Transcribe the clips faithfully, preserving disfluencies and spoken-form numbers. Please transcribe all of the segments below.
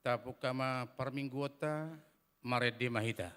Tapungka ma parmingguonta, marende ma hita.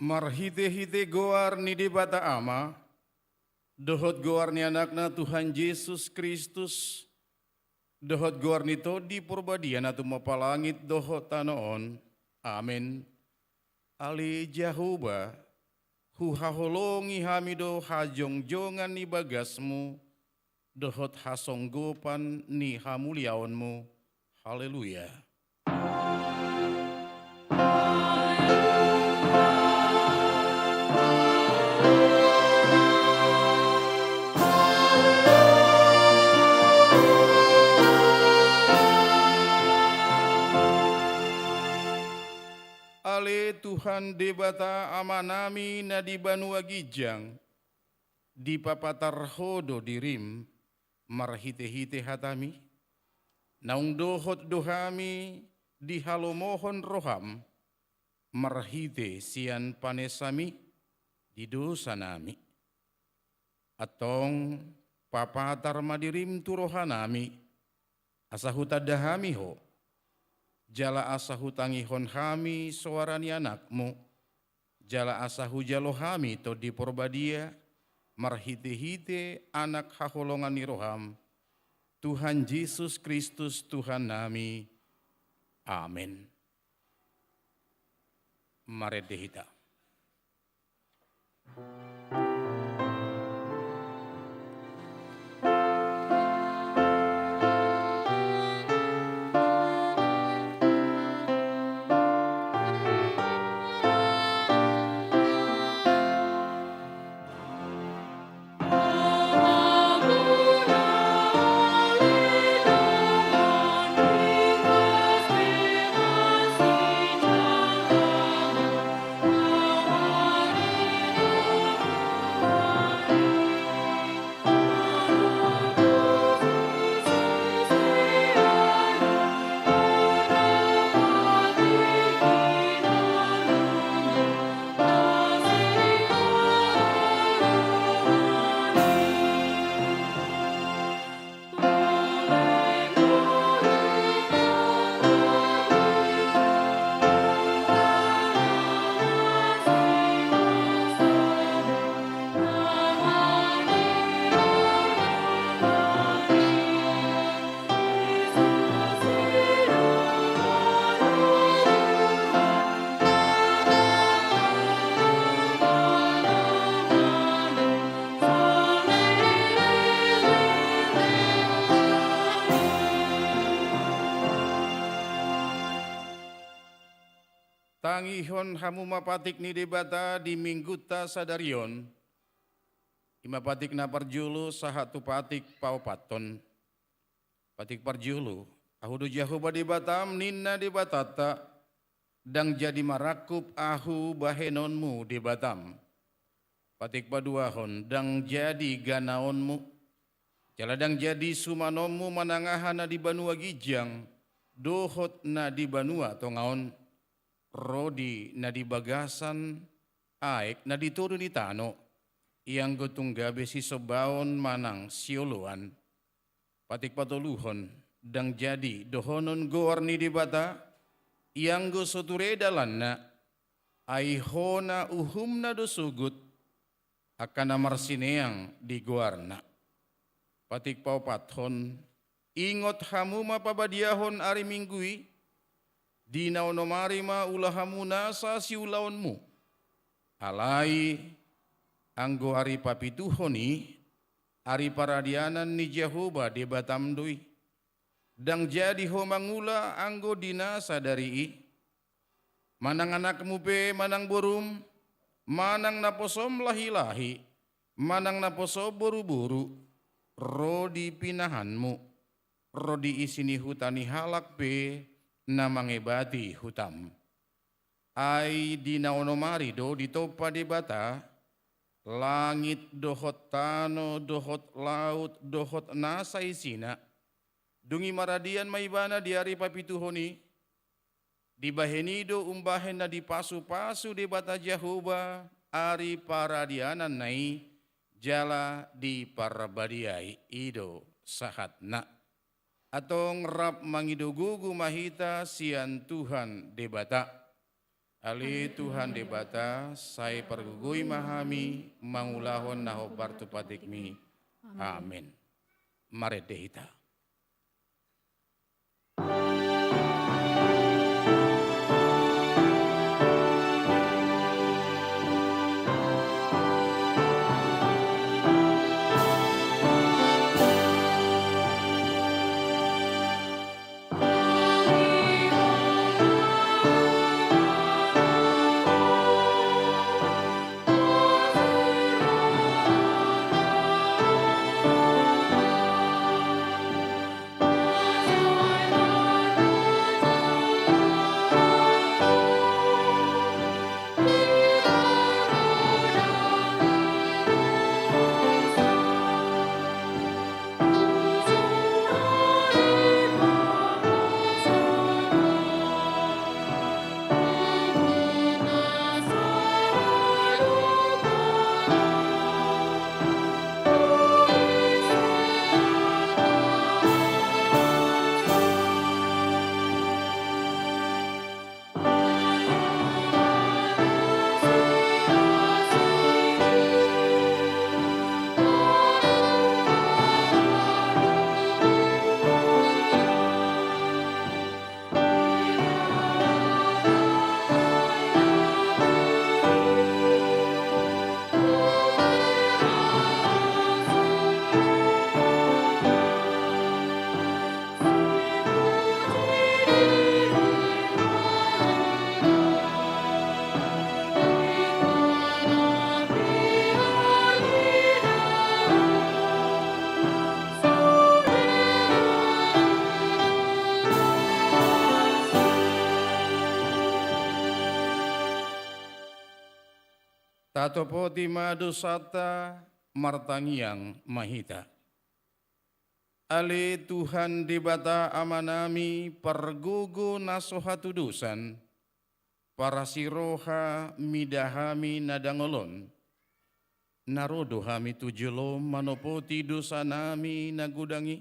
Marhitehite goar ni Debata Ama, dohot goar ni Anakna Tuhan Jesus Kristus, dohot goar ni Tondi Porbadia na tumompa langit dohot tano on. Amen. Ale Jahowa, huhaholongi hami do hajongjongan ni bagasmu, dohot hasonggopan ni hamuliaonmu. Haleluya. Ale Tuhan Debata Amanami na di banua ginjang, dipapatar Ho do dirim marhitehite hatami, naung dohot do hami dihalomohon roham marhite sian panesami di dosanami. Antong papatar ma dirim tu rohanami, asa hutanda hami Ho, jala asa hutangihon hami soara ni Anakmu, jala asa hujalo hami Tondi Porbadia, marhitehite Anak haholongan ni roham, Tuhan Jesus Kristus Tuhannami. Amen. Marende hita. Tangihon hamu ma patik ni Debata di minggunta sadari on. I ma patik na parjolo sahat tu patik paopathon. Patik parjolo, Ahu do Jahowa Debatam, ninna Debatanta, ndang jadi marangkup Ahu bahenonmu Debatam. Patik paduahon, ndang jadi ganaonmu, jala ndang jadi sumanonmu manang aha na di banua ginjang dohot na di banua tonga on, ro di na di bagasan aek na di toru ni tano, ianggo tung gabe sisombaon manang sioloan. Patik patoluhon, ndang jadi dohonon goar ni Debata, ianggo so ture dalanna, ai hona uhumna do sogot, angka na marsineang di goarna. Patik paopathon, ingot hamu ma pabadiahon ari Minggu i, di na onom ari ma ula hamu nasa siulaonmu. Alai, anggo ari papituhon i, ari paradianan ni Jahowa Debatam do i. Ndang jadi ho mangula anggo di na sadari i. Manang anakmu pe manang borum, manang naposom lahilahi, manang naposom boruboru, ro di pinahanmu, ro di isi ni huta ni halak pe na mangebati hutam. Ai di na onom ari do ditompa Debata langit dohot tano dohot laut dohot nasa isina. Dung i maradian ma ibana di ari papituhon i. Dibahen i do umbahen na dipasupasu Debata Jahowa ari paradiananna i, jala diparbadiai, i do sahatna. Antong rap mangido gogo ma hita sian Tuhan Debata. Ale Tuhan Debata, sai pargogoi ma hami mangulahon na hombar tu patikmi. Amen. Marende hita. Tatopoti ma dosanta, martangiang ma hita. Ale Tuhan Debata Amanami, pargogo na so hatudosan, parasi roha mida hami na dangol on. Na ro do hami tu jolom manopoti dosanami na godang i.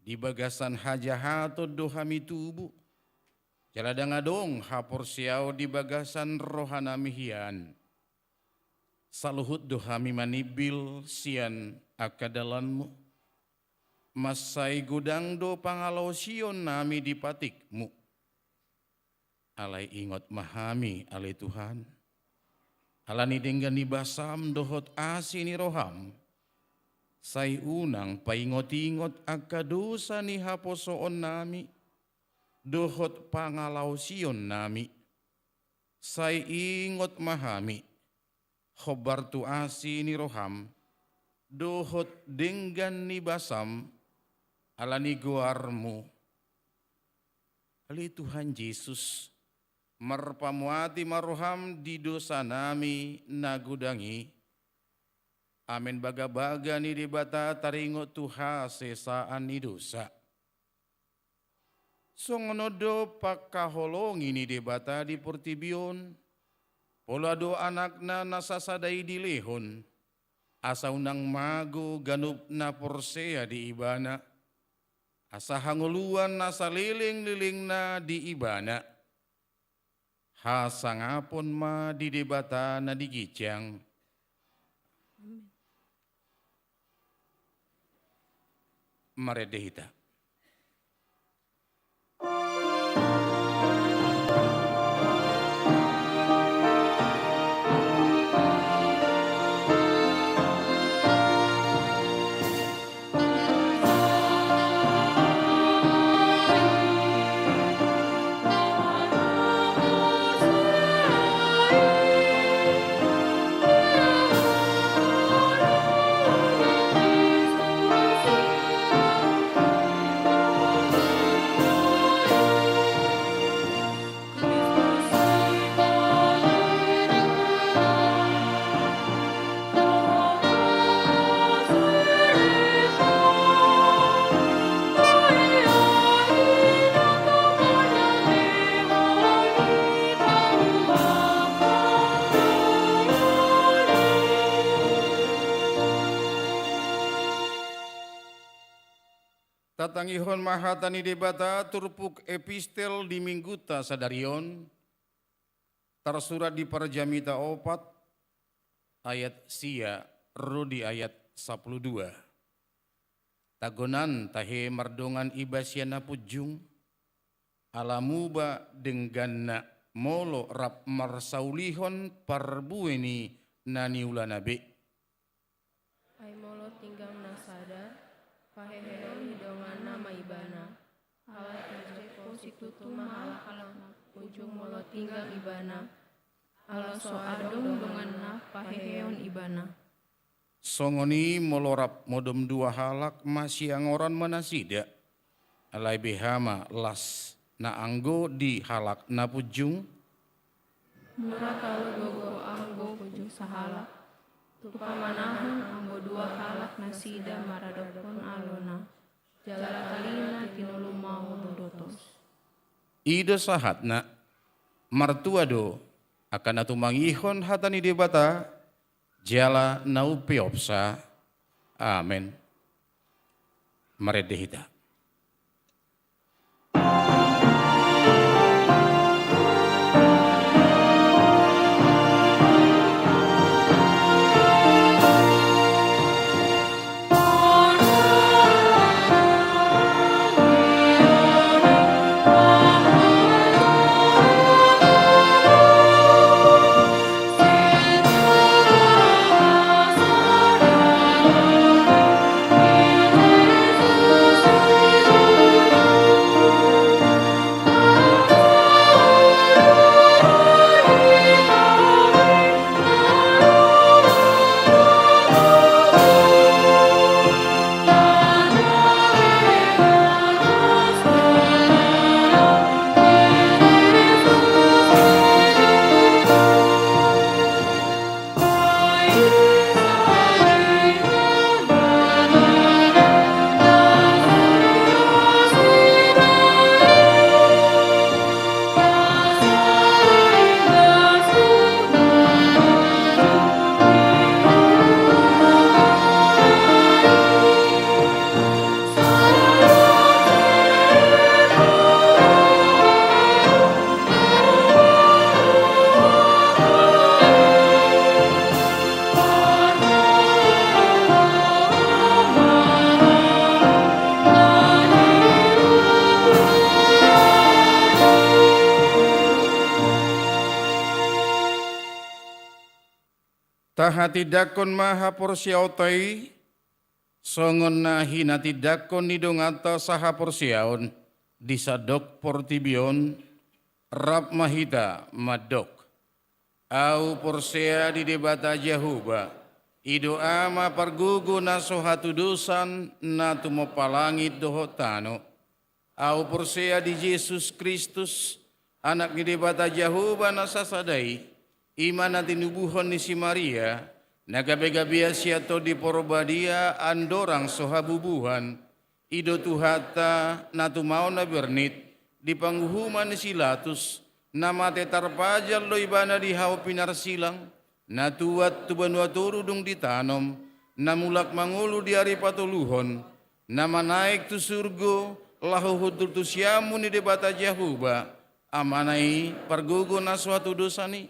Di bagasan hajahaton do hami tubu, jala ndang adong haporseaon di bagasan rohanami hian. Saluhut do hami manimbil sian angka dalanmu. Mansai godang do pangalaosionnami di patikmu. Alai ingot ma hami, ale Tuhan. Ala ni denggan ni basam dohot asi ni roham, sai unang paingot-ingot angka dosa ni haposoonnami dohot pangalaosionnami. Sai ingot ma hami hombar tu asi ni roham dohot denggan ni basam, ala ni goarmu. Ale Tuhan Jesus, marpamuati ma roham di dosanami na godang i. Amen. Bagabaga ni Debata taringot tu hasesaan ni dosa. Songon on do pangkaholongi ni Debata di portibi on, pola do Anakna na sasada i dilehon, asa unang mago ganup na porsea di Ibana, asa hangoluan na salelenglelengna di Ibana. Hasangapon ma di Debata na di ginjang. Amen. Marende hita. Tatangihon ma hata ni Debata turpuk epistel di minggunta sadari on, tarsurat di Parjamita opat, ayat sia ro di ayat sampulu dua. Tagonan tahe mardongan iba sian na punjung, ala muba dengganna molo rap marsaulihon parbue ni na niulana be. Ai molo tinggang na sada, paheheon ni donganna ma ibana. Ala tarjeko situtu ma halak na punjung molo tinggang ibana. Ala so adong donganna paheheon ibana. Songon i molo rap modom dua halak masiangoran ma nasida. Alai beha ma las na anggo di halak na punjung? Mura talu do gogo anggo punjung sahalak, tu pamanahan anggo dua halak nasida maradophon alona, jala talina tinolumahon dotos. I do sahatna, martua do angka na tumangihon hata ni Debata, jala na umpeopsa. Amen. Marende hita. Tahatindangkon ma haporseaonta i, songon na hinatindangkon ni donganta sahaporseaon di sandok portibi on, rap ma hita mandok. Ahu porsea di Debata Jahowa, i do Ama pargogo na so hatudosan na tumompa langit dohot tano. Ahu porsea di Jesus Kristus, Anak ni Debata Jahowa na sasada i, i ma na tinubuhon ni si Maria, na gabe-gabean sian Tondi Porbadia andorang so habubuhan, i do Tuhanta na tumaon na bernit di panguhuman ni si Latus, na mate tarpajal do ibana di hau pinarsilang, na tuat tu banua toru dung ditanom, na mulak mangolu di ari patoluhon, na manaek tu surgo, laho hundul tu siamun ni Debata Jahowa, Amana i pargogo na so hatudosan i.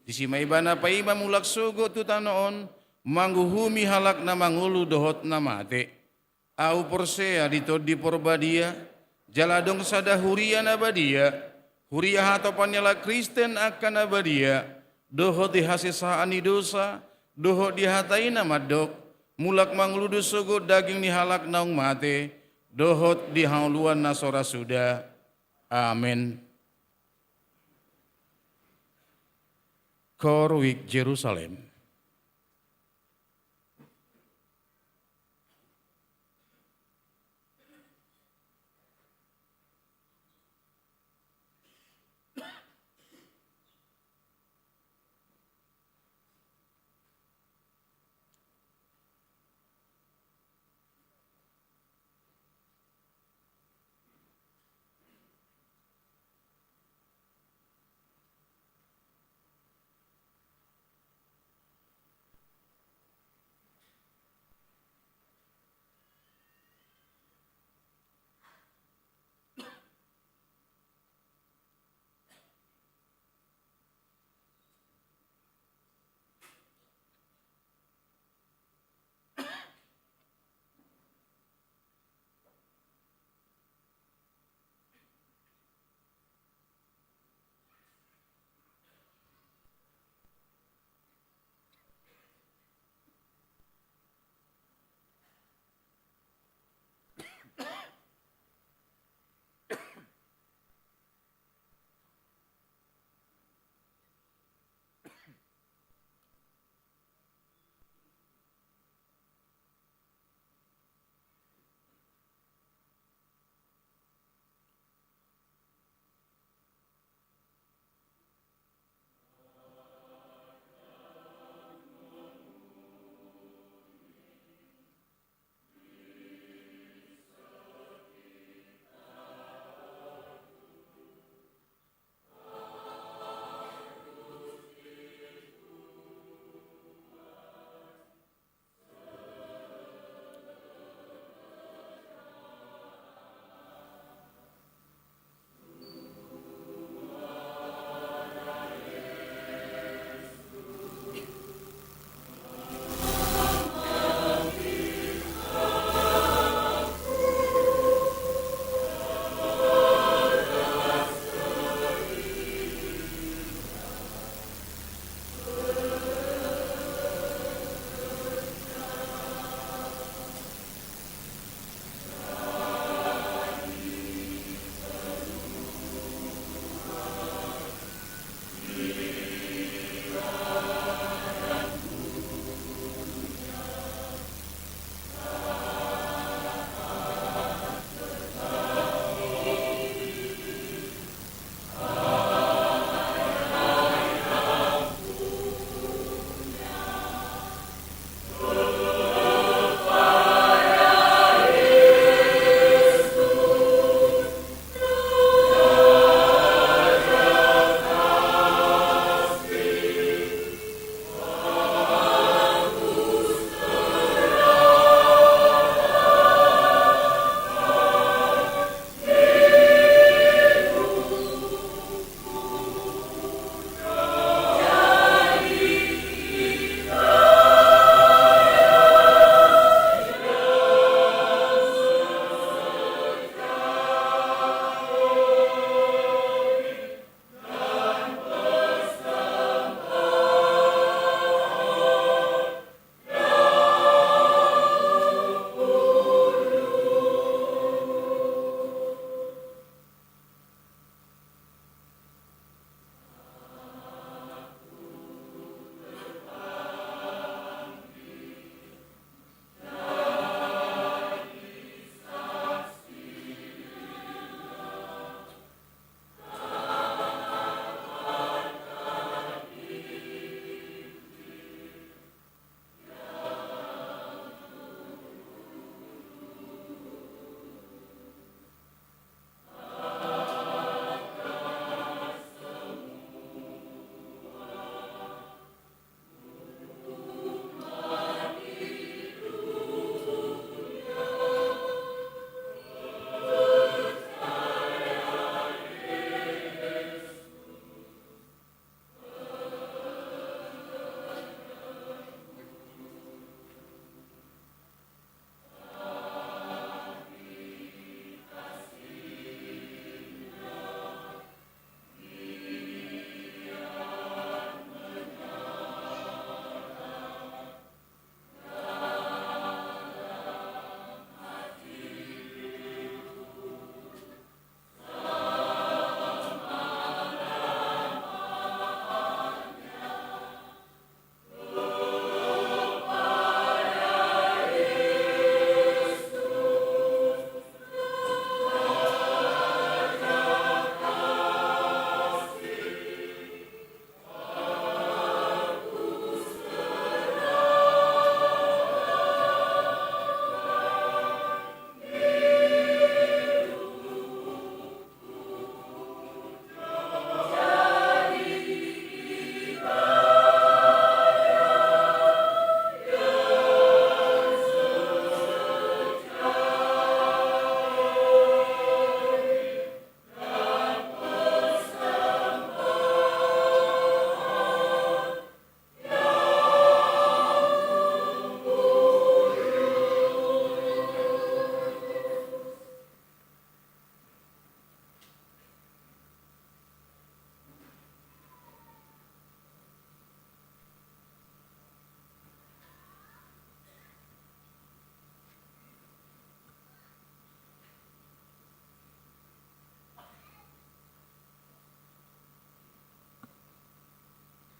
Disi ma ibana paima mulak sogot tu tano on, manguhumi halak na mangolu dohot na mate. Ahu porsea di Tondi Porbadia, jala adong sada huria na badia, huria hatopan ni halak Kristen angka na badia, dohot di hasesaan ni dosa, dohot di hata i na mandok, mulak mangolu do sogot daging ni halak naung mate, dohot di hangoluan na so ra suda. Amen. Koruik Jerusalem.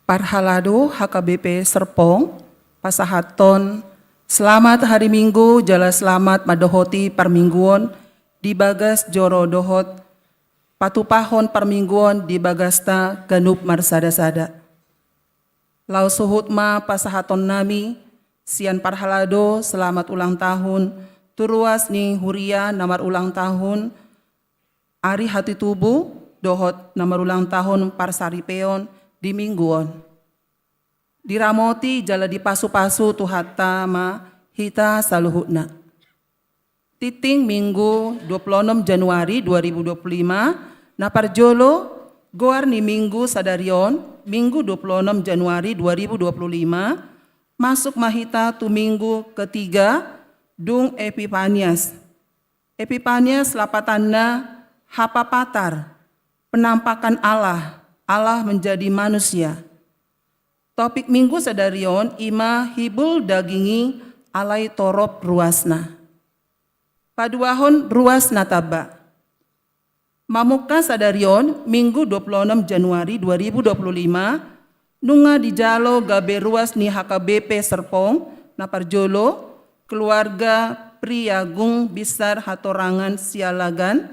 Parhalado H K B P Serpong pasahathon selamat hari Minggu jala selamat mandohoti parmingguon di bagas joro dohot patupahon parmingguon di bagasta ganup marsada-sada. Laos huhut ma pasahatonnami sian parhalado selamat ulang tahun tu ruas ni huria na marulang tahun ari hatutubu dohot na marulang tahun parsaripeon di minggu on. Diramoti jala dipasupasu Tuhanta ma hita saluhutna. Tintin Minggu dua puluh enam Januari dua ribu dua puluh lima, na parjolo, goar ni Minggu sadari on, Minggu dua puluh enam Januari dua ribu dua puluh lima, masuk ma hita tu Minggu ketiga dung Epipanias. Epipanias lapatanna hapapatar, penampakan Allah, Allah menjadi manusia. Topik Minggu sadari on ima hibul daging i alai torop ruasna. Paduahon ruas na tamba. Mamungka sadari on, Minggu dua puluh enam Januari dua ribu dua puluh lima, nunga dijalo gabe ruas ni H K B P Serpong, na parjolo, keluarga Priagung Bisar Hatorangan Sialagan,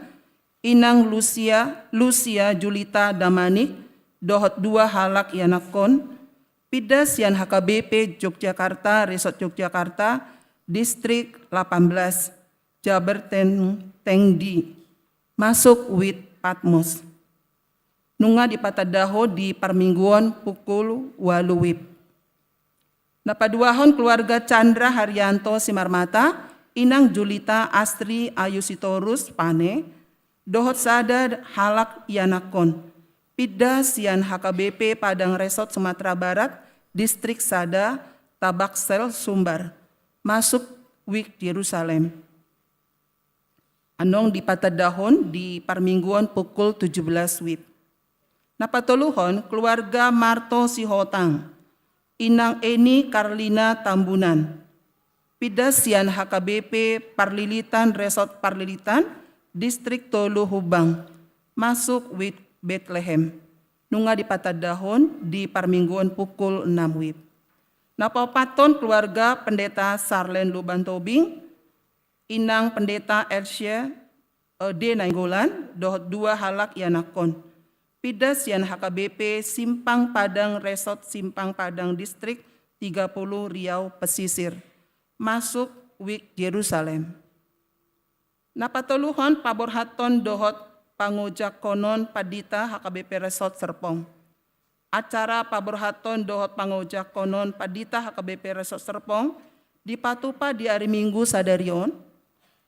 Inang Lucia, Lucia Julita Damanik, dohot dua halak ianakkon, pinda sian H K B P Yogyakarta, Resort Yogyakarta, Distrik delapan belas, Jaber Ten-, Tengdi, masuk WIB Patmos. Nunga dipatandahon di parmingguon pukul ualu WIB. Na paduahon keluarga Chandra Haryanto Simarmata, Inang Julita Astri Ayu Sitorus Pane, dohot sada halak ianakkon, pinda sian H K B P Padang Resort Sumatera Barat, Distrik sada, Tabaksel, Sumbar, masuk WIB Jerusalem. Annon dipatandahon di parmingguon pukul tujuh belas WIB. Na patoluhon keluarga Marto Sihotang, Inang Eni Karlina Tambunan, pinda sian H K B P Parlilitan Resort Parlilitan, Distrik tolu Humbang, masuk WIB Betlehem. Nunga dipatandahon di parmingguon pukul enam WIB. Na paopathon keluarga Pendeta Sarlen Lubantobing, Inang Pendeta Elsie, eh, D Nainggolan, dohot dua halak ianakkon, pinda sian H K B P Simpang Padang Resort Simpang Padang Distrik tiga puluh Riau Pesisir, masuk WIB Jerusalem. Na patoluhon paborhathon dohot pangojakkonon pandita H K B P Resort Serpong. Acara paborhathon dohot pangojakkonon pandita H K B P Resort Serpong dipatupa di ari Minggu sadari on,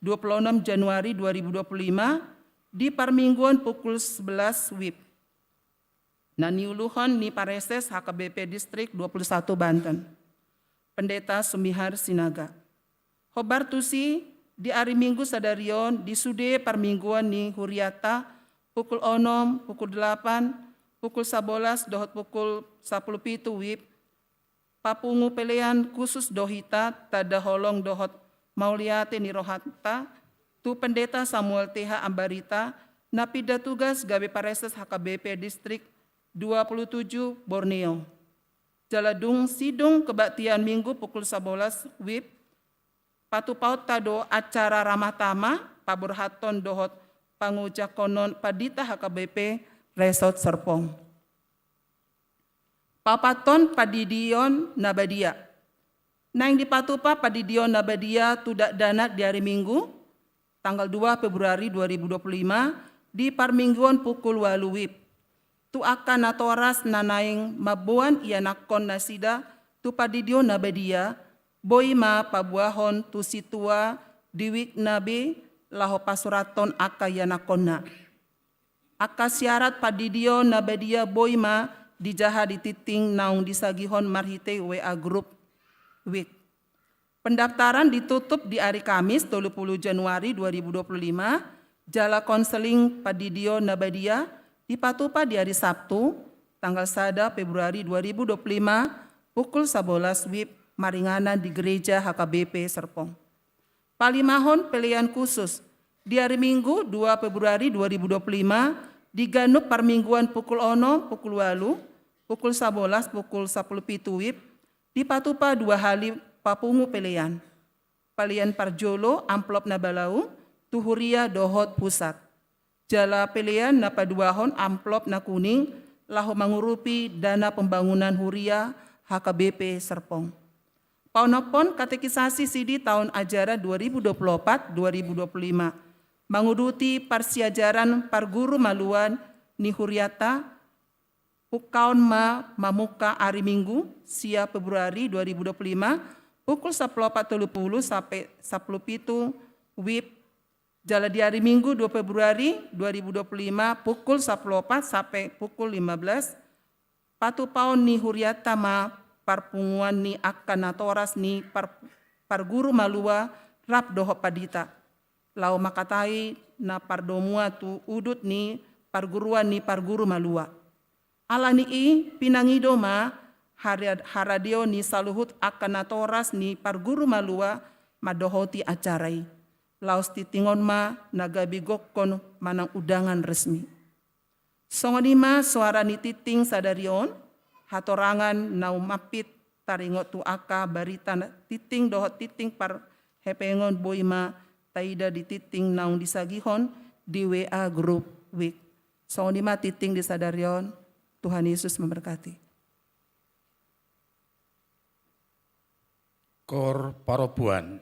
dua puluh enam Januari dua ribu dua puluh lima, di parmingguon pukul sebelas WIB. Na niuluhon ni Pareses H K B P Distrik dua puluh satu Banten, Pendeta Sumihar Sinaga. Hombar tusi, di ari Minggu sadari on di sude parmingguon ni huriata, pukul onom, pukul delapan, pukul sabolas dohot pukul sapuluh pitu WIB, papungu pelean khusus do hita tanda holong dohot mauliate ni rohanta tu Pendeta Samuel T H Ambarita, na pinda tugas gabe Pareses H K B P Distrik dua puluh tujuh Borneo. Jala dung sidung kebaktian Minggu pukul sabolas WIB, patupaonta do acara ramah tamah paborhathon dohot pangojakkonon pandita H K B P Resort Serpong. Paopathon pandidion na badia. Naeng dipatupa pandidion na badia tu dakdanak di ari Minggu, tanggal dua Februari dua ribu dua puluh lima, di parmingguon pukul ualu WIB. Tu angka natoras na naeng mamboan ianakkon nasida tu pandidion na badia, boi ma paboahon tu sintua di WIB-na be laho pasurathon angka ianakkonna. Angka syarat pandidion na badia boi ma dijaha di tintin naung disagihon marhite WA grup WIB. Pendaftaran ditutup di ari Kamis tolu puluh Januari dua ribu dua puluh lima, jala konseling pandidion na badia dipatupa di ari Sabtu, tanggal sada Februari dua ribu dua puluh lima, pukul sabolas WIB maringanan di Gereja H K B P Serpong. Palimahon pelean khusus, di ari Minggu dua Februari dua ribu dua puluh lima, di ganup parmingguan pukul onom, pukul ualu, pukul sabolas, pukul sapuluh pitu wib, dipatupa dua hali papungu pelean. Pelean parjolo amplop na balau tu huria dohot pusat. Jala pelean na paduahon amplop na kuning laho mangurupi dana pembangunan huria H K B P Serpong. Paonomhon katekisasi sidi taon ajaran dua ribu dua puluh opat dua ribu dua puluh lima. Manguduti parsiajaran parguru malua ni huriata, ungkaon ma mamungka ari Minggu sia Februari dua ribu dua puluh lima, pukul sapuluh opat tolu puluh sampe sapuluh pitu wib, jala di ari Minggu dua Februari dua ribu dua puluh lima, pukul sapuluh opat sampe pukul lima belas, patupaon ni huriata ma parpunguan ni angka natoras ni par-, parguru malua rap dohot pandita. Laho mangkatai na pardomuan tu udut ni parguruan ni parguru malua. Ala ni i pinangido ma hara-, haradeon ni saluhut angka natoras ni parguru malua mandohoti acara i. Laos tinting on ma na gabe gokkon manang undangan resmi. Songon i ma soara ni tinting sadari on, hatorangan na ummampit taringot tu angka barita na tinting dohot tinting parhepengon boi ma taida di tinting naung disagihon di W A grup wik. Songon i ma tinting di sadari on, Tuhan Yesus memberkati. Kor parompuan.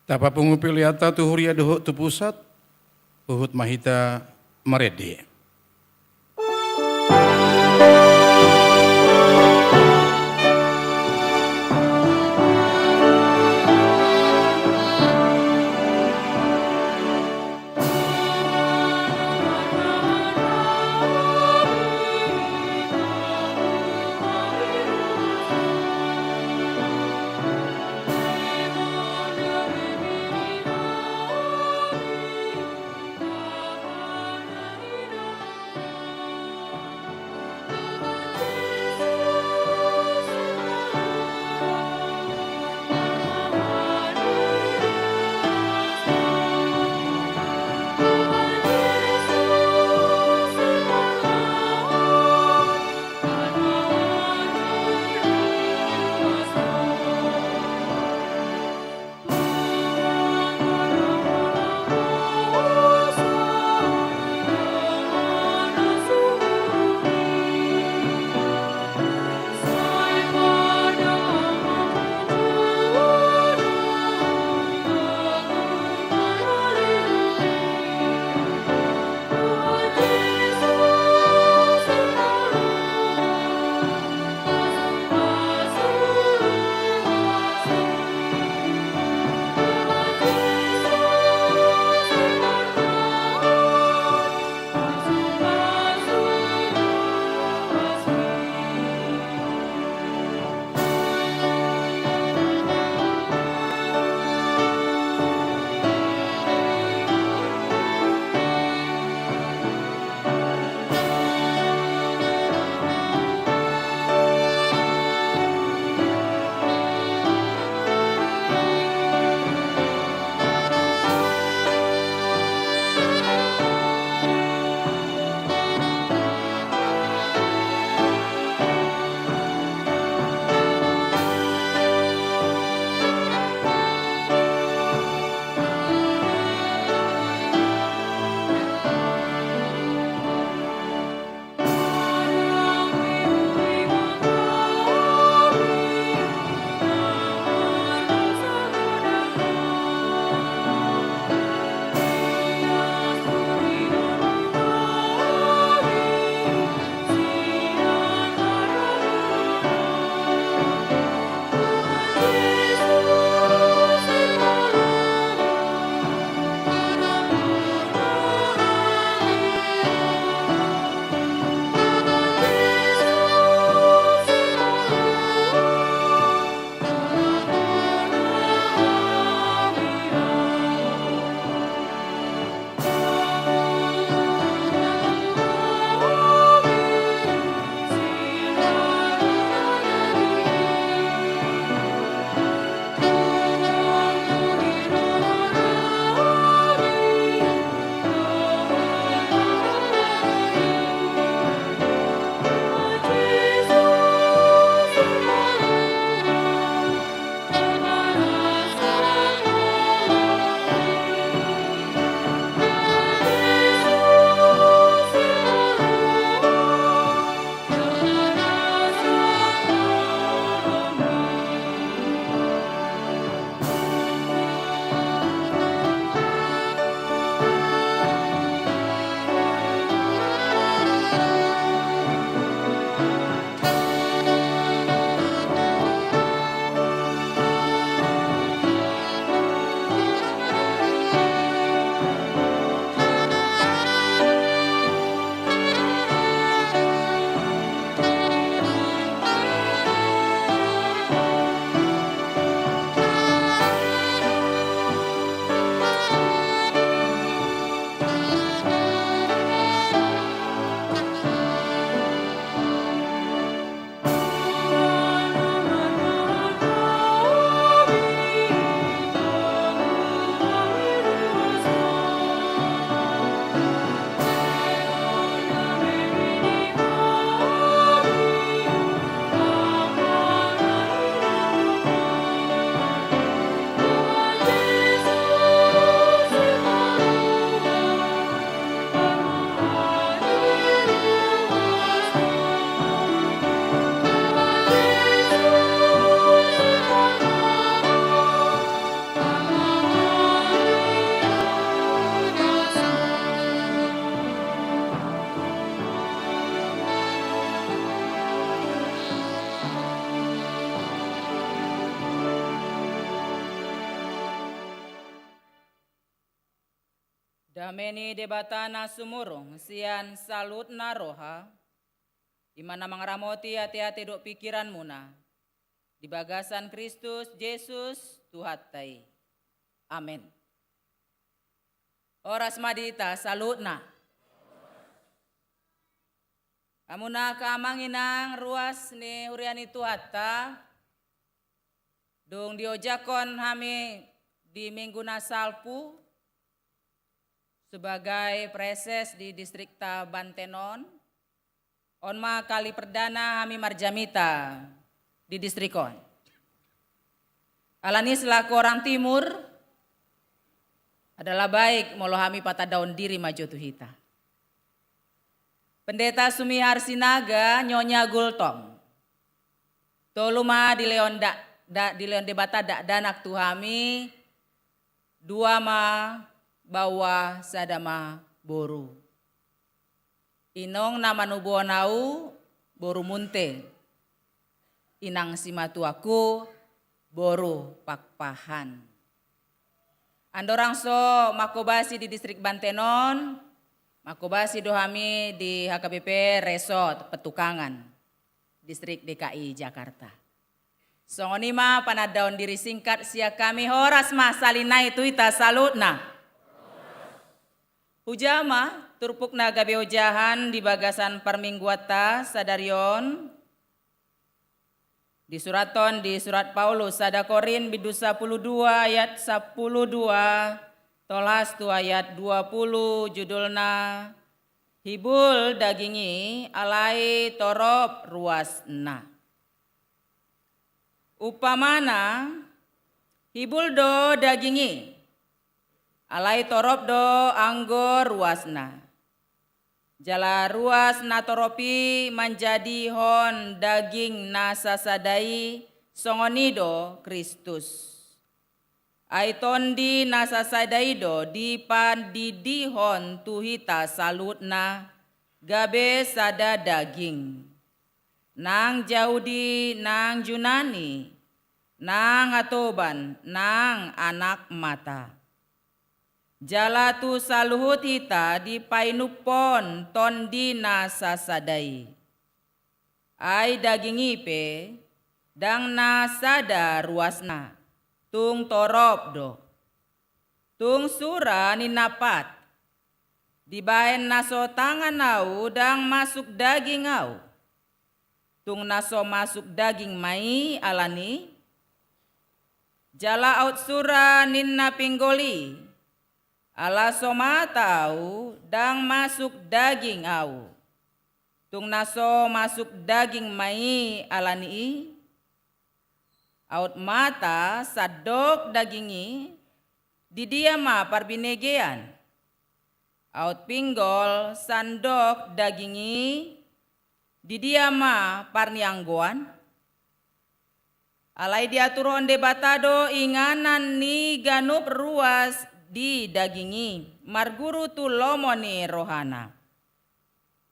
Tapapungu peleanta tu huria dohot tu pusat, huhut ma hita marende. Dame ni Debata na sumurung sian saluhutna roha, i ma na mangaramoti ateate dohot pingkiranmuna di bagasan Kristus Jesus Tuhanta i. Amen. Horas ma di hita saluhutna. Hamu angka amang inang ruas ni huria ni Tuhanta, dung diojakhon hami di minggu na salpu sebagai praeses di distrikta Banten on, on ma kali perdana hami marjamita di distrik on. Alani selaku orang Timur, adalah baik molo hami patandaon diri ma jo tu hita. Pendeta Sumihar Sinaga, Nyonya Gultom. Tolu ma dilehon da, da, dilehon Debata dakdanak tu hami, dua ma baoa, sada ma boru. Inong na manubuhon au, boru Munte. Inang simatuangku, boru Pakpahan. Andorang so manghobasi di distrik Banten on, manghobasi do hami di H K B P Resort Petukangan, distrik D K I Jakarta. Songon i ma panandaon diri singkat sian hami, horas ma sahali nai tu hita saluhutna. Hujaha ma turpuk na gabe ojahan di bagasan parmingguanta sadari on, disurathon di surat Paulus sada Korint bindu sampulu dua ayat sampulu dua, tolhas tu ayat dua pulu, judulna: Hibul daging i alai torop ruasna. Umpamana, hibul do daging i, alai torop do anggo ruasna. Jala ruas na torop i manjadihon daging na sasada i, songon i do Kristus. Ai Tondi na sasada i do dipandidihon tu hita saluhutna, gabe sada daging. Nang Jahudi, nang Junani, nang atoban, nang anak mata. Jala tu saluhut hita dipainumhon Tondi na sasada i. Ai daging i pe, ndang na sada ruasna, tung torop do. Tung sura ninna pat: Dibahen na so tangan au ndang masuk daging au. Tung na so masuk daging ma i alani i. Jala aut sura ninna pinggol i: Ala so mata au ndang masuk daging au. Tung na so masuk daging ma i alani i. Aut mata sandok daging i, di dia ma parbinegean? Aut pinggol sandok daging i, di dia ma parnianggoan? Alai diaturhon Debata do inganan ni ganup ruas di daging i, marguru tu lomo ni rohana.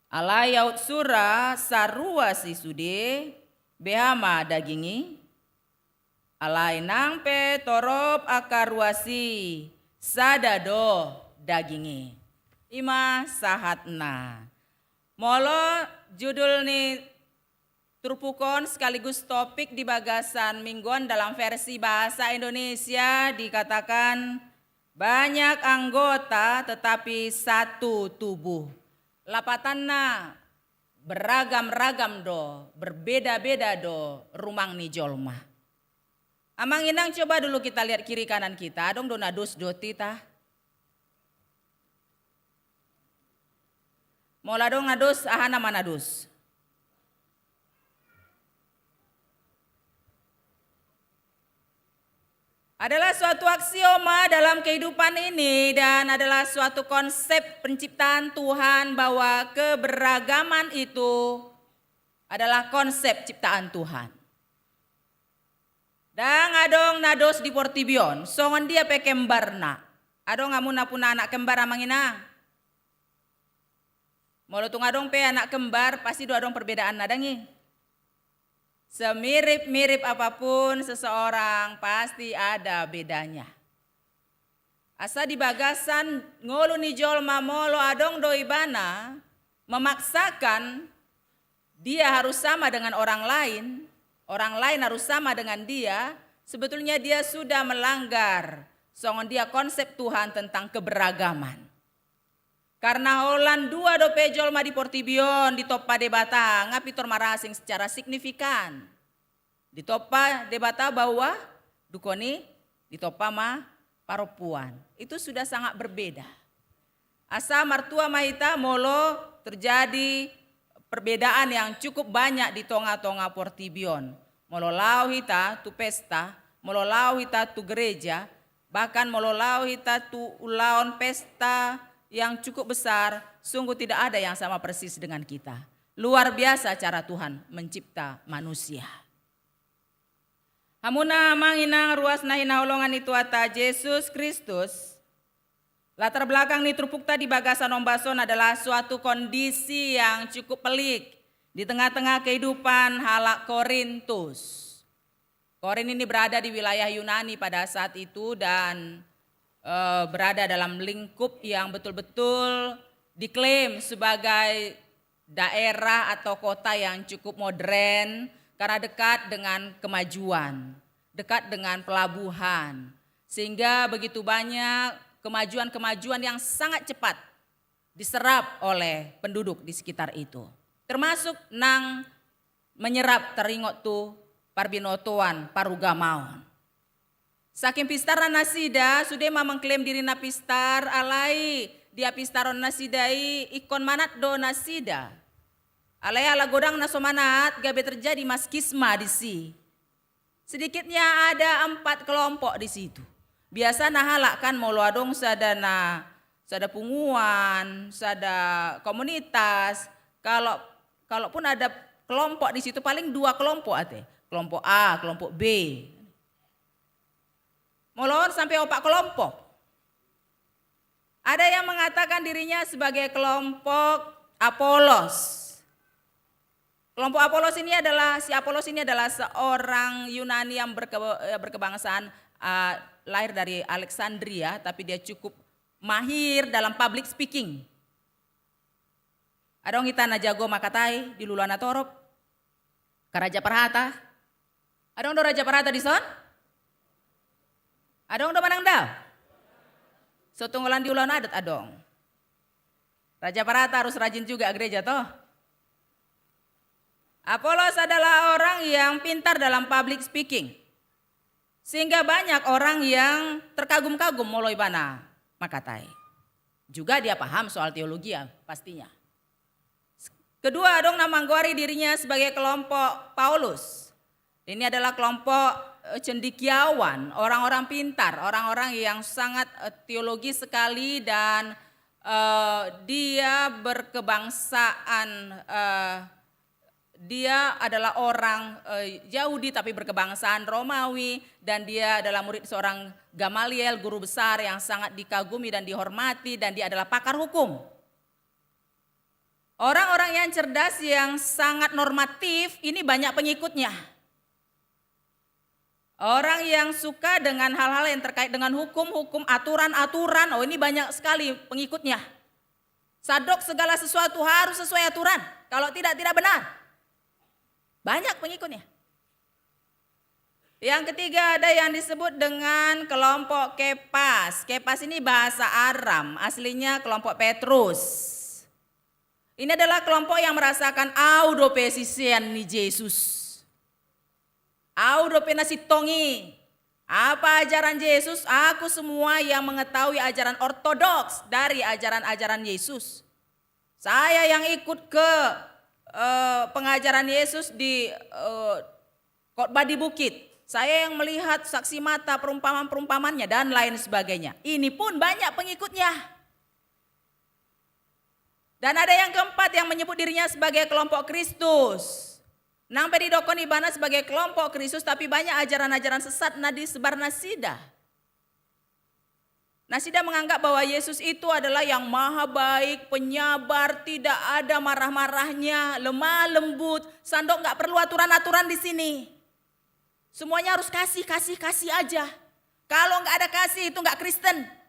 Alai aut sura saruas i sude, beha ma daging i? Alai nang pe torop angka ruas i, sada do daging i. I ma sahatna. Molo judul ni turpuk on sekaligus topik di bagasan minggu on dalam versi bahasa Indonesia dikatakan banyak anggota tetapi satu tubuh. Lapatanna, beragam-ragam do, berbeda-beda do rumang ni jolma. Amang inang, coba dulu kita lihat kiri kanan kita, adong do na dos dohot hita? Molo adong na dos, aha nama na dos? Adalah suatu aksioma dalam kehidupan ini dan adalah suatu konsep penciptaan Tuhan bahwa keberagaman itu adalah konsep ciptaan Tuhan. Ndang adong na dos di portibi on, songon dia pe kembarna. Adong hamu na puna anak kembar, amang inang? Molo tung adong pe anak kembar, pasti do adong perbedaanna, ndang i? Semirip-mirip apapun seseorang, pasti ada bedanya. Asa di bagasan ngolu ni jolma molo adong do ibana memaksakan dia harus sama dengan orang lain, orang lain harus sama dengan dia, sebetulnya dia sudah melanggar songon dia konsep Tuhan tentang keberagaman. Karena holan dua dope jolma di portibi on ditompa Debata, nga pintor marasing secara signifikan. Ditompa Debata baoa, dung i ditompa ma parompuan. Itu sudah sangat berbeda. Asa martua ma hita molo terjadi perbedaan yang cukup banyak di tonga-tonga portibi on. Molo laho hita tu pesta, molo laho hita tu gereja, bahkan molo laho hita tu ulaon pesta yang cukup besar, sungguh tidak ada yang sama persis dengan kita. Luar biasa cara Tuhan mencipta manusia. Hamuna amang inang ruas na hinaholongan ni Tuhanta Jesus Kristus, latar belakang ni turpukta di bagasan ombas on adalah suatu kondisi yang cukup pelik di tengah-tengah kehidupan halak Korintus. Korin ini berada di wilayah Yunani pada saat itu dan, eh, berada dalam lingkup yang betul-betul diklaim sebagai daerah atau kota yang cukup modern karena dekat dengan kemajuan, dekat dengan pelabuhan, sehingga begitu banyak kemajuan-kemajuan yang sangat cepat diserap oleh penduduk di sekitar itu. Termasuk nang menyerap taringot tu parbinotoan, parugamaon. Saking pistarna nasida, sude ma mengklaim dirina pistar, alai di hapistaron nasida i ingkon manat do nasida. Alai ala godang na so manat, gabe terjadi ma skisma disi. Sedikitnya ada empat kelompok di situ. Biasana halak kan molo adong sada na, sada punguan, sada komunitas, kalau, kalaupun ada kelompok di situ, paling dua kelompok ate. Kelompok A, kelompok B. Molo on sampe opat kelompok. Ada yang mengatakan dirinya sebagai kelompok Apolos. Kelompok Apolos ini adalah, si Apolos ini adalah seorang Yunani yang berke-, eh, berkebangsaan, eh, lahir dari Alexandria, tapi dia cukup mahir dalam public speaking. Adong hita na jago mangkatai di luluan na torop? Karaja parhata. Adong do raja parhata dison? Adong do manang ndang? So tung holan di ulaon adat adong. Raja parhata harus rajin juga gereja toh. Apolos adalah orang yang pintar dalam public speaking. Sehingga banyak orang yang terkagum-kagum molo ibana mangkatai. Juga dia paham soal teologi ya, pastinya. Kedua, adong na manggoari dirinya sebagai kelompok Paulus. Ini adalah kelompok, eh, cendekiawan, orang-orang pintar, orang-orang yang sangat, eh, teologis sekali dan, eh, dia berkebangsaan, eh, dia adalah orang, eh, Yahudi tapi berkebangsaan Romawi dan dia adalah murid seorang Gamaliel, guru besar yang sangat dikagumi dan dihormati dan dia adalah pakar hukum. Orang-orang yang cerdas, yang sangat normatif, ini banyak pengikutnya. Orang yang suka dengan hal-hal yang terkait dengan hukum, hukum, aturan-aturan, oh, ini banyak sekali pengikutnya. Sandok segala sesuatu harus sesuai aturan. Kalau tidak, tidak benar. Banyak pengikutnya. Yang ketiga, ada yang disebut dengan kelompok Kepas. Kepas ini bahasa Aram, aslinya kelompok Petrus. Ini adalah kelompok yang merasakan, "Au dope sisean ni Jesus. Au dope na sintong i. Apa ajaran Jesus? Aku semua yang mengetahui ajaran ortodoks dari ajaran-ajaran Yesus. Saya yang ikut ke, eh, pengajaran Yesus di, eh, khotbah di bukit. Saya yang melihat saksi mata perumpamaan-perumpamannya dan lain sebagainya." Ini pun banyak pengikutnya. Dan ada yang keempat yang menyebut dirinya sebagai kelompok Kristus. Nang pe didokkon ibana sebagai kelompok Kristus, tapi banyak ajaran-ajaran sesat na disebar nasida. Nasida menganggap bahwa Yesus itu adalah yang maha baik, penyabar, tidak ada marah-marahnya, lemah lembut, sandok nggak perlu aturan-aturan di sini. Semuanya harus kasih, kasih, kasih aja. Kalau nggak ada kasih, itu nggak Kristen.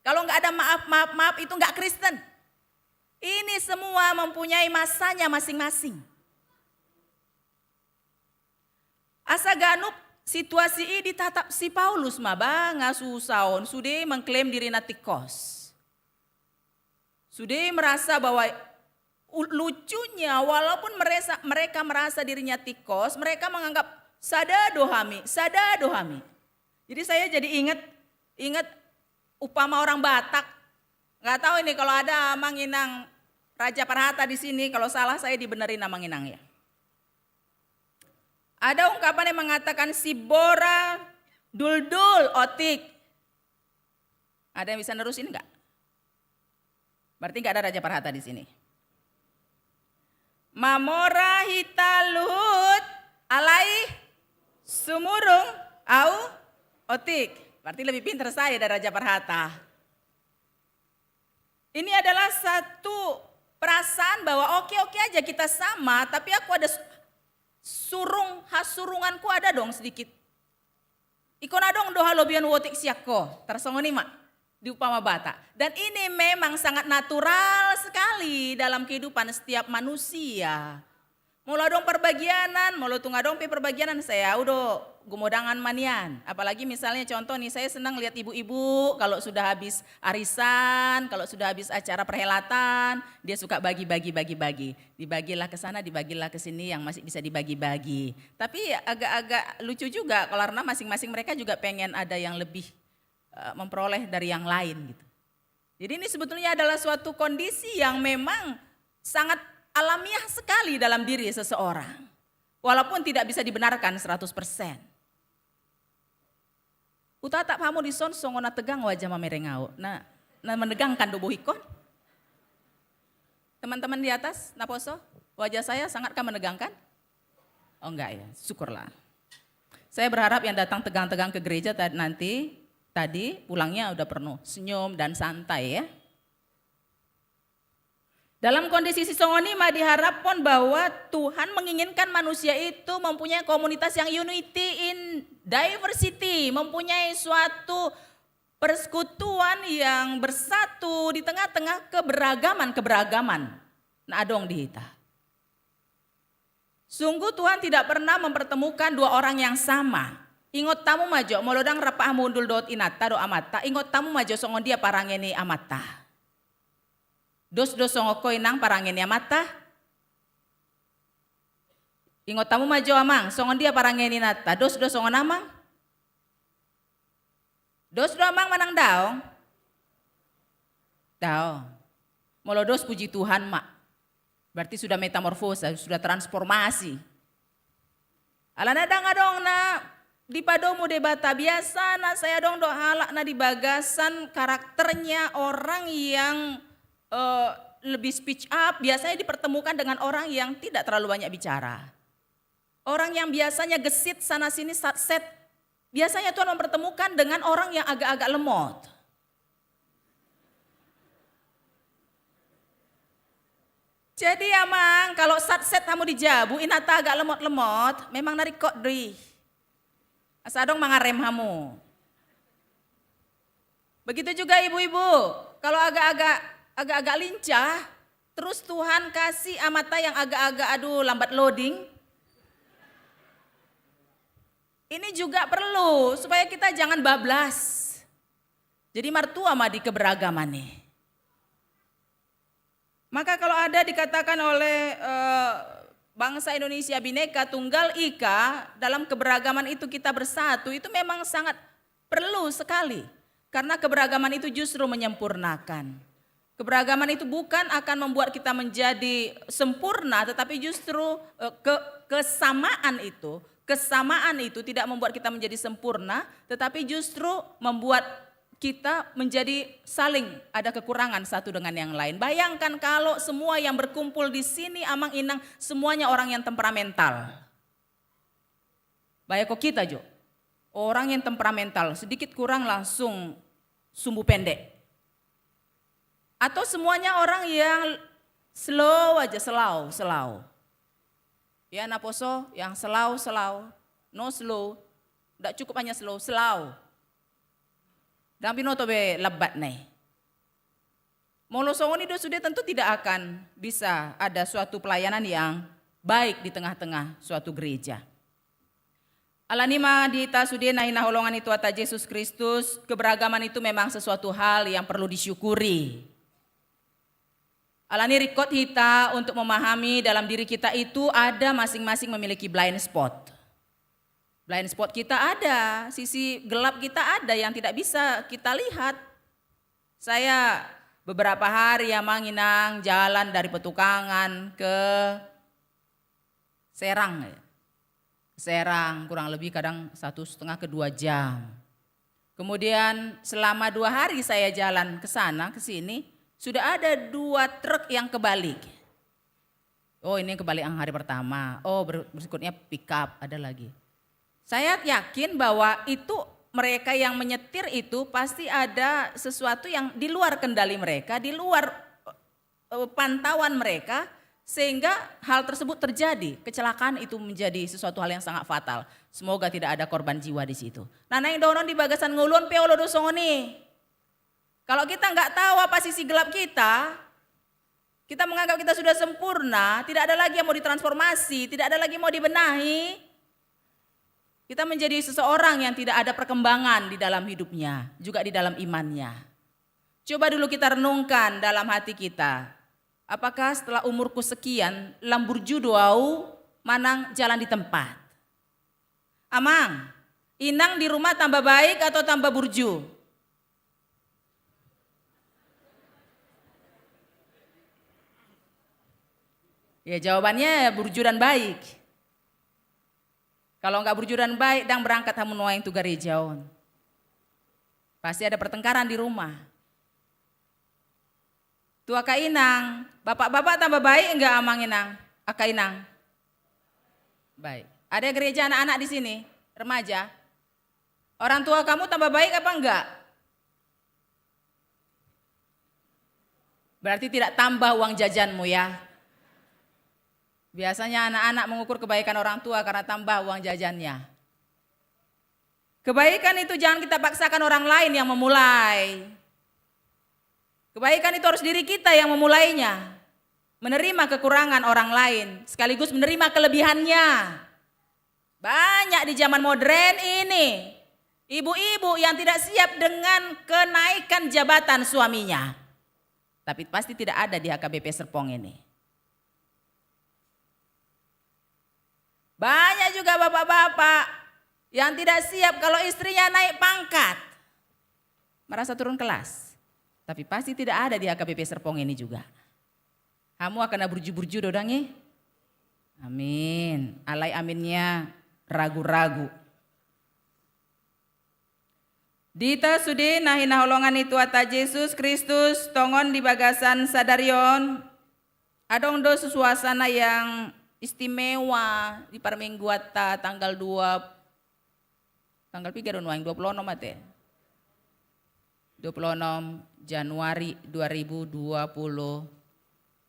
Kalau nggak ada maaf, maaf, maaf, itu nggak Kristen. Ini semua mempunyai masanya masing-masing. Asa ganup situasi i ditatap si Paulus ma, ba nga susa on, sude mengklaim dirina tingkos. Sude merasa bahwa, u-, lucunya, walaupun meresa-, mereka merasa dirinya tingkos, mereka menganggap, "Sada do hami, sada do hami." Jadi saya jadi ingat, ingat upama orang Batak. Nggak tahu ini kalau ada Amang Inang Raja Parhata di sini, kalau salah saya dibenerin Amang Inang ya. Ada ungkapan yang mengatakan, "Sibora duldul otik." Ada yang bisa nerusin nggak? Berarti nggak ada Raja Parhata di sini. "Mamora hita luhut, alai sumurung au otik." Berarti lebih pintar saya dari Raja Parhata. Ini adalah satu perasaan bahwa oke-oke aja kita sama, tapi aku ada s-, surung, hasurunganku ada dong sedikit. Ingkon adong do halobian otik sian ho, tarsongon i ma di upama Batak. Dan ini memang sangat natural sekali dalam kehidupan setiap manusia. Molo adong parbagianan, molo tung adong pe parbagianan, sai au do gumodangan ma nian. Apalagi misalnya contoh nih, saya senang lihat ibu-ibu kalau sudah habis arisan, kalau sudah habis acara perhelatan, dia suka bagi-bagi, bagi-bagi. Dibagilah ke sana, dibagilah ke sini yang masih bisa dibagi-bagi. Tapi agak-agak lucu juga, karena masing-masing mereka juga pengen ada yang lebih, eh, memperoleh dari yang lain gitu. Jadi ini sebetulnya adalah suatu kondisi yang memang sangat alamiah sekali dalam diri seseorang. Walaupun tidak bisa dibenarkan seratus persen. Hutatap hamu dison songon na tegang wajah mamereng au. Na, na menegangkan do bohingkon. Teman-teman di atas, naposo, wajah saya sangatkah menegangkan? Oh enggak ya, syukurlah. Saya berharap yang datang tegang-tegang ke gereja ta-, nanti, tadi pulangnya udah penuh senyum dan santai ya. Dalam kondisi sisongon i ma diharaphon bahwa Tuhan menginginkan manusia itu mempunyai komunitas yang unity in diversity, mempunyai suatu persekutuan yang bersatu di tengah-tengah keberagaman-keberagaman na adong di hita. Sungguh Tuhan tidak pernah mempertemukan dua orang yang sama. Ingot hamu ma jo, molo ndang rap hamu hundul dohot inanta dohot amanta, ingot hamu ma jo songon dia parange ni amanta. Dos do songon ho inang parange ni amanta? Ingot hamu ma jo amang, songon dia parange ni inanta? Dos do songon amang? Dos do amang manang daong? Daong. Molo dos, puji Tuhan ma. Berarti sudah metamorfosa, sudah transformasi. Alana ndang adong na dipadomu Debata. Biasana sai adong do halak na di bagasan karakternya orang yang, eh, lebih speak up, biasanya dipertemukan dengan orang yang tidak terlalu banyak bicara. Orang yang biasanya gesit sana sini, satset, biasanya Tuhan mempertemukan dengan orang yang agak-agak lemot. Jadi amang, kalau satset hamu di jabu, inanta agak lemot-lemot, memang na ringkot do i. Asa adong mangarem hamu. Begitu juga ibu-ibu, kalau agak-agak, agak-agak lincah, terus Tuhan kasih amanta yang agak-agak, aduh, lambat loading. Ini juga perlu supaya kita jangan bablas. Jadi martua ma di keberagaman i. Maka kalau ada dikatakan oleh, eh, bangsa Indonesia Bhinneka Tunggal Ika, dalam keberagaman itu kita bersatu, itu memang sangat perlu sekali. Karena keberagaman itu justru menyempurnakan. Keberagaman itu bukan akan membuat kita menjadi sempurna, tetapi justru, eh, ke-, kesamaan itu, kesamaan itu tidak membuat kita menjadi sempurna, tetapi justru membuat kita menjadi saling ada kekurangan satu dengan yang lain. Bayangkan kalau semua yang berkumpul di sini, amang inang, semuanya orang yang temperamental. Bayangko kita jo. Orang yang temperamental, sedikit kurang langsung sumbu pendek. Atau semuanya orang yang slow aja, selau, selau. Ya, naposo, yang selau, selau. No slow. Ndak cukup hanya slow, selau. Ndang binoto be lambat na i. Molo songon i do sude, tentu tidak akan bisa ada suatu pelayanan yang baik di tengah-tengah suatu gereja. Alani i ma di hita sude na hinaholongan ni Tuhanta Jesus Kristus, keberagaman itu memang sesuatu hal yang perlu disyukuri. Alani i ringkot hita untuk memahami dalam diri kita itu ada masing-masing memiliki blind spot. Blind spot kita ada, sisi gelap kita ada yang tidak bisa kita lihat. Saya beberapa hari, Amang Inang, jalan dari Petukangan ke Serang, ya. Serang kurang lebih kadang satu setengah ke dua jam. Kemudian selama dua hari saya jalan ke sana, ke sini, sudah ada dua truk yang kebalik. Oh, ini yang kebalik yang hari pertama. Oh, ber-, berikutnya pickup, ada lagi. Saya yakin bahwa itu mereka yang menyetir itu pasti ada sesuatu yang di luar kendali mereka, di luar, eh, pantauan mereka, sehingga hal tersebut terjadi. Kecelakaan itu menjadi sesuatu hal yang sangat fatal. Semoga tidak ada korban jiwa di situ. Nah, naeng dohonon di bagasan ngolu on pe olo do songon i. Kalau kita nggak tahu apa sisi gelap kita, kita menganggap kita sudah sempurna, tidak ada lagi yang mau ditransformasi, tidak ada lagi yang mau dibenahi, kita menjadi seseorang yang tidak ada perkembangan di dalam hidupnya, juga di dalam imannya. Coba dulu kita renungkan dalam hati kita, apakah setelah umurku sekian, lam burju do au manang jalan di tempat? Amang, Inang di rumah tambah baik atau tambah burju? Ya, jawabannya burju dan baik. Kalau nggak burju dan baik, ndang berangkat hamu nuaeng tu gareja on. Pasti ada pertengkaran di rumah. Tu angka Inang, bapak-bapak tambah baik enggak, Amang Inang? Angka Inang. Baik. Ada gereja anak-anak di sini, remaja. Orang tua kamu tambah baik apa enggak? Berarti tidak tambah uang jajanmu, ya. Biasanya anak-anak mengukur kebaikan orang tua karena tambah uang jajannya. Kebaikan itu jangan kita paksakan orang lain yang memulai. Kebaikan itu harus diri kita yang memulainya. Menerima kekurangan orang lain, sekaligus menerima kelebihannya. Banyak di zaman modern ini, ibu-ibu yang tidak siap dengan kenaikan jabatan suaminya. Tapi pasti tidak ada di H K B P Serpong ini. Banyak juga bapak-bapak yang tidak siap kalau istrinya naik pangkat. Merasa turun kelas. Tapi pasti tidak ada di H K B P Serpong ini juga. Hamu angka na burju-burju do, Dang, i? Amin. Alai aminnya ragu-ragu. Di hita sude na hinaholongan ni Tuhanta Jesus Kristus, tongon di bagasan sadari on, adong do suasana yang istimewa di parmingguanta tanggal dua, tanggal piga do nuaeng, dua puluh enam ate? Dua puluh enam Januari dua ribu dua puluh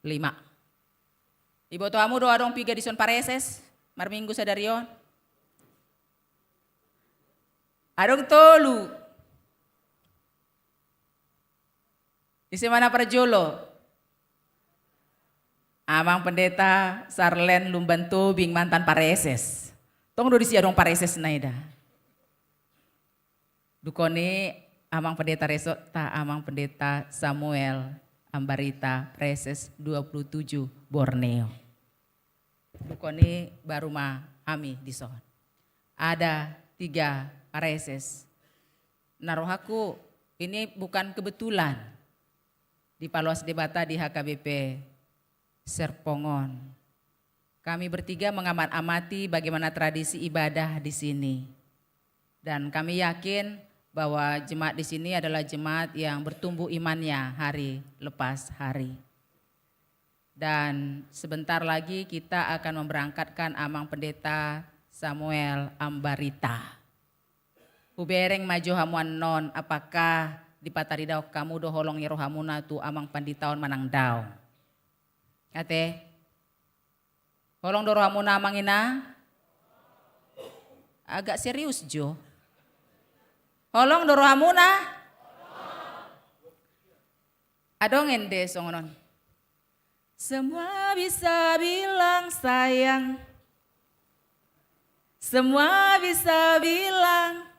lima. Diboto hamu do adong piga dison pareses marminggu sadari on? Adong tolu. Ise ma na parjolo? Amang Pendeta Sarlen Lumban Tobing, mantan pareses. Tong do disi adong paresesna i da. Dungkon i Amang Pendeta Resot, ta Amang Pendeta Samuel Ambarita, pareses dua puluh tujuh Borneo. Dungkon i baru ma hami dison. Ada tiga pareses. Na rohangku, ini bukan kebetulan dipaloas Debata di H K B P Serpong on. Kami bertiga mengamat-amati bagaimana tradisi ibadah di sini. Dan kami yakin bahwa jemaat di sini adalah jemaat yang bertumbuh imannya hari lepas hari. Dan sebentar lagi kita akan memberangkatkan Amang Pendeta Samuel Ambarita. Hubereng ma jo hamu annon, apakah dipataridahon hamu do holong ni rohamuna tu Amang Pandita on manang daong. Ate? Holong do rohamuna, Amang Inang? Agak serius jo. Holong do rohamuna? Adong ende songon on. Semua bisa bilang sayang. Semua bisa bilang,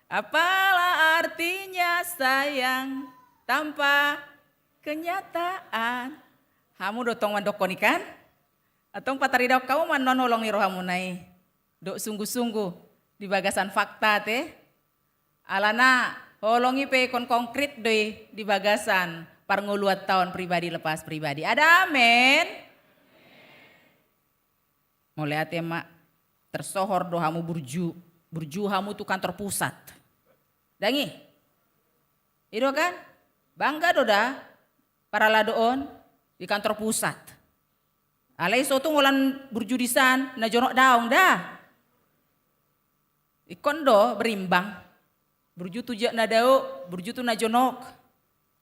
apalah artinya sayang tanpa kenyataan. Hamu do tong mandokkon i kan? Antong pataridaon hamu ma annon holong ni rohamuna i. Dok sungguh-sungguh di bagasan fakta te. Alana holong i pe ingkon konkrit do i di bagasan parngoluan taon pribadi lepas pribadi. Ada amen? Mauliate ma, tersohor do hamu burju. Burju hamu tu kantor pusat. Dang i? I do kan? Bangga do da parhalado on di kantor pusat. Alai so tung holan burju disan, na jonok daong da. Ingkon do berimbang. Burju tu na dao, burju tu na jonok.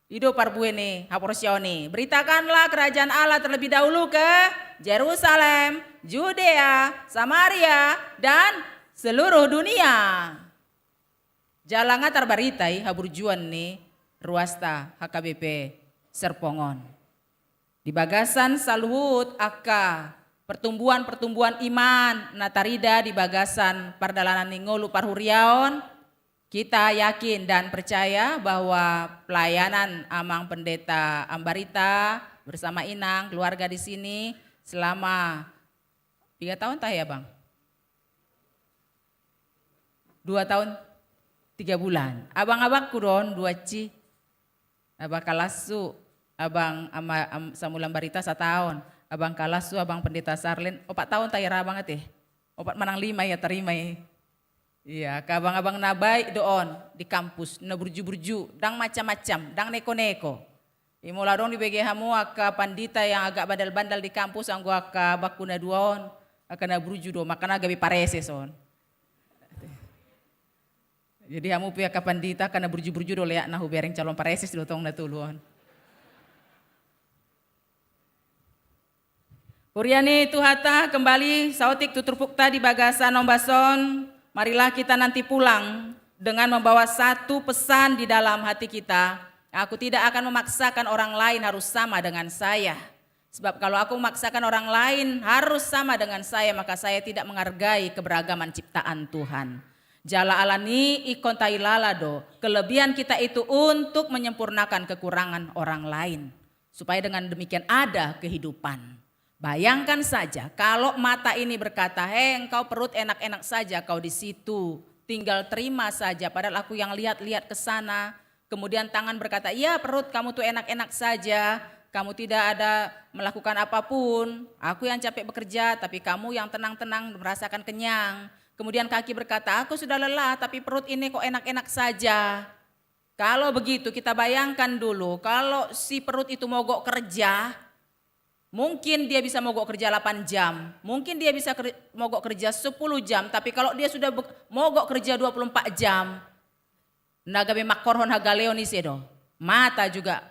I do parbue ni haporseaon i. Beritakanlah kerajaan Allah terlebih dahulu ke Jerusalem, Judea, Samaria, dan seluruh dunia. Jala nga tarbarita i haburjuon ni ruasta H K B P Serpong on. Di bagasan saluhut angka pertumbuhan-pertumbuhan iman na tarida di bagasan pardalanan ni ngolu parhuriaon, kita yakin dan percaya bahwa pelayanan Amang Pendeta Ambarita bersama Inang, keluarga di sini selama tiga tahun tah ya, Bang? Dua tahun tiga bulan. Abang-abangku do on dua ci. Abang Kalasu, Abang Ama-, Am-, Samuel Ambarita sataon. Abang Kalasu, Abang Pendeta Sarlen, opat tahun tah i ra, Abang, ate? Opat manang lima ia tarima i. Iya, angka abang-abang na baik do on di kampus, na burju-burju, dang macam-macam, dang neko-neko. I molo adong dibege hamu angka pandita yang agak bandal-bandal di kampus, anggo angka abangku na dua on, angka na burju do, makana gabe pareses on. Jadi hamu pe angka pandita, angka na burju-burju do leakna, hubereng calon pareses do tong na tolu on. Huria ni Tuhanta, kembali saotik tu turpukta di bagasan ombas on, marilah kita nanti pulang dengan membawa satu pesan di dalam hati kita. Aku tidak akan memaksakan orang lain harus sama dengan saya. Sebab kalau aku memaksakan orang lain harus sama dengan saya, maka saya tidak menghargai keberagaman ciptaan Tuhan. Jala alani i ingkon tahilala do, kelebihan kita itu untuk menyempurnakan kekurangan orang lain. Supaya dengan demikian ada kehidupan. Bayangkan saja, kalau mata ini berkata, "Hei, engkau perut enak-enak saja kau di situ, tinggal terima saja, padahal aku yang lihat-lihat ke sana." Kemudian tangan berkata, "Iya, perut kamu tuh enak-enak saja, kamu tidak ada melakukan apapun. Aku yang capek bekerja, tapi kamu yang tenang-tenang merasakan kenyang." Kemudian kaki berkata, "Aku sudah lelah, tapi perut ini kok enak-enak saja." Kalau begitu, kita bayangkan dulu, kalau si perut itu mogok kerja, mungkin dia bisa mogok kerja delapan jam, mungkin dia bisa ker-, mogok kerja sepuluh jam, tapi kalau dia sudah be-, mogok kerja dua puluh empat jam, na gabe mangkorhon hagaleon ise do. Mata juga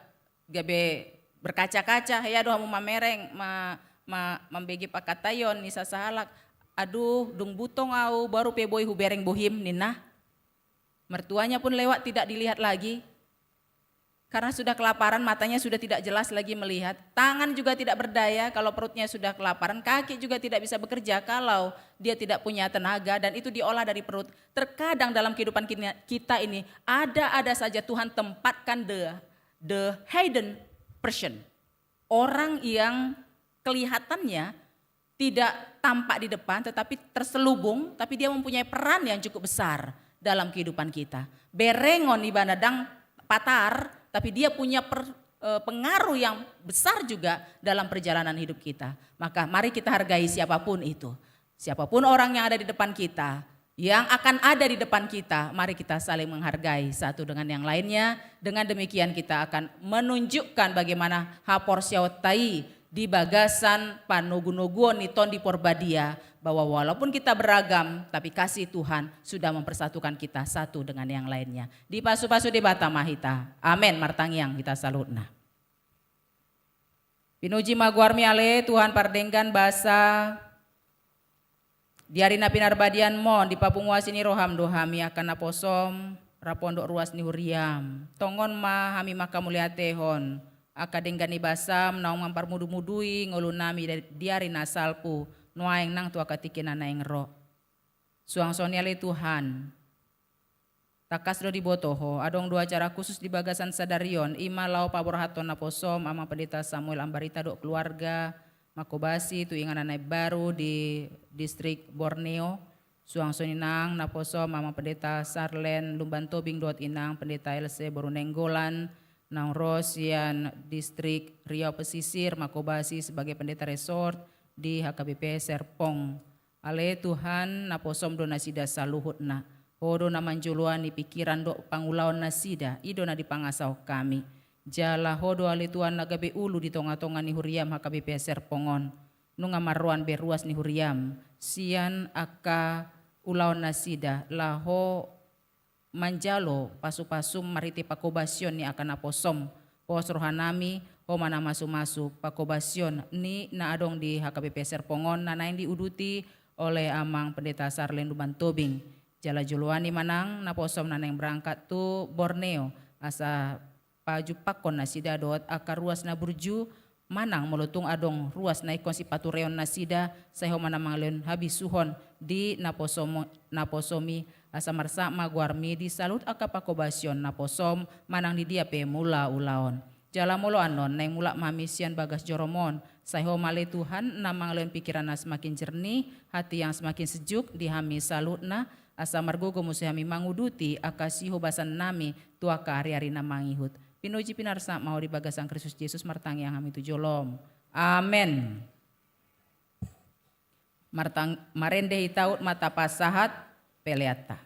gabe berkaca-kaca, hea do hamu mamereng, ma-, ma-, mambege pangkataion ni sasahalak. "Aduh, dung butong au, baru pe boi hubereng bohim," ninna. Mertuanya pun lewat, tidak dilihat lagi. Karena sudah kelaparan, matanya sudah tidak jelas lagi melihat. Tangan juga tidak berdaya kalau perutnya sudah kelaparan. Kaki juga tidak bisa bekerja kalau dia tidak punya tenaga. Dan itu diolah dari perut. Terkadang dalam kehidupan kini-, kita ini, ada-ada saja Tuhan tempatkan the, the hidden person. Orang yang kelihatannya tidak tampak di depan, tetapi terselubung, tapi dia mempunyai peran yang cukup besar dalam kehidupan kita. Berengon ibana dang patar, tapi dia punya per-, eh, pengaruh yang besar juga dalam perjalanan hidup kita. Maka mari kita hargai siapapun itu. Siapapun orang yang ada di depan kita, yang akan ada di depan kita, mari kita saling menghargai satu dengan yang lainnya. Dengan demikian kita akan menunjukkan bagaimana haporseaonta i di bagasan panogunoguon ni Tondi Porbadia, bahwa walaupun kita beragam, tapi kasih Tuhan sudah mempersatukan kita satu dengan yang lainnya. Dipasupasu Debata ma hita. Amen. Martangiang hita saluhutna. Pinuji ma goarmi ale Tuhan pardenggan basa. Di ari na pinarbadianmon, dipapungu asi ni roham do hami angka naposom. rap on dohot ruas ni huriam. Tongon ma hami manghamauliatehon angka denggan ni basam naung mamparmudumudui ngolunami di, di ari na salpu, nuaeng nang tu angka tingki na naeng ro. Suang songon i ale Tuhan, tangkas do diboto Ho, adong do acara khusus di bagasan sadari on, i ma laho paborhathon naposom Amang Pendeta Samuel Ambarita dohot keluarga, mangkobasi tu inganan na imbaru di distrik Borneo. Suang songon i nang naposom Amang Pendeta Sarlen Lumban Tobing dohot inang Pendeta Else boru Nainggolan, naung ro sian distrik Riau Pesisir, mangkobasi sebagai pendeta resort di H K B P Serpong. Ale Tuhan, naposom do nasida saluhutna. Ho do na manjoloani pikiran dohot pangulaon nasida, i do na dipangasahon hami. Jala Ho do ale Tuhan na gabe ulu di tongatonga ni huriam H K B P Serpong on. Nunga marroan be ruas ni huriam sian angka ulaon nasida, laho manjalo pasupasum marhite pangkobasion ni angka naposom. Pos rohanami, Ho ma na mamasumasu pangkobasion ni na adong di H K B P Serpong on na naeng diuduti oleh Amang Pendeta Sarlen Lumban Tobing. Jala joloani ma nang naposom na naeng berangkat tu Borneo, asa pajumpangkon nasida dohot angka ruas na burju, manang molo tung adong ruas na ingkon sipatureon nasida, sai Ho ma na mangalehon habisuhon di naposom-, naposom i, asa marsak ma goarmi di saluhut angka pangkobasion naposom, manang di dia pe mula ulaon. Jala molo annon naeng mulak ma hami sian bagas jorom on, sai Ho ma ale Tuhan na mangalehon pikiran na semakin jernih, hati yang semakin sejuk di hami saluhutna, asa margogo muse hami manguduti angka sihobasannami tu angka ariari na mangihut. Pinuji pinarsak ma Ho di bagasan Kristus Jesus, martangiang hami tu jolom. Amen. Martang-, marende hita, hot ma tapasahat peleanta.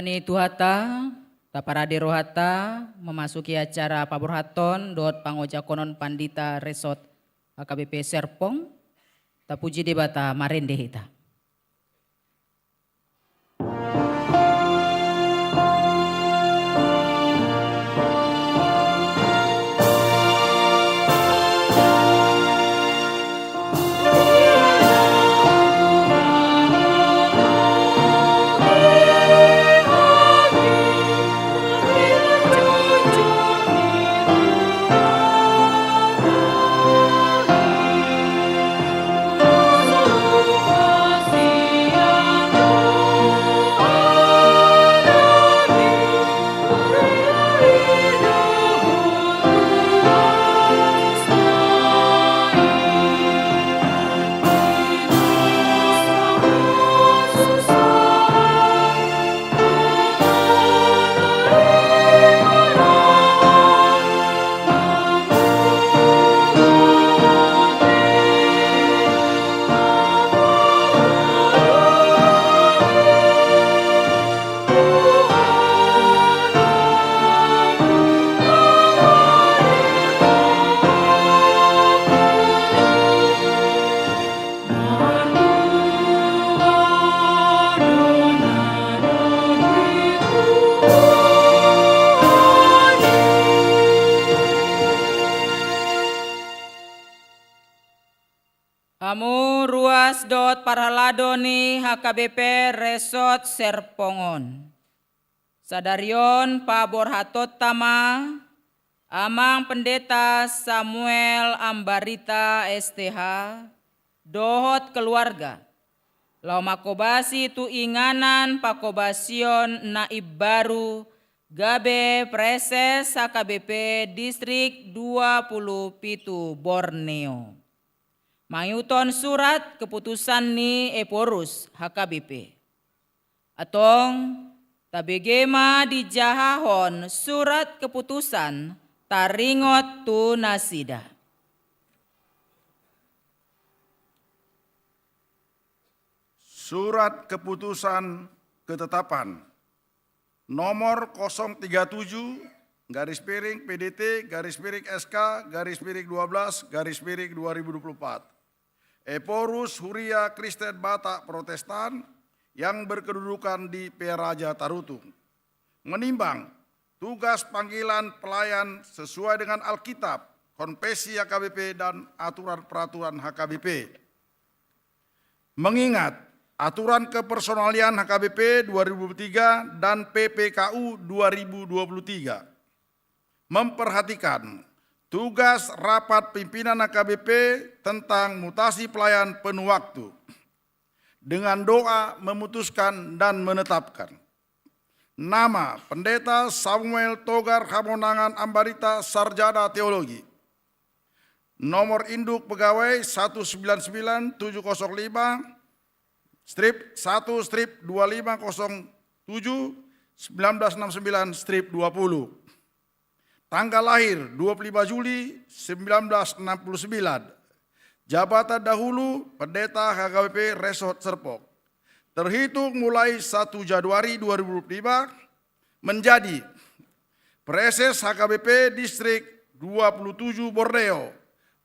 Ni Tuhanta, taparade rohanta memasuki acara paborhathon dohot pangojakonon pandita Resort H K B P Serpong. Tapuji Debata, marende hita. Hamu ruas dohot parhalado ni H K B P Resort Serpong on. Sadari on paborhatonta ma Amang Pendeta Samuel Ambarita S T H dohot keluarga, laho manghobasi tu inganan panghobasion na imbaru gabe Praeses H K B P Distrik dua pulu pitu Borneo. Mangihuthon surat keputusan ni Ephorus H K B P. Antong, tabege ma dijahahon surat keputusan taringot tu nasida. Surat keputusan ketetapan nomor kosong tiga tujuh garis miring P D T garis miring S K garis miring dua belas garis miring dua ribu dua puluh empat. Ephorus Huria Kristen Batak Protestan yang berkedudukan di Pearaja Tarutung. Menimbang tugas panggilan pelayan sesuai dengan Alkitab, konfesi H K B P, dan aturan peraturan H K B P. Mengingat aturan kepersonalian H K B P dua ribu tiga dan P P K U dua ribu dua puluh tiga. Memperhatikan tugas rapat pimpinan H K B P tentang mutasi pelayan penuh waktu. Dengan doa memutuskan dan menetapkan. Nama, Pendeta Samuel Togar Hamonangan Ambarita, Sarjana Teologi. Nomor induk pegawai satu sembilan sembilan tujuh kosong lima strip satu strip dua lima kosong tujuh sembilan belas enam sembilan strip dua puluh. Tanggal lahir dua puluh lima Juli sembilan belas enam puluh sembilan. Jabatan dahulu Pendeta H K B P Resort Serpong. Terhitung mulai satu Januari dua ribu dua puluh lima menjadi Praeses H K B P Distrik dua puluh tujuh Borneo,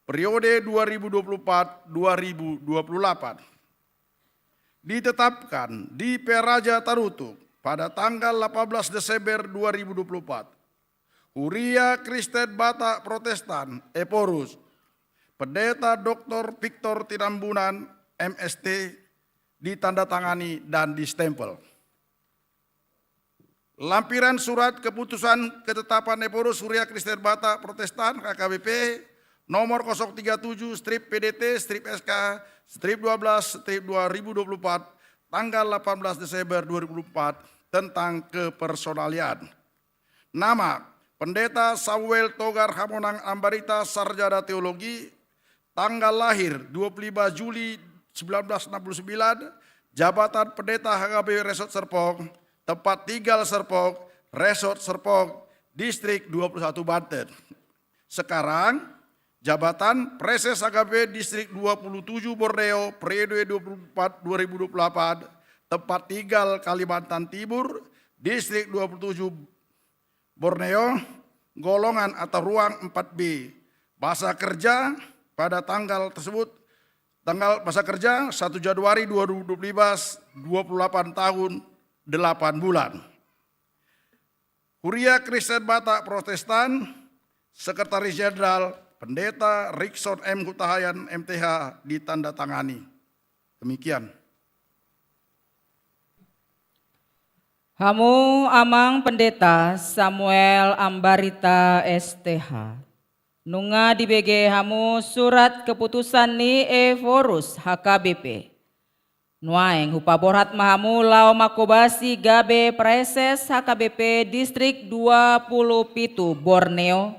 periode dua ribu dua puluh empat dua ribu dua puluh delapan. Ditetapkan di Pearaja Tarutung pada tanggal delapan belas Desember dua ribu dua puluh empat. Huria Kristen Batak Protestan, Ephorus, Pendeta Doktor Victor Tinambunan, M S T, ditandatangani dan distempel. Lampiran surat keputusan ketetapan Ephorus Huria Kristen Batak Protestan, H K B P, nomor kosong tiga tujuh strip P D T strip S K strip dua belas strip dua ribu dua puluh empat, tanggal delapan belas Desember dua ribu dua puluh empat, tentang kepersonalian. Nama, Pendeta Samuel Togar Hamonang Ambarita, Sarjana Teologi, tanggal lahir dua puluh lima Juli sembilan belas enam puluh sembilan, jabatan Pendeta H K B P Resort Serpong, tempat tinggal Serpong, Resort Serpong, Distrik dua puluh satu Banten. Sekarang, jabatan Praeses H K B P Distrik dua puluh tujuh Borneo, periode dua puluh empat dua ribu dua puluh delapan, tempat tinggal Kalimantan Timur, Distrik dua puluh tujuh Borneo, golongan atau ruang empat B. Bahasa kerja pada tanggal tersebut, tanggal bahasa kerja satu Januari dua ribu dua belas, dua puluh delapan tahun, delapan bulan. Huria Kristen Batak Protestan, Sekretaris Jenderal Pendeta Rikson M Hutahayan M T H, ditandatangani. Demikian. Hamu Amang Pendeta Samuel Ambarita S T H, nunga dibege hamu surat keputusan ni Ephorus H K B P. Nuaeng hupaborhat ma hamu laho manghobasi gabe praeses H K B P Distrik dua puluh pitu Borneo,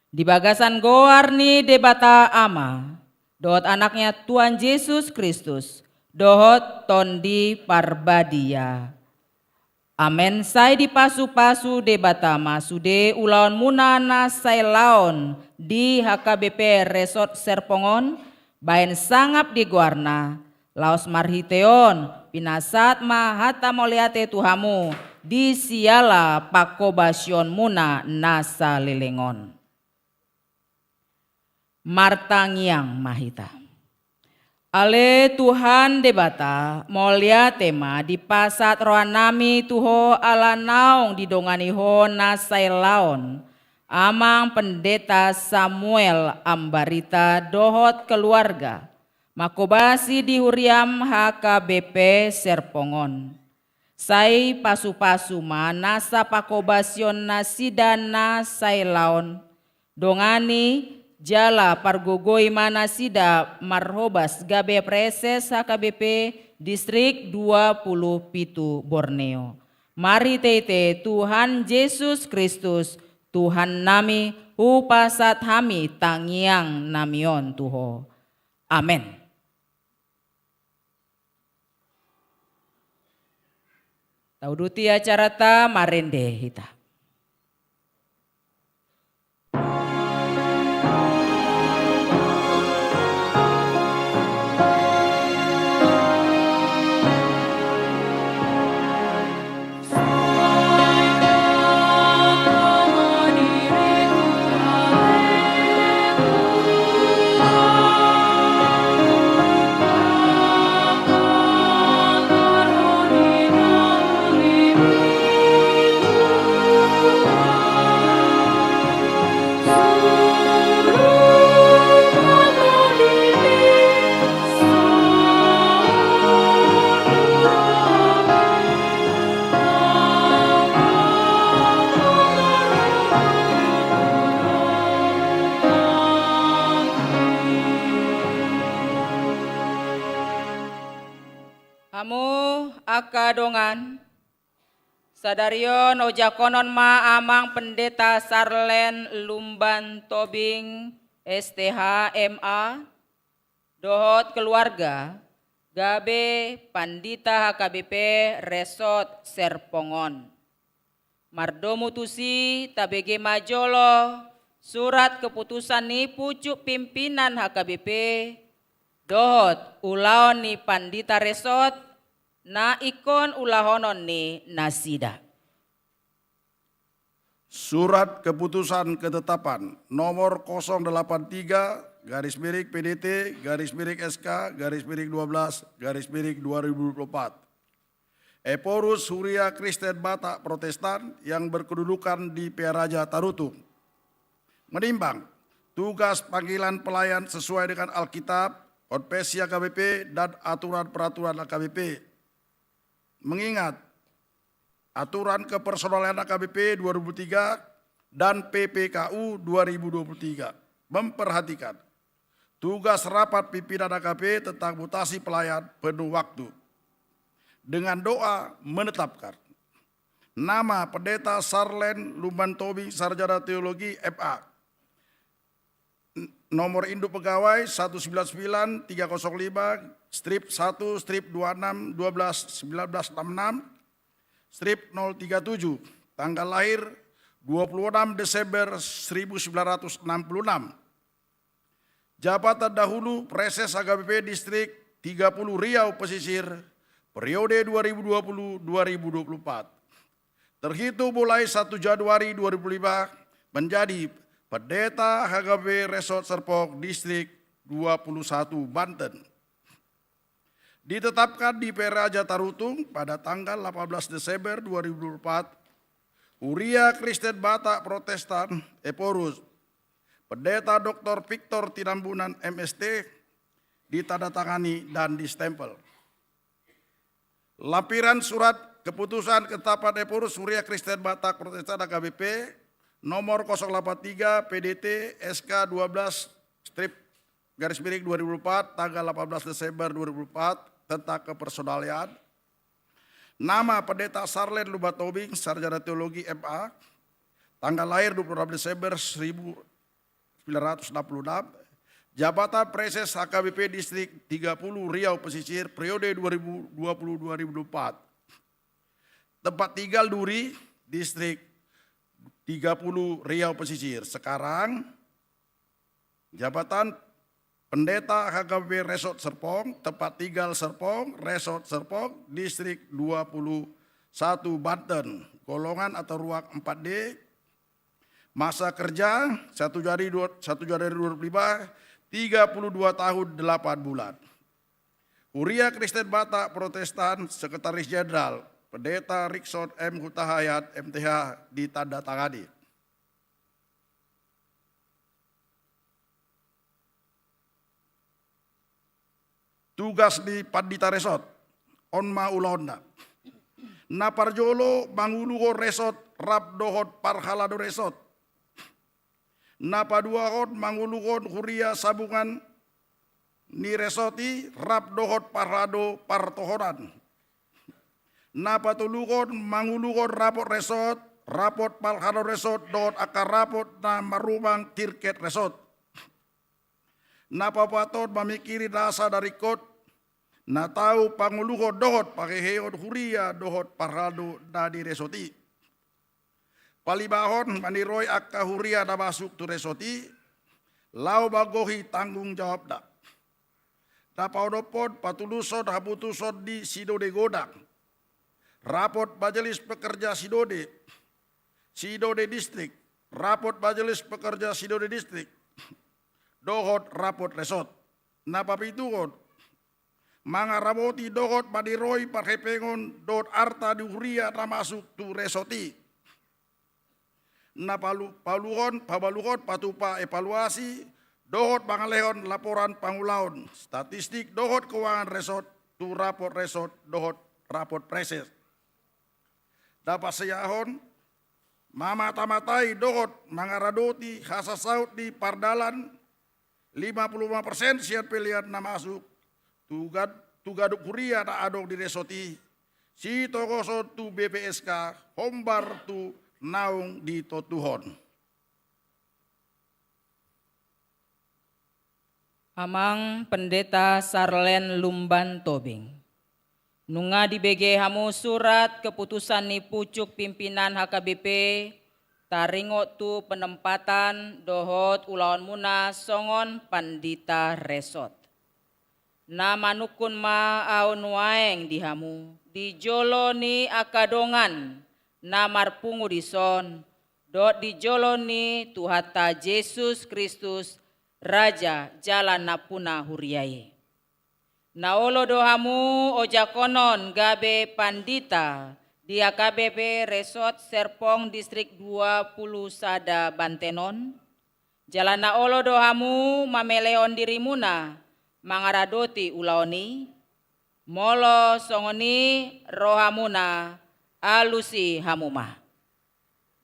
di bagasan goar ni Debata Ama, dohot Anaknya Tuhan Jesus Kristus, dohot Tondi Parbadia. Amen. Sai dipasupasu Debata ma sude ulaonmuna na sai laon di H K B P Resort Serpong on, baen sangap di goarna, laos marhite on pinasahat ma hata mauliate tu hamu di siala panghobasionmuna na saleleng on. Martangiang ma hita. Ale Tuhan Debata, mauliate ma dipasahat rohanami tu Ho ala naung didongani Ho na sai laon Amang Pendeta Samuel Ambarita dohot keluarga, manghobasi di huriam H K B P Serpong on. Sai pasupasu ma nasa panghobasion nasida na sai laon, dongani jala pargogoi ma nasida marhobas gabe praeses H K B P Distrik dua puluh pitu Borneo. Marhitehite Tuhan Jesus Kristus, Tuhannami, hupasahat hami tangiangnami on tu Ho. Amen. Tauduti acaranta, marende hita. Hamu angka dongan, sadari on ojakonon ma Amang Pendeta Sarlen Lumban Tobing, S T H, M A, dohot keluarga, gabe pandita H K B P Resort Serpong on. Mardomu tusi, tabege ma jolo surat keputusan ni pucuk pimpinan H K B P dohot ulaon ni pandita resort na ingkon ulahonon ni nasida. Surat keputusan ketetapan nomor kosong delapan tiga garis miring P D T garis miring S K garis miring dua belas garis miring dua ribu dua puluh empat. Ephorus Huria Kristen Batak Protestan yang berkedudukan di Pearaja Tarutung. Menimbang tugas panggilan pelayan sesuai dengan Alkitab, konfesi H K B P, dan aturan peraturan H K B P. Mengingat aturan kepersonalian H K B P dua ribu tiga dan P P K U dua ribu dua puluh tiga, memperhatikan tugas rapat pimpinan H K B P tentang mutasi pelayan penuh waktu. Dengan doa menetapkan nama Pendeta Sarlen Lumban Tobing, Sarjana Teologi, M A, nomor induk pegawai satu sembilan sembilan tiga kosong lima strip satu strip dua enam dua belas sembilan belas enam enam strip nol tiga tujuh, tanggal lahir dua puluh enam Desember seribu sembilan ratus enam puluh enam. Jabatan dahulu Praeses H K B P Distrik tiga puluh Riau Pesisir, periode dua ribu dua puluh dua ribu dua puluh empat. Terhitung mulai satu Januari dua ribu lima, menjadi Pendeta H K B P Resort Serpong Distrik dua puluh satu Banten. Ditetapkan di Peraja Tarutung pada tanggal delapan belas Desember dua ribu dua puluh empat, Huria Kristen Batak Protestan Ephorus, Pendeta Doktor Victor Tinambunan M S T, ditandatangani dan distempel. Lampiran surat keputusan ketetapan Ephorus Huria Kristen Batak Protestan H K B P nomor kosong delapan tiga P D T S K dua belas strip garis miring dua ribu empat, tanggal delapan belas Desember dua ribu empat, tentang kepersonalian. Nama Pendeta Sarlen Lumban Tobing, Sarjana Teologi M A, tanggal lahir dua puluh enam Desember seribu sembilan ratus enam puluh enam, jabatan Praeses H K B P Distrik tiga puluh Riau Pesisir periode dua ribu dua puluh dua ribu dua puluh empat. Tempat tinggal Duri, Distrik tiga puluh Riau Pesisir. Sekarang jabatan Pendeta H K B P Resort Serpong, tempat tinggal Serpong, Resort Serpong, Distrik dua puluh satu Banten, golongan atau ruang empat D, masa kerja satu Januari dua, satu Januari dua ribu lima, tiga puluh dua tahun delapan bulan. Huria Kristen Batak Protestan, Sekretaris Jenderal, Pendeta Rikson M Hutahayat M T H, ditandatangani. Tugas ni Pandita Resort, on ma ulaonna. Na parjolo manguluhon resort rap dohot parhalado resort. Na paduahon manguluhon huria sambungan ni resort i rap dohot parhalado partohonan. Na patoluhon manguluhon rapot resort, rapot parhalado resort dohot angka rapot na marumang tirket resort. Na paopathon mamingkiri nasa na ringkot, na tau panguluhon dohot pahehehon huria dohot parhalado na di resort i. Palimahon maniroi angka huria na masuk tu resort i, laho manggohi tanggung jawabna. Na paonomhon patulushon haputusan ni sinode godang, rapot majelis pekerja sinode, sinode distrik, rapot majelis pekerja sinode distrik, dohot rapot resort. Na papituhon mangaramoti dohot maniroi parhepengon dohot arta ni huria na masuk tu resort i. Na palu-, paluhon, pabaluhon patupa evaluasi dohot mangalehon laporan pangulaon statistik dohot keuangan resort tu rapot resort dohot rapot praeses. Na paseahon mamata-matai dohot mangaradoti hasasaut ni pardalan lima puluh lima persen sian pelean na masuk tu gad-, tu ganup huria na adong di resort i, sitogoson tu B P S K hombar tu naung ditontuhon. Amang Pendeta Sarlen Lumban Tobing. Nunga dibege hamu surat keputusan ni pucuk pimpinan H K B P taringot tu penempatan dohot ulaonmuna songon pandita resort. Na manungkun ma ahu nuaeng di hamu di jolo ni angka dongan na marpungu dison dohot di jolo ni Tuhanta Jesus Kristus, Raja jala nampuna huria i. Na olo do hamu ojakonon gabe pandita di H K B P Resort Serpong Distrik dua puluh sada Banten on? Jala na olo do hamu mamelehon dirimuna mangaradoti ulaon i? Molo songon i rohamuna, alusi hamu ma.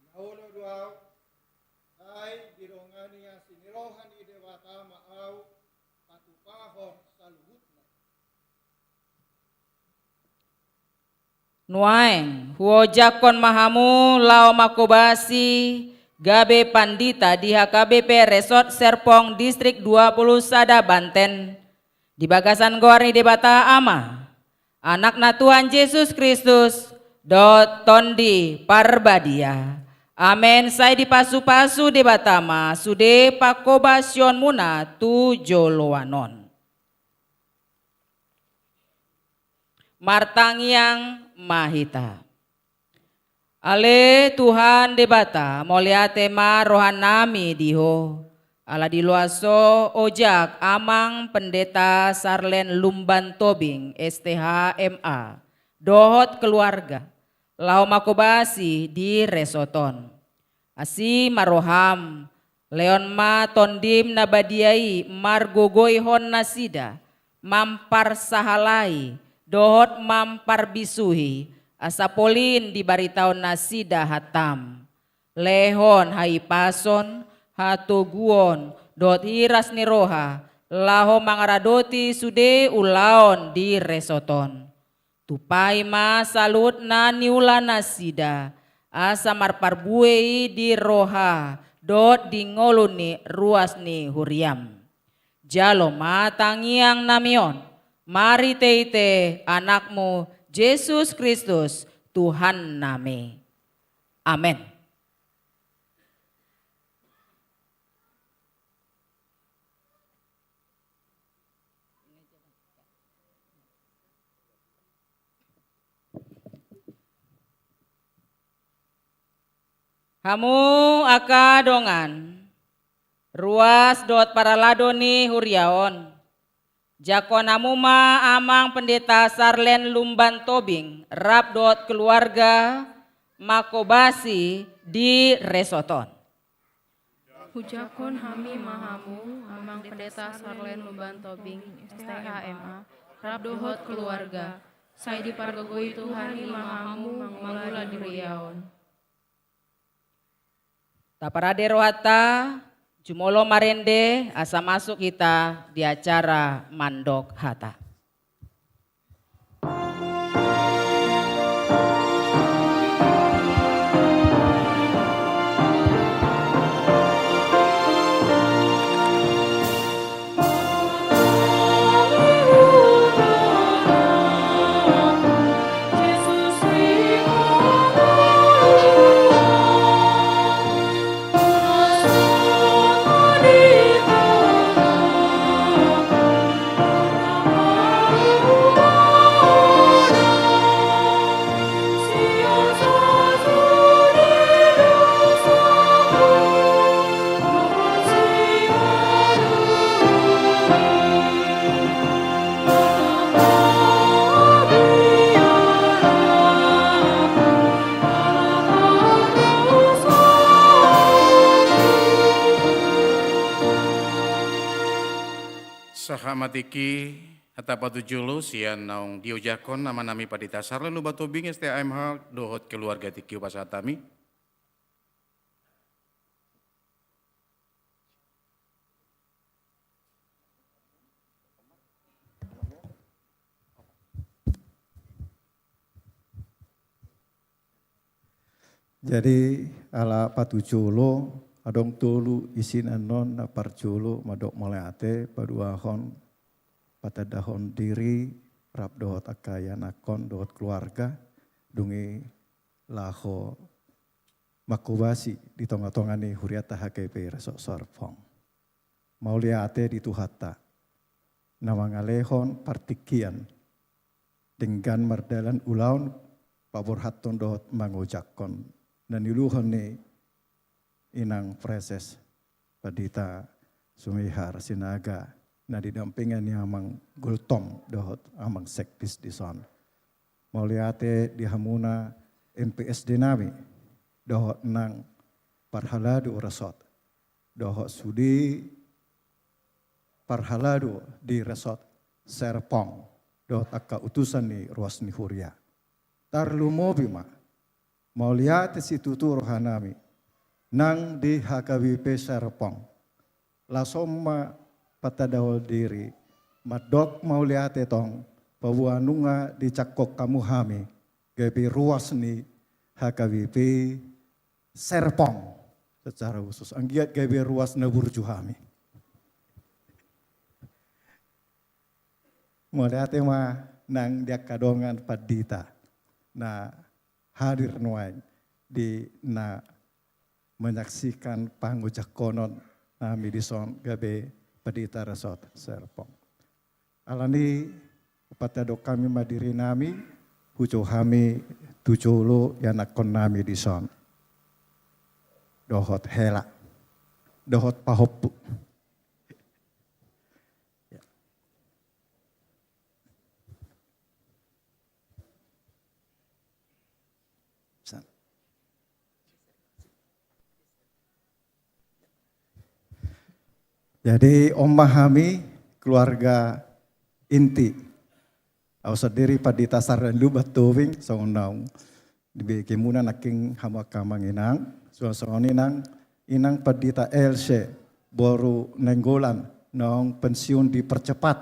Na olo do ahu, sai didongani asi ni roha ni Debata ma ahu patupahon saluhutna. Nuaeng huojakhon ma hamu laho manghobasi gabe pandita di H K B P Resort Serpong Distrik dua puluh sada Banten, di bagasan goar ni Debata Ama, Anakna Tuhan Jesus Kristus, dohot Tondi Parbadia. Amen. Sai dipasupasu Debata ma sude panghobasionmuna tu joloan on. Martangiang ma hita. Ale Tuhan Debata, mauliate ma rohanami di Ho, ala diloas Ho ojak Amang Pendeta Sarlen Lumban Tobing, S T H M A, dohot keluarga, laho manghobasi di resort on. Asi ma roham, lehon ma Tondim na badia i margogoihon nasida, mamparsahalai dohot mamparbisuhi, asa polin dibaritaon nasida hatam. Lehon hahipason, hatoguon, dohot hiras ni roha, laho mangaradoti sude ulaon di resort on. Tumpahi ma saluhut na niula nasida, asa marparbue i di roha dohot di ngolu ni ruas ni huriam. Jalo ma tangiangnami on, marhitehite Anakmu Jesus Kristus, Tuhannami. Amen. Hamu angka dongan, ruas dohot parhalado ni huria on, jangkon hamu ma Amang Pendeta Sarlen Lumban Tobing rap dohot keluarga manghobasi di resort on. Hujangkon hami ma hamu, Amang Pendeta Sarlen Lumban Tobing, S T H M A, rap dohot keluarga, sai dipargogoi Tuhan i ma hamu mangula di huria on. Taparade rohanta, jumolo marende, asa masuk hita di acara mandok hata. Sahat ma tingki hata patujolo sian naung diojakhon amanami Pandita Sarlen Lumban Tobing, S T H M H, dohot keluarga, tingki hupasahat hami. Jadi, ala patujolo, adong tolu isi annon. Na parjolo mandok mauliate, paduahon patandahon diri, rap dohot angka ianakhon dohot keluarga, dung i laho manghobasi di tonga-tonga ni hurianta H K B P Resort Serpong. Mauliate di Tuhanta, na mangalehon partingkian denggan mardalan ulaon paborhathon dohot mangojakhon na niuluhon ni Inang Praeses Pandita Sumihar Sinaga, na didampingi ni Amang Gultom dohot Amang Sekdis dison. Mauliate di hamuna M P S D nami, dohot nang parhalado resort, dohot sude parhalado di Resort Serpong, dohot angka utusan ni ruas ni huria. Tarlumobi ma, mauliate situtu rohanami nang di H K B P Serpong. Laos on ma patandahon diri, mandok mauliate tong, paboa nunga dijangkon hamu hami gabe ruas ni H K B P Serpong secara khusus. Anggiat gabe ruas na burju hami. Mauliate ma nang di angka dongan pandita na hadir nuaeng di na menyaksikan pangojakhonon nami dison gabe Pandita Resort Serpong. Alani i, patandahon hami ma dirinami, hujou hami tu jolo ianakkonnami dison. Dohot hela. Dohot pahompu. Jadi, on ma hami keluarga inti. Au sandiri Pandita Sarden Lumban Tobing, songon naung dibege muna nangkin hamu angka amang inang, songon i nang inang Pandita Else, boru Nainggolan, naung pensiun dipercepat.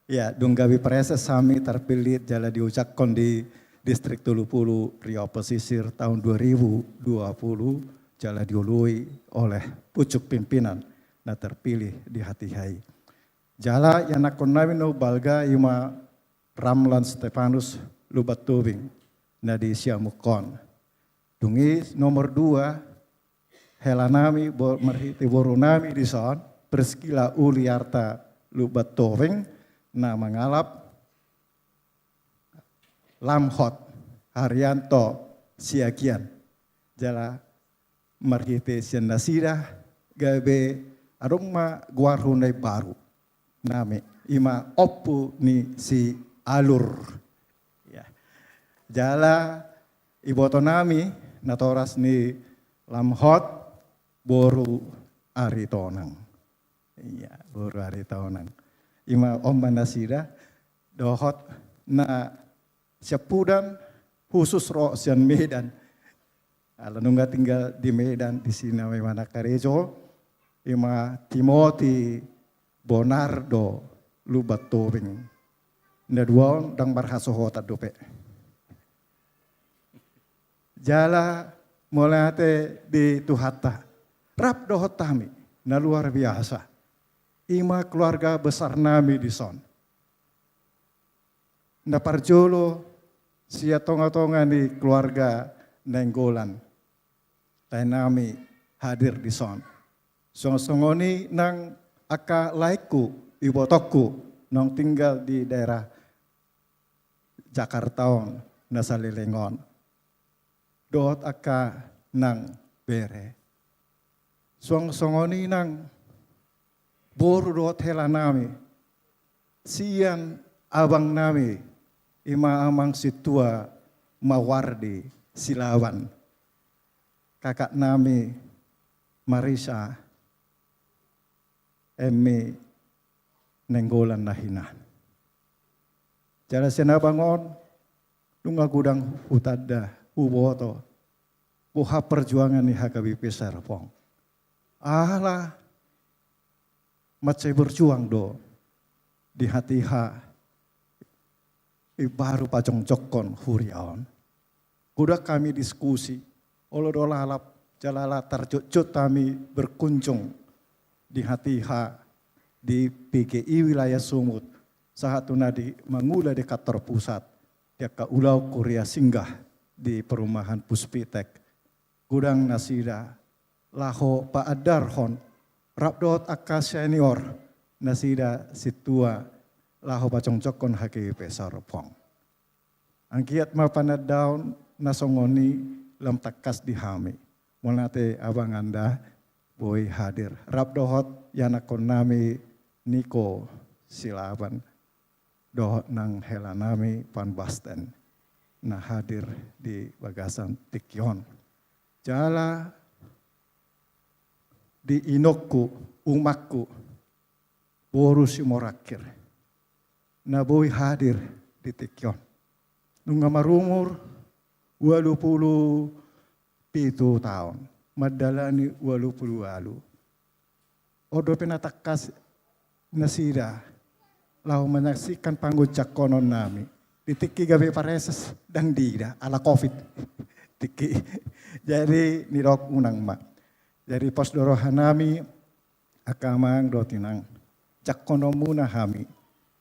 Ya, dung gabe praeses hami tarpillit jala diojakhon di Distrik Tolu Pulu Riau Pesisir tahun dua ribu dua puluh, jala dioloi oleh pucuk pimpinan na terpilih di hatiha i. Jala ianakkonnami na umbalga i ma Ramlan Stefanus Lumban Tobing na di Siamukon. Dung i nomor dua, helanami bo-, marhite borunami dison, Priskila Uliarta Lumban Tobing, na mangalap Lamhot Haryanto Siagian. Jala marhite sian nasida gabe adong ma goarhu na imbaru nami, i ma Ompu ni Si Alur. Ya. Jala ibotonami natoras ni Lamhot, boru Aritonang. Iya, boru Aritonang. I ma on ma nasida dohot na siampudan khusus ro sian Medan. Ala nunga tinggal di Medan, disi nami manangkarejo, i ma Timoti Bonardo Lumban Tobing. Na dua on ndang marhasohotan dope. Jala mauliate di Tuhanta. Rap dohot hami, na luar biasa. I ma keluarga besarnami dison. Na parjolo sian tonga-tonga ni keluarga Nainggolan, laenami hadir dison. Songon-songon i nang angka laengku, ibotongku, naung tinggal di daerah Jakarta on, na saleleng on. Dohot angka nang bere. Songon-songon i nang boru dohot helanami sian abangnami, i ma amang sintua Mawardi Silaban, kakaknami Marisa, Emmi Nainggolan na hinan. Jala sian abang on, nunga godang hutanda, huboto boha perjuangan ni H K B P Serpong. Ala mansai berjuang do di hatiha imbaru pajongjongkon huria on. Godang hami diskusi, olo do lalap, jala ala tarjotjot hami berkunjung di hatiha di P G I wilayah Sumut, sahat tu na di mangula di kantor pusat, di angka ulaon huria singgah di perumahan Puspitek. Godang nasida laho paandarhon, rap dohot angka senior nasida sintua laho pajongjongkon H K B P Serpong. Anggiat ma panandaon na songon i lam tangkas di hami. Mauliate abang anda boi hadir. Rap dohot ianakkonnami Niko Silaban. Dohot nang helanami Van Basten na hadir di bagasan tingki on. Jala di inongku, umangku, boru Simorangkir, na boi hadir di tingki on. Nunga marumur ualu pulu pitu taon, mandalani ualu pulu ualu. On dope na tangkas nasida laho manyaksikan pangunjungkononnami. Di tingki gabe pareses ndang diida, ala covid. Tingki. Jadi, nidok unang ma. Jadi, pos do rohanami, angka amang dohot inang, jangkononmuna hami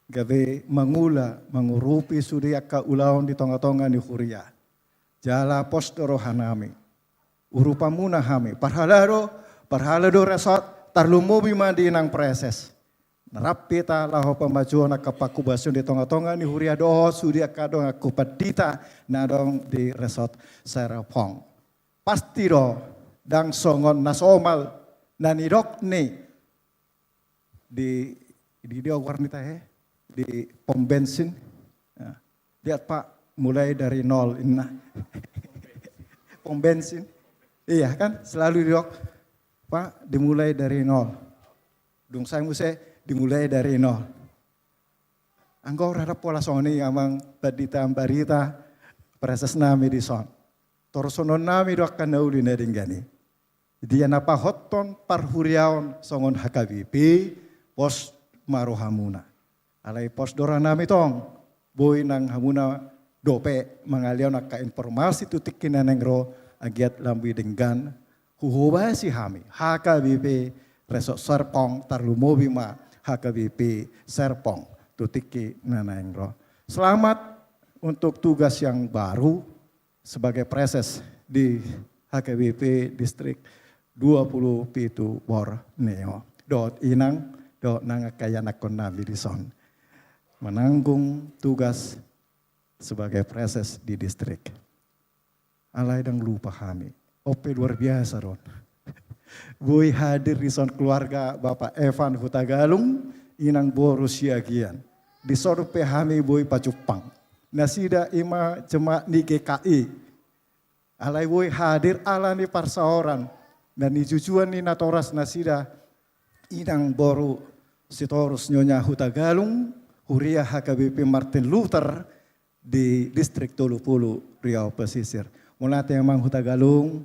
gabe mangula, mangurupi sude angka ulaon di tonga-tonga ni huria. Jala pos do rohanami, urupanmuna hami. Parhalado, parhalado resort, tarlumobi ma di inang praeses. na rap hita laho pamajuhon angka pangkobasion di tonga-tonga ni huria dohot sude angka dongan pandita na adong di Resort Serpong. Pasti do ndang songon na somal na nidok ni di, di, di goar ni tahe, di pom bensin. Ya. Lihat, Pak, mulai dari nol, inna. Pom bensin. Iya kan, selalu didok, Pak, dimulai dari nol. Dung sae muse, dimulai dari nol. Anggo rada pola songon i, amang pandita, ambarita, praeses nami dison. Torushononnami do angka na uli na denggan i. Dia na pahothon parhuriaon songon H K B P, pos ma rohamuna. Alai pos do rohanami tong, boi nang hamuna dope mangalehon angka informasi tu tingki na naeng ro, anggiat lam boi denggan huhobasi hami H K B P Resort Serpong, tarlumobi ma H K B P Serpong tu tingki na naeng ro. Selamat untuk tugas yang baru sebagai praeses di H K B P Distrik dua puluh pitu Borneo. Dohot inang, dohot nang angka ianakkonnami dison. Menanggung tugas sebagai praeses di distrik. Alai ndang lupa hami. On pe luar biasa do on. Boi hadir dison keluarga Bapak Evan Hutagalung, inang boru Siagian. Dison pe hami boi pajumpang. Nasida i ma jemaat ni G K I. Alai boi hadir ala ni parsaoran na nijujuan ni natoras nasida, inang boru Sitorus Nyonya Hutagalung, huria H K B P Martin Luther di Distrik tolu pulu Riau Pesisir. Mauliate, amang Hutagalung,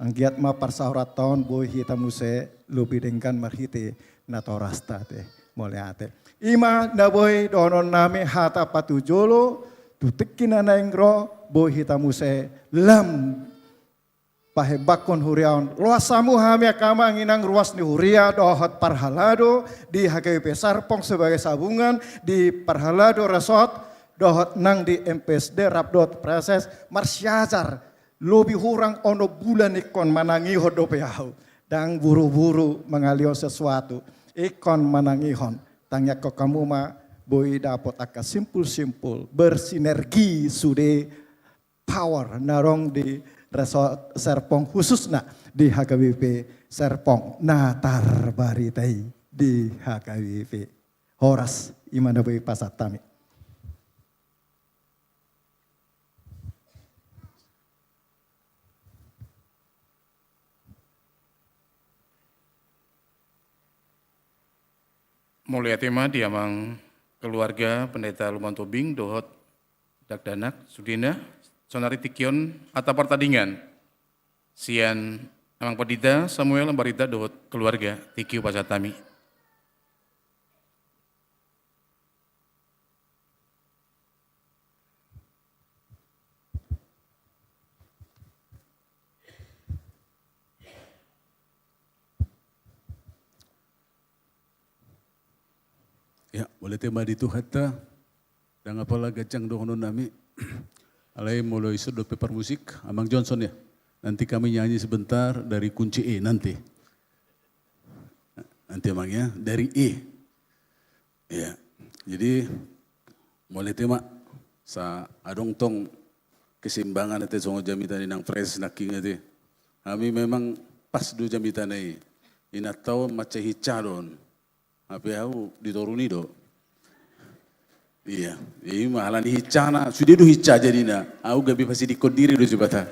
anggiat ma parsaoranta on boi hita muse lobi denggan marhite natorasta te. Mauliate. I ma na boi dohononnami hata patujolo, tu tingki na naeng ro boi hita muse lam pahembangkon huria on. Loas hamu hami angka amang inang ruas ni huria dohot parhalado di H K B P Serpong sebagai sabungan di parhalado resort dohot nang di M P S D rap dohot praeses marsiajar lobi hurang onom bulan ingkon manangihon dope ahu. Ndang buru-buru mangalehon sesuatu. Ingkon manangihon. Tangiangkon hamu ma boi dapot angka simpul-simpul bersinergi sude power na adong di Resort Serpong, khususna di H K B P Serpong na tarbarita i di H K B P. Horas, i ma na boi pasahat hami. Mauliate ma di amang keluarga Pendeta Lumban Tobing dohot dakdanak, sudena, sonari tingki on hata partadingan sian amang pandita Samuel, ambarita dohot keluarga, tingki hupasahat hami. Ya, mauliate ma di Tuhanta. Ndang apala ganjang dohononnami. Alai molo ison dope parmusik, Amang Johnson ya. Nanti kami nyanyi sebentar dari kunci E nanti. Nanti, Amang, ya, dari E. Iya. Jadi, mauliate ma, asa adong tong keseimbangan ate songon jamita ni nang praeses nangkin ate. Hami memang pas do jamitana i. Inanta on mansai hinsa do on. Hape ahu di toru ni do. Iya, i ma alani hinsana, sude do hinsa jadina. Ahu gabe pasidingkon diri do jabata.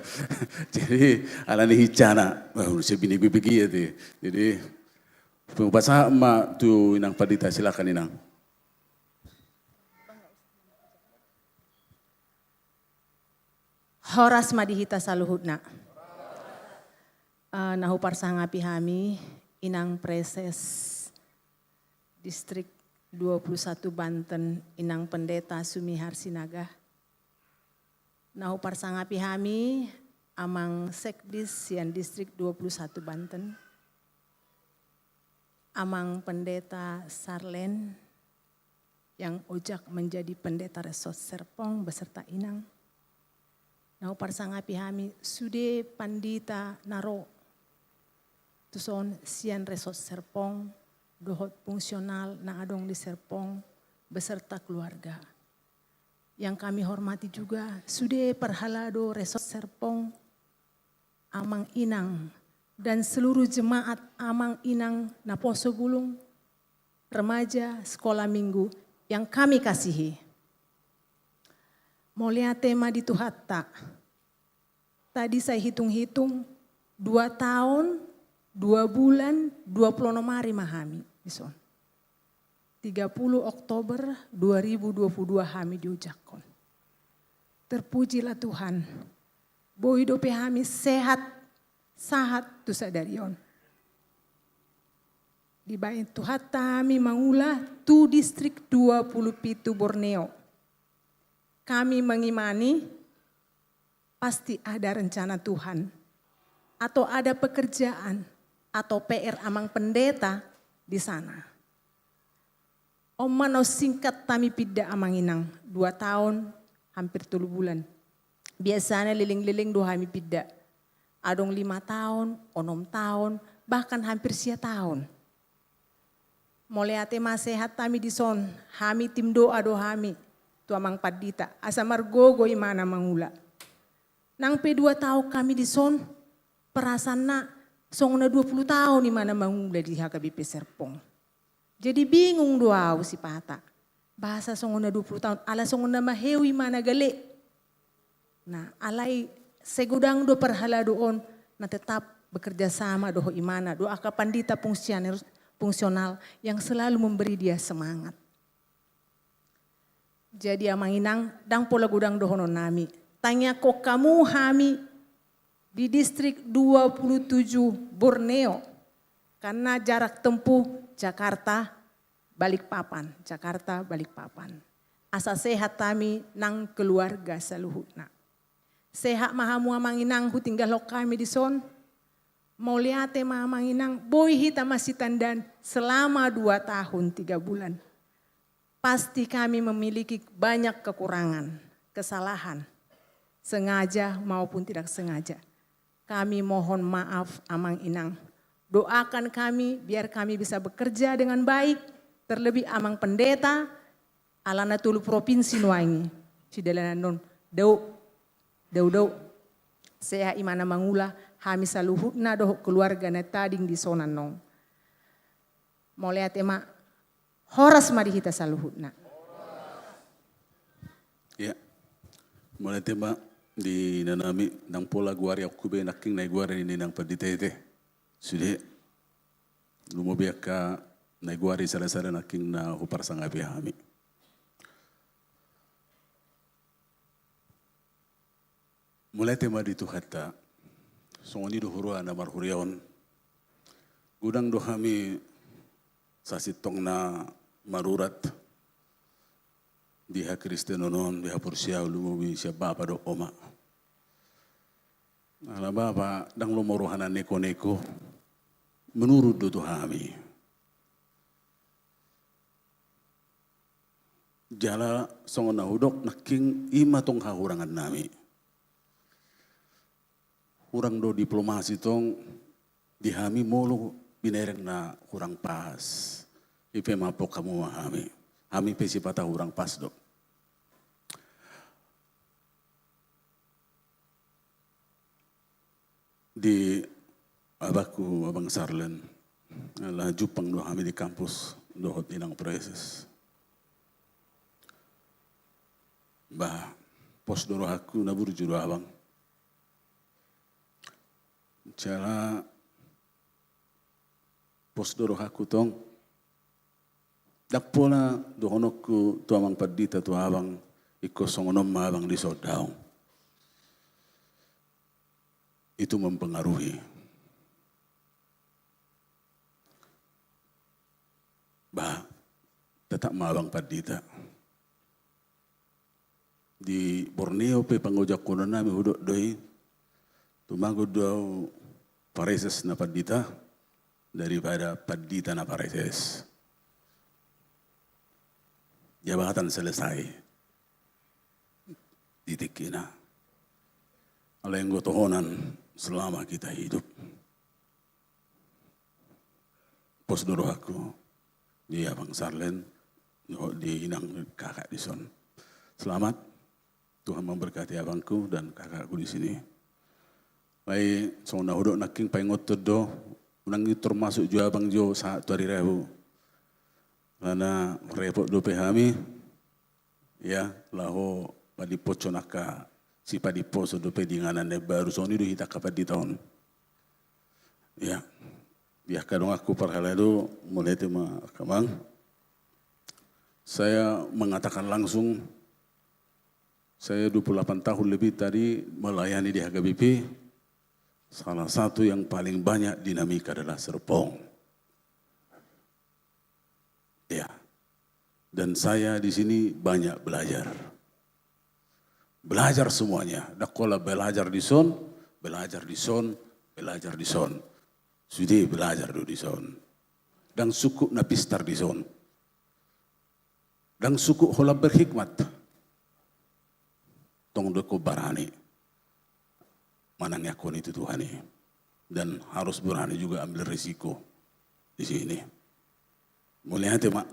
Jadi, alani hinsana. Wah, ulu sebini bebegi ate. Jadi, hupasahat ma tu inang pandita, silakan inang. Horas ma di hita saluhutna. Eh, na huparsangapi hami, inang praeses Distrik dua puluh satu Banten, Inang Pendeta Sumihar Sinaga. Na huparsangapi hami, amang sekdis sian Distrik dua puluh satu Banten. Amang Pendeta Sarlen, yang ojak menjadi pendeta Resort Serpong beserta inang. Na huparsangapi hami sude pandita na ro tuson sian Resort Serpong, dohot fungsional na adong di Serpong beserta keluarga. Yang kami hormati juga sude parhalado Resort Serpong, Amang Inang, dan seluruh jemaat Amang Inang Naposo Bulung, remaja, sekolah minggu yang kami kasihi. Mauliate ma di Tuhanta. Tadi saya hitung-hitung, dua tahun, dua bulan, dua puluh enam hari ma hami dison. Tiga puluh Oktober dua ribu dua puluh dua hami diojakhon. Terpujilah Tuhan. Boi dope hami sehat, sahat tu sadari on. Dibahen Tuhanta hami mangula tu distrik dua puluh pitu Borneo. Kami mengimani, pasti ada rencana Tuhan, atau ada pekerjaan, atau P R Amang Pendeta di sana. On ma na singkat hami pinda, Amang Inang, dua tahun, hampir tolu bulan. Biasana leleng-leleng do hami pinda. Adong lima tahun, onom tahun, bahkan hampir sia tahun. Mauliate ma, sehat hami dison, hami tim doa do hami tu Amang Pandita, asa margogo imana mangula. Nang pe dua tahun hami dison, perasaanna songon na dua puluh tahun imana mangula di H K B P Serpong. Jadi bingung do au sipata. Boasa songon na dua puluh tahun, ala songon na maheu imana gale. Nah, alai sai godang do parhalado on na tetap bekerja sama dohot imana, dohot angka pandita fungsioner-, fungsional yang selalu memberi dia semangat. Jadi Amang Inang, ndang pola godang dohonon nami. Tangiangkon hamu hami di distrik dua puluh tujuh Borneo, karena jarak tempuh Jakarta Balikpapan, Jakarta Balikpapan. Asa sehat hami nang keluarga saluhutna. Sehat ma hamu Amang Inang, hutinggalhon hami dison. Mauliate ma Amang Inang, boi hita masitandan selama dua tahun tiga bulan. Pasti kami memiliki banyak kekurangan, kesalahan, sengaja maupun tidak sengaja. Kami mohon maaf, Amang Inang. Doakan kami, biar kami bisa bekerja dengan baik, terlebih Amang Pendeta, alana tolu provinsi nuaeng i sidalanan on. Dao, dao, dao. Sehat imana mangula, hami saluhutna dohot keluarga na tading dison annon. Mauliate ma, horas ma di hita saluhutna. Ya. Mauliate ma di inanami, ndang pola goari au be nangkin na i goari ni inang pandita i te. Sude. Lumobi angka na i goari sada-sada nangkin na huparsangapi hami. Mauliate ma di Tuhanta, songon i do huroa na marhuria on. Godang do hami sasintongna marurat di hakristenon on, di haporseaon, lumobi sian bapa dohot oma. Ala bapa, ndang lomo rohana neko-neko, menurut do tu hami. Jala songon na hudok nangkin, i ma tong hahurangan nami. Hurang do diplomasi tong di hami molo binereng na hurang pas. I pe maaphon hamu ma hami. Hami pe sipata hurang pas do. Di abangku, Abang Sarlen, ala jumpang do hami di kampus dohot inang praeses. Bah, pos do rohangku, na burju do abang. Jala pos do rohangku tong. Ndang pola dohononku tu amang pandita, tu abang, ingkon songon on ma abang dison, daong. Itu mempengaruhi. Bah, tetap ma abang pandita. Di Borneo pe pangojakhononnami hudok do i, tumagon do au praeses na pandita daripada pandita na praeses. Jabatan selesai di tingkina. Alai anggo tohonan selama kita hidup. Pos do rohangku. di abang Sarlen, di inang kakak dison. Selamat. Tuhan memberkati abangku dan kakakku di sini. Alai songon na hudok nangkin, paingothon do, unang i termasuk jo abang jo sahat tu ari Rabu. Karena repot dope hami, ya, laho padipotso angka sipadipotso dope di inganan na baru, songon i do hita angka pandita on. Ya. Di angka donganku parhalado, mauliate ma angka amang. Saya mengatakan langsung, saya dua puluh delapan tahun lebih tadi melayani di H K B P. Salah satu yang paling banyak dinamika adalah serpong. Ya. Dan saya di sini banyak belajar. Belajar semuanya. Ndang holan belajar dison, belajar dison, belajar dison. Sude belajar do dison. Ndang sungkun na pistar dison. Ndang sungkun holan berhikmat. Tong do ingkon barani manangiangkon i tu Tuhan i. Dan harus berani juga ambil risiko di sini. Mauliate ma.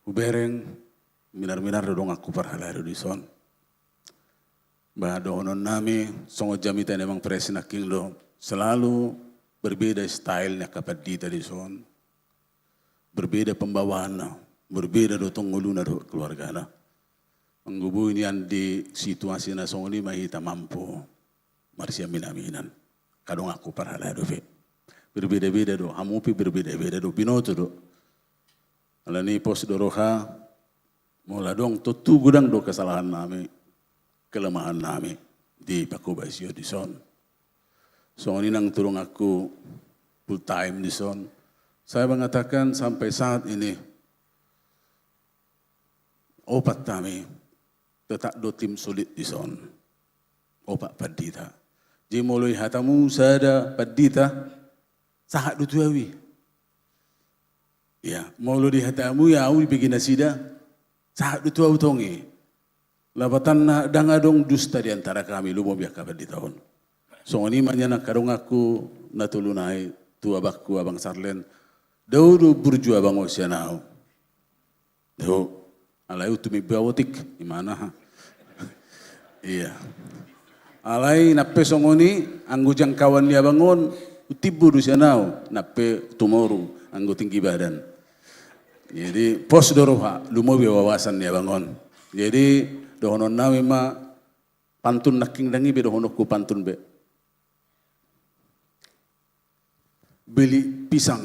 Hubereng, minar-minar do donganku parhalado dison. Ba dohonon nami, songon jamita ni amang pres nangkin do, selalu berbeda style ni angka pandita dison. Berbeda pembawaanna, berbeda do tong ngoluna dohot keluargana. Anggo boi nian di situasi na songon i ma hita mampu marsiamin-aminan. Angka donganku parhalado pe. Berbeda-beda do, hamu pe berbeda-beda do, binoto do. Alani pos do roha, molo adong tontu godang do kesalahan nami, kelemahan nami di pangkobasion dison. Songon i nang tu donganku full time dison. Saya mengatakan sampai saat ini, opat hami tetap do tim sulit dison. Opat pandita. Jadi molo dihatamu sada pandita, sahat do tu ahu i. Ya, molo dihatamu ia ahu dibege nasida, sahat do tu ahu tong i. Lapatanna ndang adong dusta di antara kami, lumobi angka pandita on. Songon i ma nian angka donganku na tolu nai, tu abangku abang Sarlen. Dao do burju abang on sian ahu. Dao. Alai utum iba otik, imana ha. Iya. Alai nang pe songon i, anggo jangkauan ni abang on, utimbo do sian ahu, nang pe tumoru, anggo tinggi badan. Jadi, pos do roha, lumobi wawasan ni abang on. Jadi, dohonon nami ma, pantun nangkin, ndang i be dohononku pantun be. Beli pisang,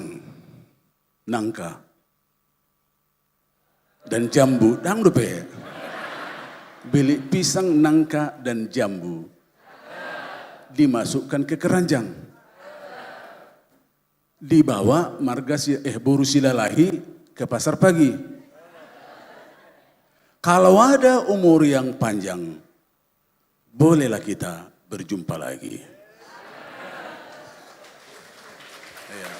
nangka, dan jambu, ndang dope. Beli pisang, nangka, dan jambu, dimasukkan ke keranjang. Dibawa marga si, eh, boru Silalahi ke pasar pagi. Kalau ada umur yang panjang, bolehlah kita berjumpa lagi. Iya.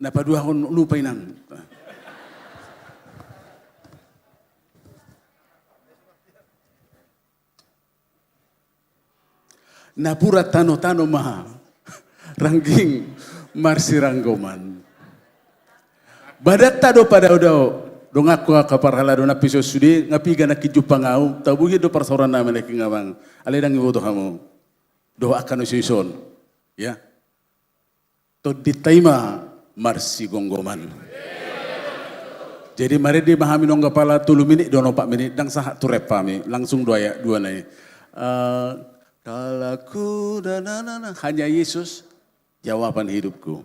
Na paduahon lupa inang. Napuran tano-tano ma rangging marsiranggoman. Badanta do padao-dao, donganku angka parhalado, na piso sude, nga piga nangkin jumpang ahu, tabuhi do parsaoran nami nangkin amang. Alai ndang iboto hamu. Dohot angka na iso-ison. Ya. Tondinta i ma marsigomgoman. Jadi marende ma hami nunga pala tolu minit, dohot opat minit, ndang sahat tu rap hami, langsung dua ya, dua nai. Eh, kalau ku da na na na, hanya Yesus jawaban hidupku.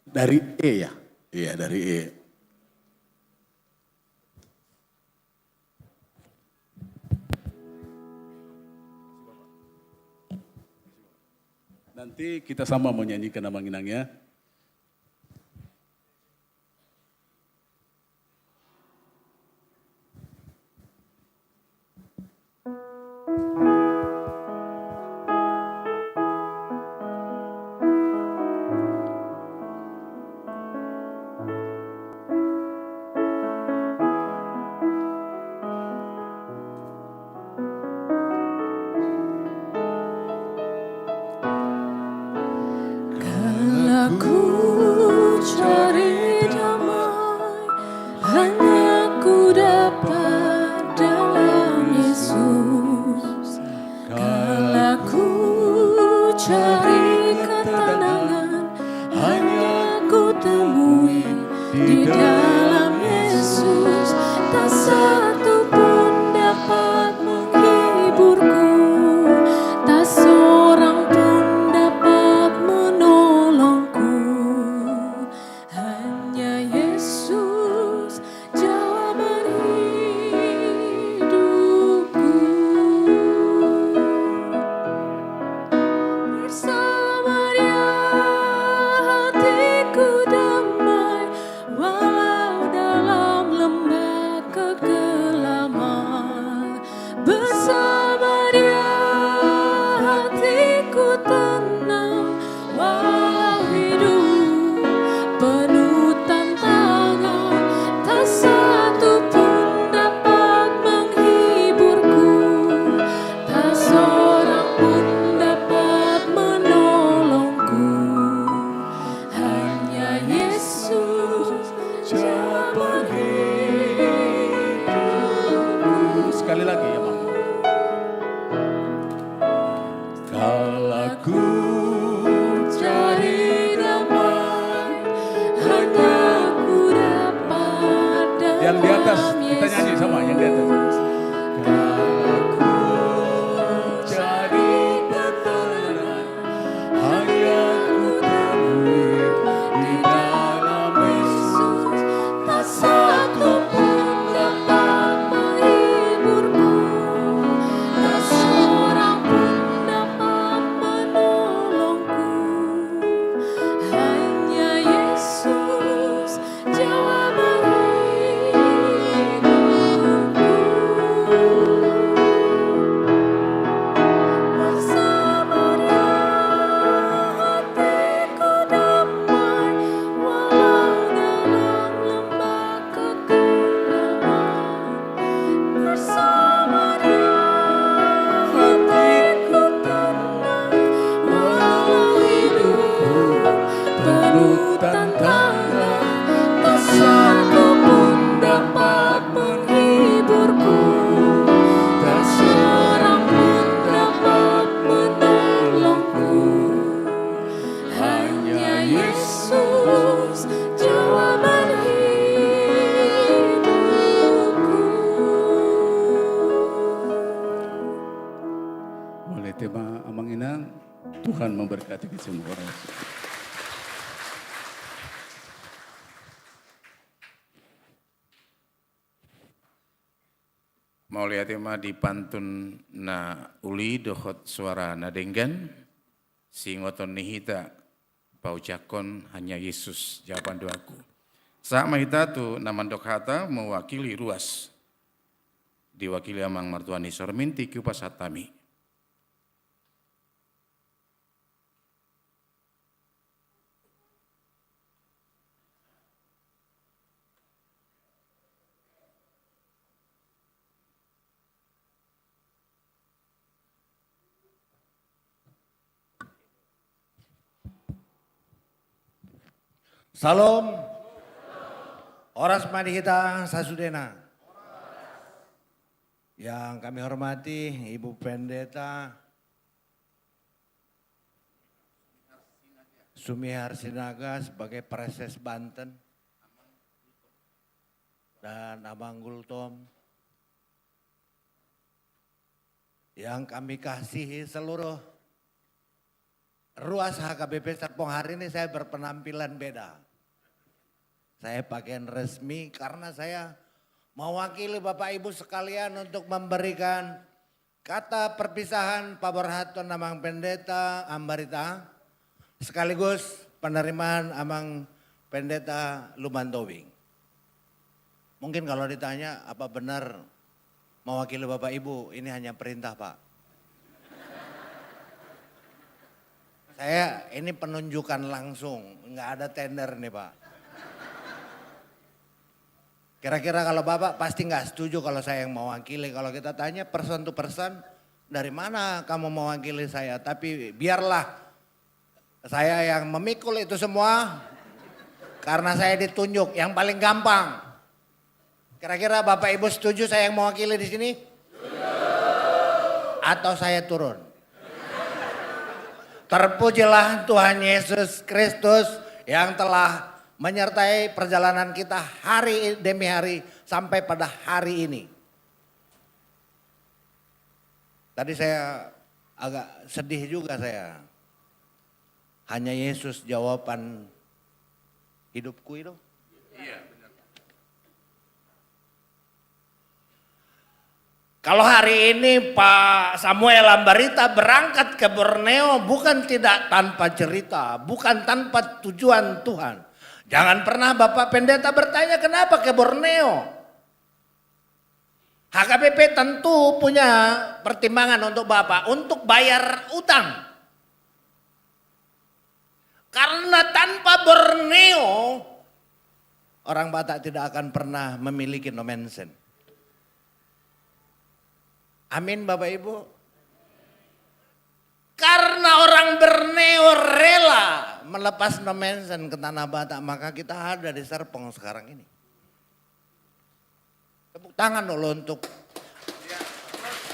Dari E ya? Iya, dari E. Nanti kita sama menyanyikan, amang inang ya. Ku cari damai, hanya ku dapat dalam Yesus. Kala ku cari ketenangan, hanya ku temui di dalam Yesus. Tak satu pun dapat menghiburku, tak seorang pun dapat menolongku. Hanya Yesus jawaban hidupku. Bersama Dia hatiku damai, walau dalam lembah kekelaman. Bersama Dia hatiku tenang, walau hidup penuh tantangan. Tak satu pun dapat menghiburku, tak seorang pun dapat menolongku. Hanya Yesus jawaban hidupku. Sekali lagi ya, Bang. Kala ku cari damai, hanya ku dapat dalam Yesus. Yang di atas, kita nyanyi sama yang di atas. Kala ku cari ketenangan, hanya ku temui di dalam Yesus. Tak satu pun dapat menghiburku, tak seorang pun dapat menolongku. Hanya Yesus jawaban hidupku. Bersama Dia hatiku damai, walau dalam lembah kekelaman. Bersama Dia hatiku tenang, walau hidupku penuh tantangan. Tak satu pun dapat menghiburku, tak seorang pun dapat menolongku. Hanya Yesus jawaban hidupku. Mauliate ma, Amang Inang. Tuhan memberkati kita semua. Mauliate ma di pantun na uli dohot suara na denggan, siingoton ni hita paujakhon hanya Yesus jawaban doaku. Sahat ma hita tu na mandok hata mewakili ruas. Diwakili Amang Martuani Sorminti, hupasahat hami. Syalom. Horas ma di hita sasudena. Yang kami hormati Ibu Pendeta Sumihar Sinaga sebagai Praeses Banten dan Amang Gultom. Yang kami kasihi seluruh ruas H K B P Serpong, hari ini saya berpenampilan beda. Saya pakaian resmi karena saya mewakili Bapak Ibu sekalian untuk memberikan kata perpisahan paborhathon Amang Pendeta Ambarita sekaligus penerimaan Amang Pendeta Lumban Tobing. Mungkin kalau ditanya, apa benar mewakili Bapak Ibu, ini hanya perintah, Pak. Saya ini penunjukan langsung, nggak ada tender nih, Pak. Kira-kira kalau Bapak pasti nggak setuju kalau saya yang mewakili. Kalau kita tanya person to person, dari mana kamu mewakili saya? Tapi biarlah Saya yang memikul itu semua karena saya ditunjuk yang paling gampang. Kira-kira Bapak Ibu setuju saya yang mewakili di sini? Atau saya turun? Terpujilah Tuhan Yesus Kristus yang telah menyertai perjalanan kita hari demi hari sampai pada hari ini. Tadi saya agak sedih juga saya. Hanya Yesus jawaban hidupku itu. Iya, benar. Kalau hari ini Pak Samuel Ambarita berangkat ke Borneo bukan tidak tanpa cerita, bukan tanpa tujuan Tuhan. Jangan pernah Bapak Pendeta bertanya kenapa ke Borneo. H K B P tentu punya pertimbangan untuk Bapak, untuk bayar utang. Karena tanpa Borneo, orang Batak tidak akan pernah memiliki Nommensen. Amin, Bapak Ibu. Karena orang Borneo rela melepas Nommensen ke Tanah Batak, maka kita ada di Serpong sekarang ini. Tepuk tangan dulu untuk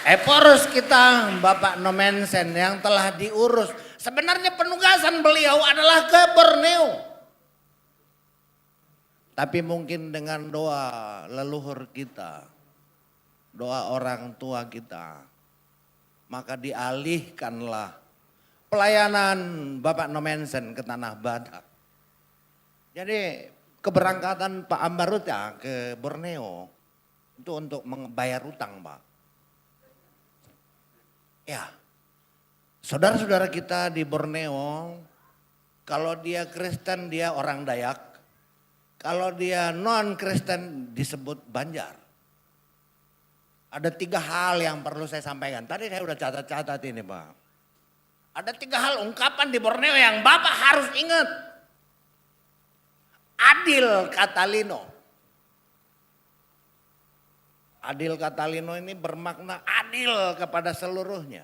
Ephorus kita, Bapak Nommensen yang telah diurus. Sebenarnya penugasan beliau adalah ke Borneo. Tapi mungkin dengan doa leluhur kita, doa orang tua kita, maka dialihkanlah pelayanan Bapak Nommensen ke Tanah Batak. Jadi keberangkatan Pak Ambarita ke Borneo itu untuk membayar utang, Pak. Ya, saudara-saudara kita di Borneo, kalau dia Kristen dia orang Dayak, kalau dia non-Kristen disebut Banjar. Ada tiga hal yang perlu saya sampaikan. Tadi saya udah catat-catat ini, Pak. Ada tiga hal ungkapan di Borneo yang Bapak harus ingat. Adil kata lino. Adil kata lino ini bermakna adil kepada seluruhnya.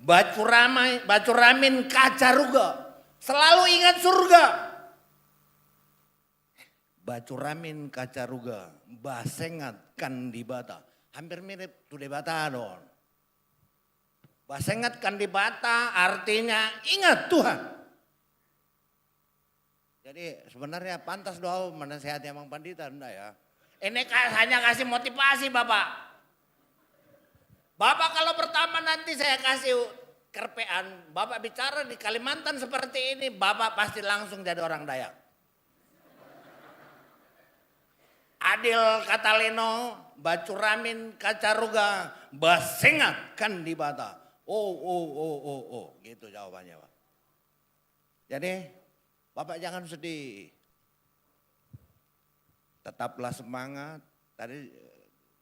Bacurama, bacuramin kacaruga. Selalu ingat surga. Bacuramin kacaruga, basengat kan Dibata. Hampir mirip tu Debata do on. Basengat kan Dibata artinya ingat Tuhan. Jadi sebenarnya pantas do au menasehati Amang Pandita, nda ya. Ini ka-, hanya kasih motivasi Bapak. Bapak kalau pertama nanti saya kasih kerpean, Bapak bicara di Kalimantan seperti ini, Bapak pasti langsung jadi orang Dayak. Adil kata lino, bacuramin kacaruga, basengat kan Dibata. Oh, oh, oh, oh, oh. Gitu jawabannya, Pak. Jadi, Bapak jangan sedih. Tetaplah semangat. Tadi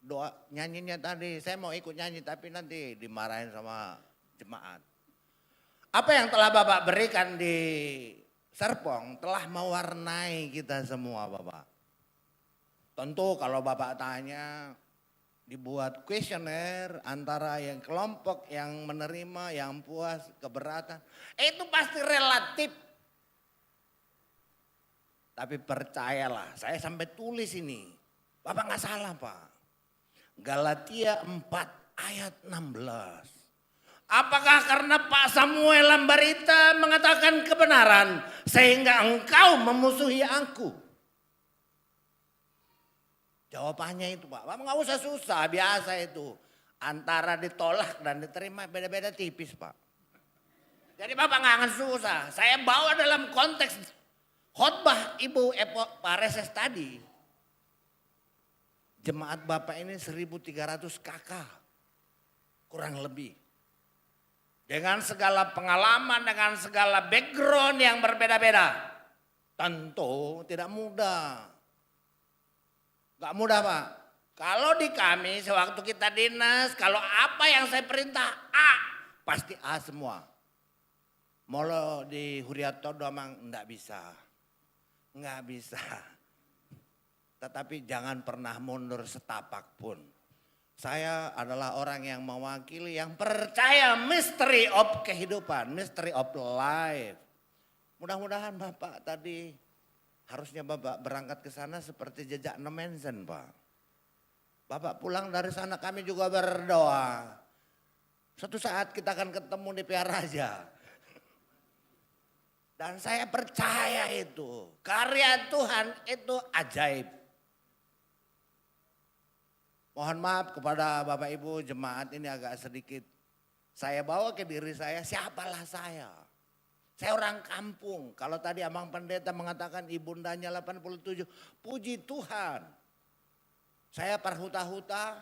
doa nyanyinya tadi, saya mau ikut nyanyi tapi nanti dimarahin sama jemaat. Apa yang telah Bapak berikan di Serpong telah mewarnai kita semua, Bapak. Tentu kalau Bapak tanya, dibuat kuesioner antara yang kelompok yang menerima, yang puas, keberatan, itu pasti relatif. Tapi percayalah, saya sampai tulis ini. Bapak nggak salah, Pak. Galatia empat ayat enam belas. Apakah karena Pak Samuel Lambarita mengatakan kebenaran sehingga engkau memusuhi aku? Jawabannya itu, Pak. Bapak nggak usah susah, biasa itu. Antara ditolak dan diterima beda-beda tipis, Pak. Jadi Bapak nggak akan susah. Saya bawa dalam konteks khotbah Ibu Epo Pareses tadi. Jemaat Bapak ini seribu tiga ratus K K, kurang lebih. Dengan segala pengalaman, dengan segala background yang berbeda-beda. Tentu tidak mudah. Gak mudah, Pak. Kalau di kami, sewaktu kita dinas, kalau apa yang saya perintah A, pasti A semua. Molo di Hurianto do, Amang, nggak bisa. Nggak bisa. Tetapi jangan pernah mundur setapak pun. Saya adalah orang yang mewakili yang percaya mystery of kehidupan, mystery of life. Mudah-mudahan Bapak tadi, harusnya Bapak berangkat ke sana seperti jejaknya Manson, Pak. Bapak pulang dari sana, kami juga berdoa. Suatu saat kita akan ketemu di Pia Raja. Dan saya percaya itu, karya Tuhan itu ajaib. Mohon maaf kepada Bapak Ibu jemaat, ini agak sedikit saya bawa ke diri saya, siapalah saya. Saya orang kampung. Kalau tadi Amang Pendeta mengatakan ibundanya delapan puluh tujuh, puji Tuhan. Saya parhuta-huta,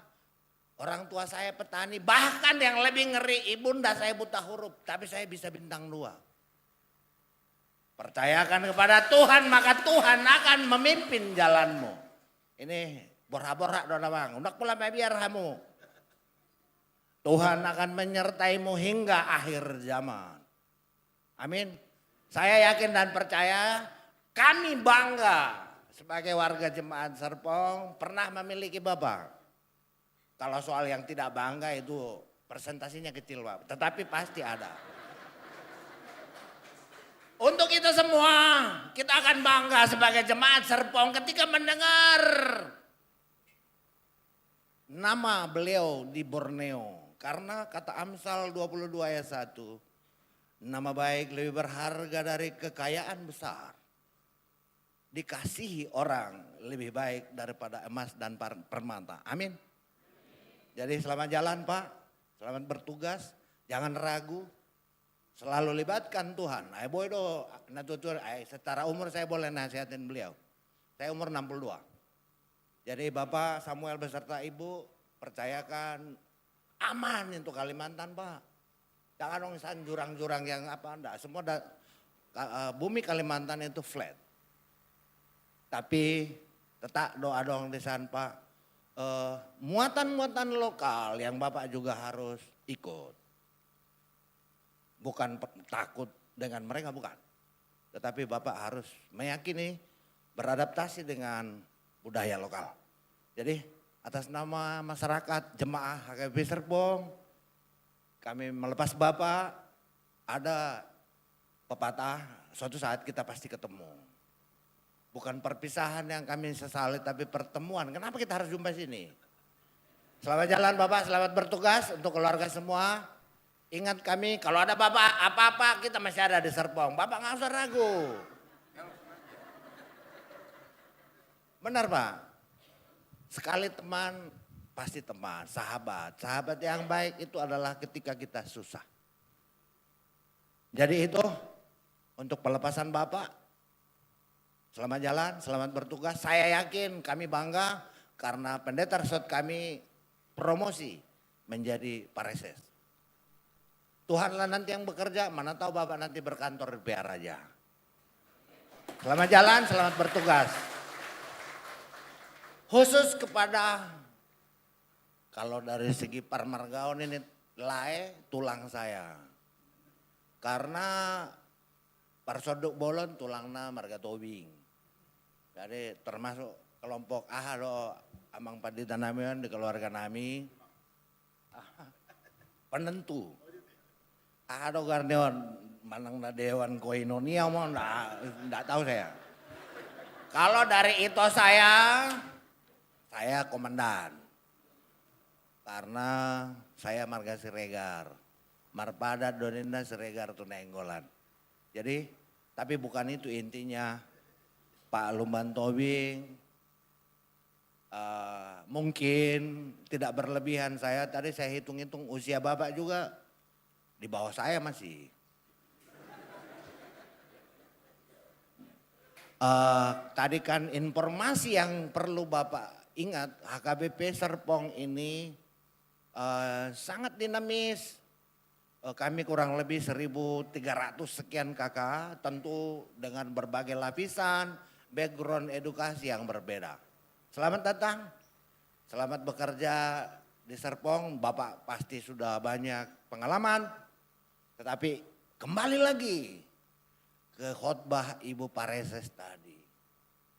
orang tua saya petani, bahkan yang lebih ngeri, ibunda saya buta huruf, tapi saya bisa bintang dua. Percayakan kepada Tuhan, maka Tuhan akan memimpin jalanmu. Ini borha-borha do na, Bang. Unang pola mabiar hamu. Tuhan akan menyertaimu hingga akhir zaman. Amin. Saya yakin dan percaya, kami bangga sebagai warga jemaat Serpong pernah memiliki Bapak. Kalau soal yang tidak bangga itu persentasinya kecil, Pak. Tetapi pasti ada. Untuk kita semua, kita akan bangga sebagai jemaat Serpong ketika mendengar nama beliau di Borneo. Karena kata Amsal dua puluh dua ayat satu, nama baik lebih berharga dari kekayaan besar. Dikasihi orang lebih baik daripada emas dan par-, permata. Amin. Jadi selamat jalan, Pak. Selamat bertugas. Jangan ragu. Selalu libatkan Tuhan. Ai boi do, na tutur, ai secara umur saya boleh nasihatin beliau. Saya umur enam puluh dua. Jadi Bapak Samuel beserta Ibu, percayakan, aman itu Kalimantan, Pak. Jangan dong san jurang-jurang yang apa, ndak. Semua da-, ka-, eh, bumi Kalimantan itu flat. Tapi tetap doa dong di san, Pak. Eh, muatan-muatan lokal yang Bapak juga harus ikut. Bukan pe-, takut dengan mereka, bukan. Tetapi Bapak harus meyakini, beradaptasi dengan budaya lokal. Jadi, atas nama masyarakat, jemaah H K B P Serpong, kami melepas Bapak, ada pepatah, suatu saat kita pasti ketemu. Bukan perpisahan yang kami sesali, tapi pertemuan. Kenapa kita harus jumpa sini? Selamat jalan, Bapak, selamat bertugas untuk keluarga semua. Ingat kami, kalau ada Bapak apa-apa, kita masih ada di Serpong. Bapak nggak usah ragu. Benar, Pak? Sekali teman, pasti teman, sahabat. Sahabat yang baik itu adalah ketika kita susah. Jadi itu untuk pelepasan Bapak. Selamat jalan, selamat bertugas. Saya yakin kami bangga karena pendeta resort kami promosi menjadi pareses. Tuhanlah nanti yang bekerja, mana tahu Bapak nanti berkantor di Pia Raja. Selamat jalan, selamat bertugas. Khusus kepada, kalau dari segi parmargaon ini, lae tulang saya. Karena parsonduk bolon tulangna marga Tobing. Jadi termasuk kelompok aha do, Amang Pandita nami on, di keluarga nami. Penentu. Aha do goarna on, manang na dewan koinonia ma, ndak, ndak tahu saya. Kalau dari ito saya, saya komandan. Karena saya marga Siregar. Marpadan do ninna Siregar tu Nainggolan. Jadi, tapi bukan itu intinya. Pak Lumban Tobing, eh, mungkin tidak berlebihan saya, tadi saya hitung-hitung usia Bapak juga di bawah saya masih. Eh, tadi kan informasi yang perlu Bapak ingat, H K B P Serpong ini, eh, sangat dinamis. Eh, kami kurang lebih seribu tiga ratus sekian K K, tentu dengan berbagai lapisan, background edukasi yang berbeda. Selamat datang, selamat bekerja di Serpong. Bapak pasti sudah banyak pengalaman, tetapi kembali lagi ke khotbah Ibu Pareses tadi.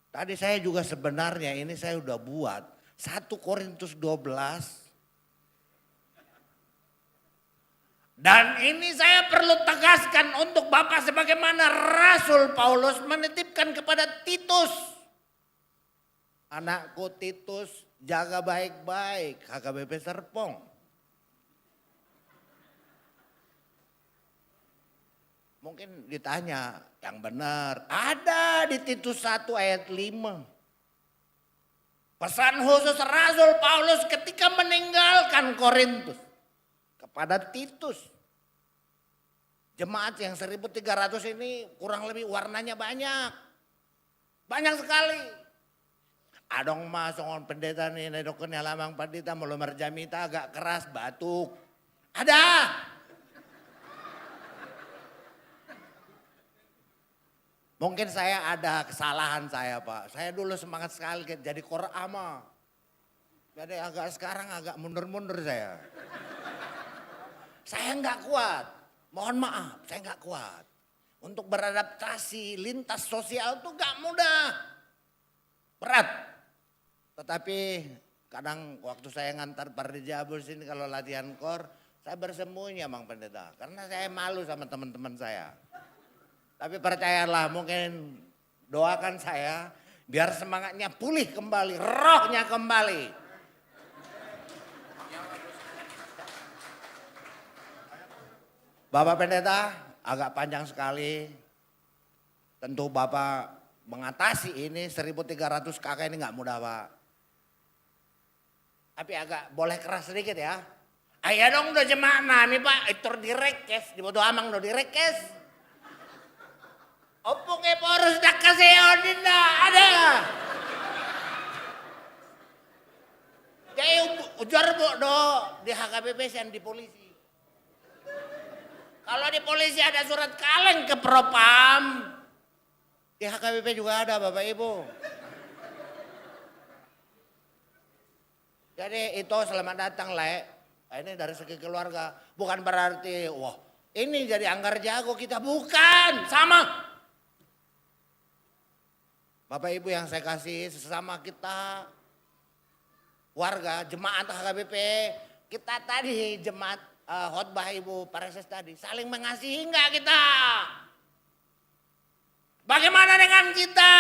Tadi saya juga sebenarnya ini saya udah buat satu Korintus dua belas Dan ini saya perlu tegaskan untuk Bapak, sebagaimana Rasul Paulus menitipkan kepada Titus. "Anakku Titus, jaga baik-baik H K B P Serpong." Mungkin ditanya, yang benar. Ada di Titus satu ayat lima. Pesan khusus Rasul Paulus ketika meninggalkan Korintus kepada Titus. Jemaat yang seribu tiga ratus ini kurang lebih warnanya banyak. Banyak sekali. Adong ma songon pendeta ni, na didok ni halak amang pandita, molo marjamita agak keras, batuk. Ada. Mungkin saya ada kesalahan saya, Pak. Saya dulu semangat sekali ke-, jadi kor ama. Jadi agak, sekarang agak mundur-mundur saya. Saya nggak kuat. Mohon maaf, saya nggak kuat. Untuk beradaptasi lintas sosial tuh nggak mudah. Berat. Tetapi kadang waktu saya ngantar Pardi Jabul sini kalau latihan kor, saya bersembunyi, Amang Pendeta. Karena saya malu sama teman-teman saya. Tapi percayalah, mungkin doakan saya, biar semangatnya pulih kembali, rohnya kembali. Bapak Pendeta, agak panjang sekali. Tentu Bapak mengatasi ini seribu tiga ratus K K ini nggak mudah, Pak. Tapi agak boleh keras sedikit ya. Ai adong do jemaat nami, Pak, itor direkes, diboto amang do direkes. Ompung Ephorus, ndang hasea on, ninna, ada. Jadi u-, ujar bo do di H K B P sian di polisi. Kalau di polisi ada surat kaleng ke Propam, di H K B P juga ada, Bapak Ibu. Jadi itu selamat datang, Le. Nah, ini dari segi keluarga. Bukan berarti, wah, ini jadi anggar jago kita. Bukan, sama. Bapak Ibu yang saya kasih, sesama kita warga, jemaat H K B P, kita tadi jemaat, eh, khotbah Ibu Pareses tadi, saling mengasihi nggak kita? Bagaimana dengan kita?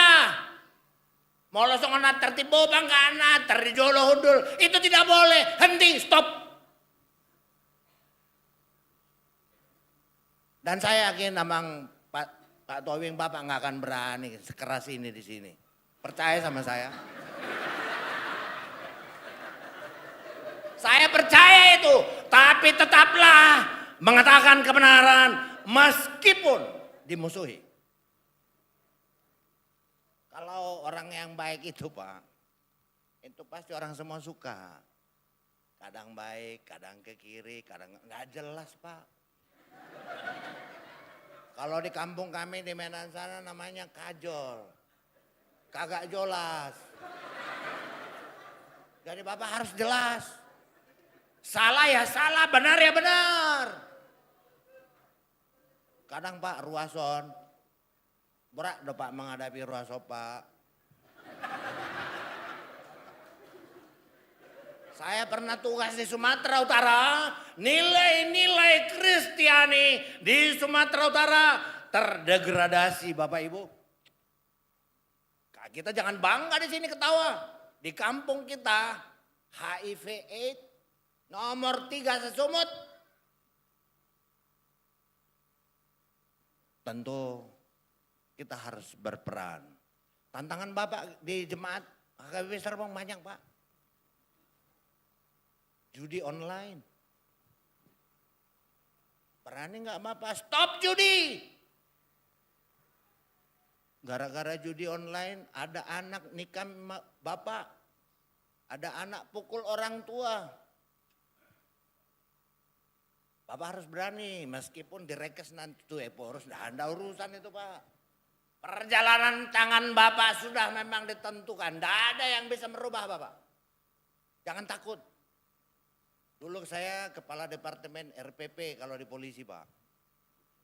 Molo songon na tertib bobang kan, na terjolo hundul, itu tidak boleh, henti, stop. Dan saya yakin Amang Pak, Pak Tobing, Bapak nggak akan berani sekeras ini di sini. Percaya sama saya. Saya percaya itu, tapi tetaplah mengatakan kebenaran meskipun dimusuhi. Kalau orang yang baik itu, Pak, itu pasti orang semua suka. Kadang baik, kadang ke kiri, kadang nggak jelas, Pak. Kalau di kampung kami di Medan sana namanya kajol. Kagak jelas. Jadi Bapak harus jelas. Salah ya salah, benar ya benar. Kadang, Pak, ruas on, berat do, Pak, menghadapi ruas on, Pak. Saya pernah tugas di Sumatera Utara, nilai-nilai Kristiani di Sumatera Utara terdegradasi, Bapak Ibu. Ka-, kita jangan bangga di sini ketawa. Di kampung kita, H I V AIDS nomor tiga sesumut. Tentu kita harus berperan. Tantangan Bapak di jemaat H K B P Serpong banyak, Pak. Judi online. Berani nggak Bapak stop judi? Gara-gara judi online, ada anak nikam ma-, Bapak. Ada anak pukul orang tua. Bapak harus berani, meskipun direkes nanti tu Ephorus, nggak ada urusan itu, Pak. Perjalanan tangan Bapak sudah memang ditentukan, nggak ada yang bisa merubah Bapak. Jangan takut. Dulu saya kepala departemen R P P kalau di polisi, Pak.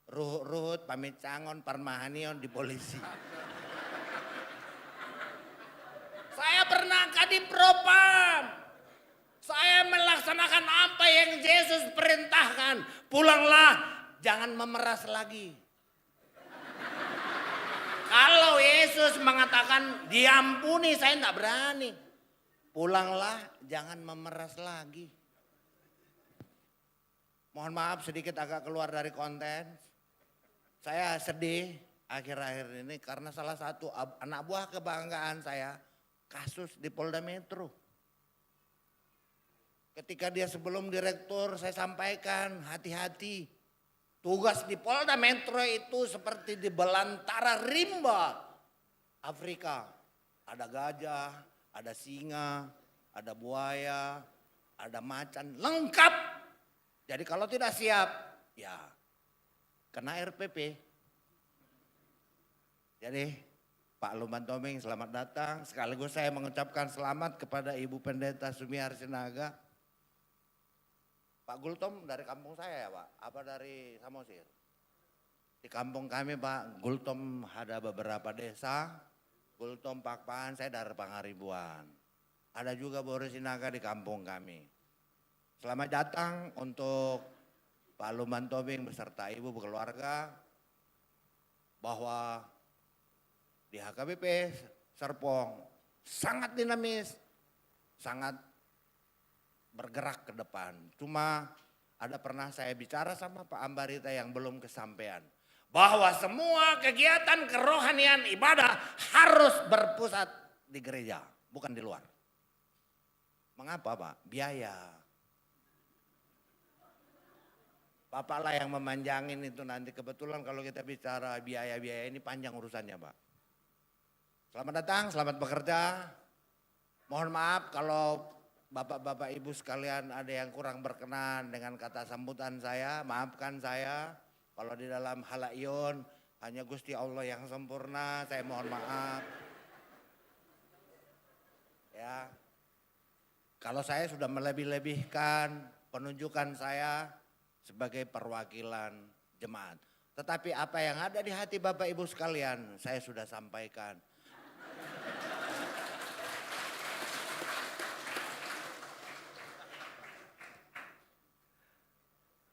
Ruhut-ruhut, pamincangon, parmahanion di polisi. Saya pernah kadipropam. Saya melaksanakan apa yang Yesus perintahkan. Pulanglah, jangan memeras lagi. Kalau Yesus mengatakan diampuni, saya tidak berani. Pulanglah, jangan memeras lagi. Mohon maaf sedikit agak keluar dari konteks. Saya sedih akhir-akhir ini karena salah satu ab-, anak buah kebanggaan saya kasus di Polda Metro. Ketika dia sebelum direktur, saya sampaikan, hati-hati. Tugas di Polda Metro itu seperti di belantara rimba Afrika. Ada gajah, ada singa, ada buaya, ada macan, lengkap. Jadi kalau tidak siap, ya kena R P P. Jadi, Pak Lumban Tobing, selamat datang. Sekaligus saya mengucapkan selamat kepada Ibu Pendeta Sumiar Sinaga. Pak Gultom dari kampung saya ya, Pak? Apa dari Samosir? Di kampung kami, Pak, Gultom ada beberapa desa. Gultom, Pakpahan, saya dari Pangaribuan. Ada juga Boru Sinaga di kampung kami. Selamat datang untuk Pak Lumban Tobing beserta ibu, keluarga, bahwa di H K B P Serpong sangat dinamis, sangat bergerak ke depan. Cuma ada pernah saya bicara sama Pak Ambarita yang belum kesampaian, bahwa semua kegiatan kerohanian ibadah harus berpusat di gereja, bukan di luar. Mengapa, Pak? Biaya. Bapak lah yang memanjangin itu nanti. Kebetulan kalau kita bicara biaya-biaya ini panjang urusannya, Pak. Selamat datang, selamat bekerja. Mohon maaf kalau bapak-bapak, ibu sekalian, ada yang kurang berkenan dengan kata sambutan saya, maafkan saya. Kalau di dalam halaion, hanya Gusti Allah yang sempurna, saya mohon maaf. Ya. Kalau saya sudah melebih-lebihkan penunjukan saya sebagai perwakilan jemaat. Tetapi apa yang ada di hati Bapak Ibu sekalian, saya sudah sampaikan.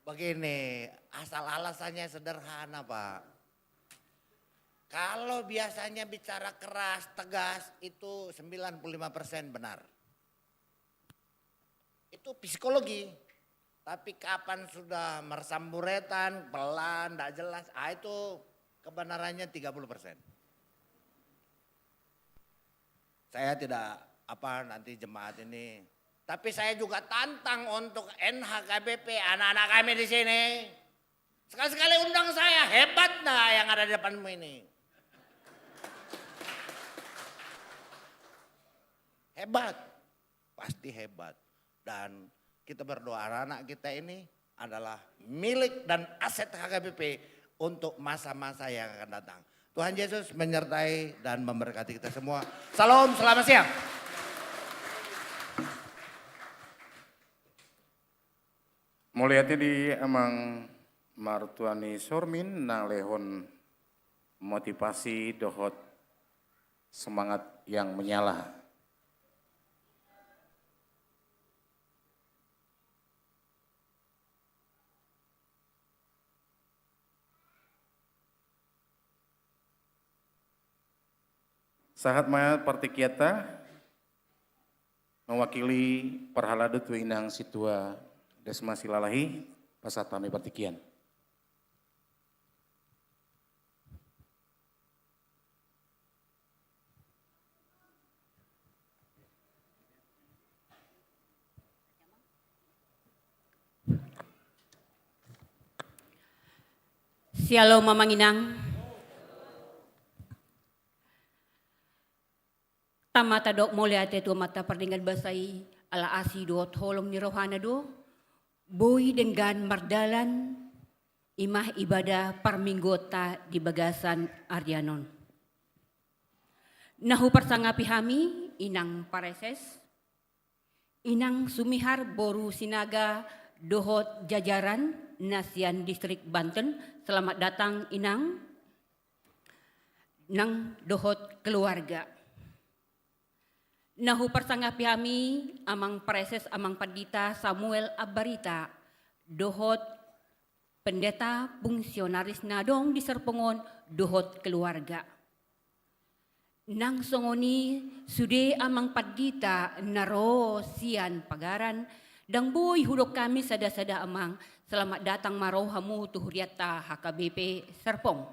Begini, asal alasannya sederhana, Pak. Kalau biasanya bicara keras, tegas, itu sembilan puluh lima persen benar. Itu psikologi. Tapi kapan sudah mersamburetan, pelan, ndak jelas, ah, itu kebenarannya tiga puluh persen. Saya tidak apa nanti jemaat ini, tapi saya juga tantang untuk N H K B P, anak-anak kami di sini. Sekali-sekali undang saya, hebat dah yang ada di depanmu ini. Hebat. Pasti hebat. Dan kita berdoa anak-anak kita ini adalah milik dan aset H K B P untuk masa-masa yang akan datang. Tuhan Yesus menyertai dan memberkati kita semua. Salam, selamat siang. Mauliate di Amang Martuani Sormin na lehon motivasi dohot semangat yang menyala. Sahat ma partingkianta, mewakili parhalado tu inang sintua Desma Silalahi, pasahat hami partingkian. Syalom, Amang Inang. Tama tadok mauliate tu Amanta pardenggan basa i, ala asi dohot holong ni rohana do boi denggan mardalan, i ma ibadah parmingguonta di bagasan arian on. Na huparsangapi hami, Inang Pareses, Inang Sumihar boru Sinaga dohot jajaran na sian distrik Banten, selamat datang, Inang, nang dohot keluarga. Na huparsangapi hami, Amang Praeses, Amang Pandita Samuel Ambarita, dohot pendeta fungsionaris na adong di Serpong on, dohot keluarga. Nang songon i sude Amang Pandita na ro sian Pagaran, ndang boi hudok hami sada-sada Amang, selamat datang ma ro hamu tu hurianta H K B P Serpong.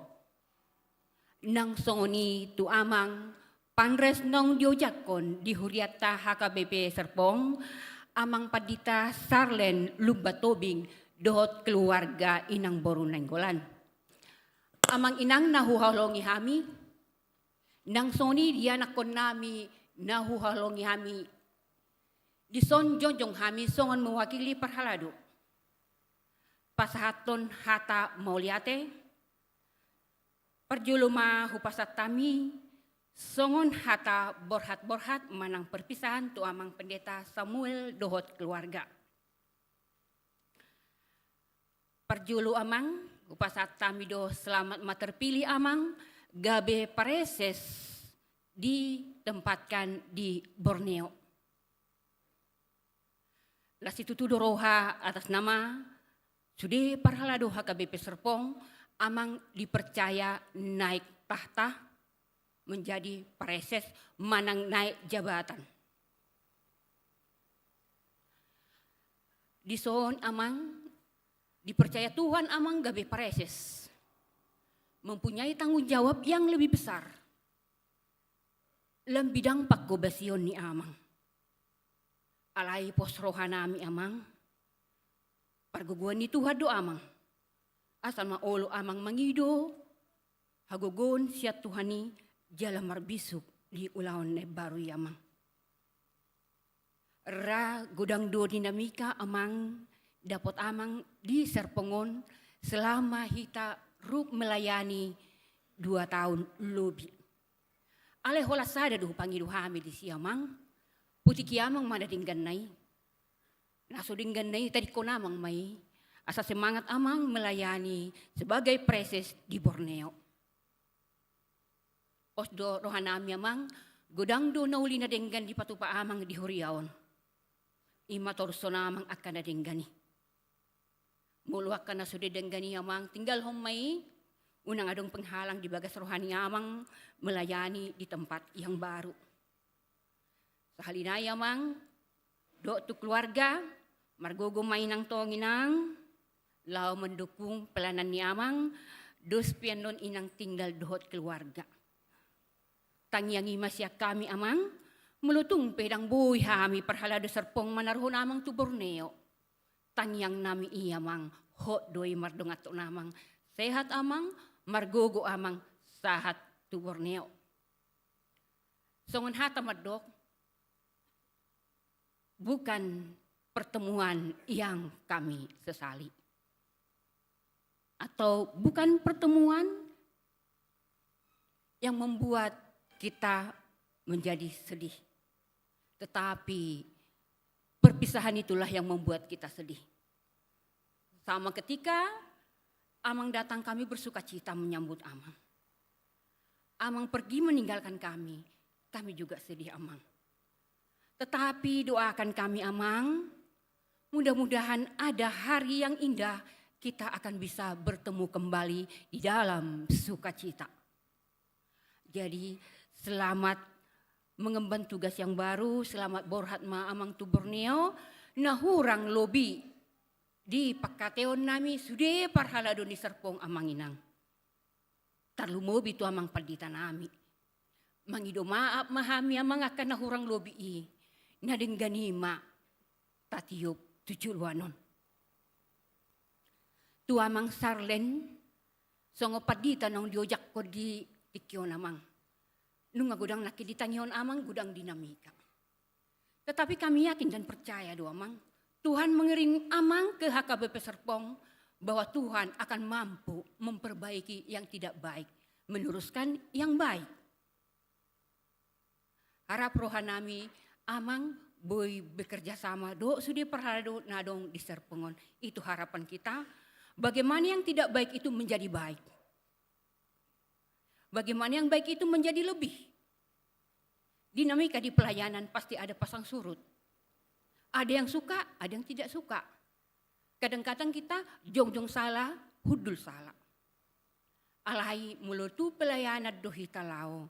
Nang songon i tu Amang panres naung diojakhon di hurianta H K B P Serpong, Amang Pandita Sarlen Lumban Tobing dohot keluarga Inang Boru Nainggolan. Amang Inang na huhaholongi hami, nang songon i di anakkonnami na huhaholongi hami, dison jongjong hami songon mewakili parhalado. Pasahathon hata mauliate, parjolo ma hupasahat hami songon hata borhat-borhat manang perpisahan tu Amang Pendeta Samuel dohot keluarga. Parjolo Amang, hupasahat hami do selamat ma terpilih Amang, gabe praeses ditempatkan di Borneo. Las situtu do roha atas nama sude parhalado H K B P Serpong, Amang dipercaya naik tahta menjadi praeses manang naik jabatan. Dison Amang dipercaya Tuhan Amang gabe praeses, mempunyai tanggung jawab yang lebih besar. Lam bidang panghobasion ni Amang. Alai pos rohanami Amang, pargogoan ni Tuhan do Amang. Asal ma olo Amang mangido hagogoon sian Tuhan i jala marbisuk di ulaon na imbaru i Amang. Ra godang do dinamika Amang dapot Amang di Serpong on selama hita rap melayani dua taon lobi. Alai holan sada do hupangido hami disi Amang, putik i Amang ma na dengganna i. Na so dengganna i tadingkon Amang ma i, asa semangat Amang melayani sebagai praeses di Borneo. Pos do rohanami Amang, godang do na uli na denggan dipatupa Amang di huria on. I ma torushon Amang angka na denggan i. Molo angka na sude denggan i Amang, tinggalhon ma i, unang adong penghalang di bagas roha ni Amang melayani di tempat yang baru. Sahali nai Amang, dohot tu keluarga, margogo ma Inang tong Inang, laho mendukung pelayanan ni Amang, dos pe annon Inang tinggal dohot keluarga. Tangiang i ma sian hami Amang, molo tung pe ndang boi hami parhalado Serpong manaruhon Amang tu Borneo. Tangiangnami i Amang, hot do i mardongan tu Amang, sehat Amang, margogo Amang, sahat tu Borneo. Songon hata mandok, bukan pertemuan yang kami sesali. Atau bukan pertemuan yang membuat kita menjadi sedih. Tetapi perpisahan itulah yang membuat kita sedih. Sama ketika Amang datang, kami bersukacita menyambut Amang. Amang pergi meninggalkan kami, kami juga sedih Amang. Tetapi doakan kami Amang, mudah-mudahan ada hari yang indah kita akan bisa bertemu kembali di dalam sukacita. Jadi selamat mengemban tugas yang baru, selamat borhat ma Amang tu Borneo, na hurang lobi di pangkataionnami sude parhalado ni Serpong Amang Inang. Tarlumobi tu Amang Panditanami. Mangido maaf ma hami Amang angka na hurang lobi i, na denggan i ma tatiop tu joloan on. Tu Amang Sarlen, songon pandita naung diojakhon di tingki on Amang. Nunga godang nangkin ditangihon Amang, godang dinamika. Tetapi kami yakin dan percaya do Amang, Tuhan mengiring Amang ke H K B P Serpong, bahwa Tuhan akan mampu memperbaiki yang tidak baik, meneruskan yang baik. Harap rohanami Amang boi bekerja sama dohot sude parhalado na adong di Serpong on. Itu harapan kita. Bagaimana yang tidak baik itu menjadi baik. Bagaimana yang baik itu menjadi lebih. Dinamika di pelayanan pasti ada pasang surut. Ada yang suka, ada yang tidak suka. Kadang-kadang kita jongjong sala, hundul sala. Alai molo tu pelayanan do hita laho,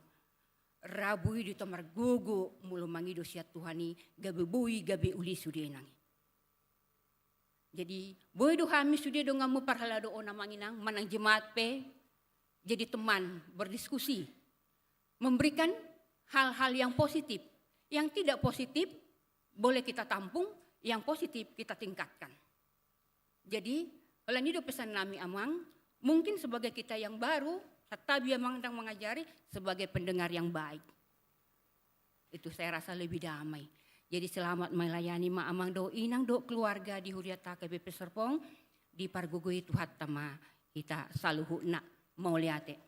ra boi do hita margogo molo mangido sian Tuhan i gabe boi gabe uli sude nang i. Jadi boi do hami sude donganmu parhalado on amang inang, manang jemaat pe jadi teman berdiskusi, memberikan hal-hal yang positif. Yang tidak positif boleh kita tampung, yang positif kita tingkatkan. Jadi, holan i do pesan nami amang, mungkin sebagai kita yang baru, santabi amang ndang mangajari, sebagai pendengar yang baik. Itu saya rasa lebih damai. Jadi selamat melayani ma amang dohot inang dohot keluarga di huriata H K B P Serpong, dipargogoi Tuhanta ma hita saluhutna. Mauliate.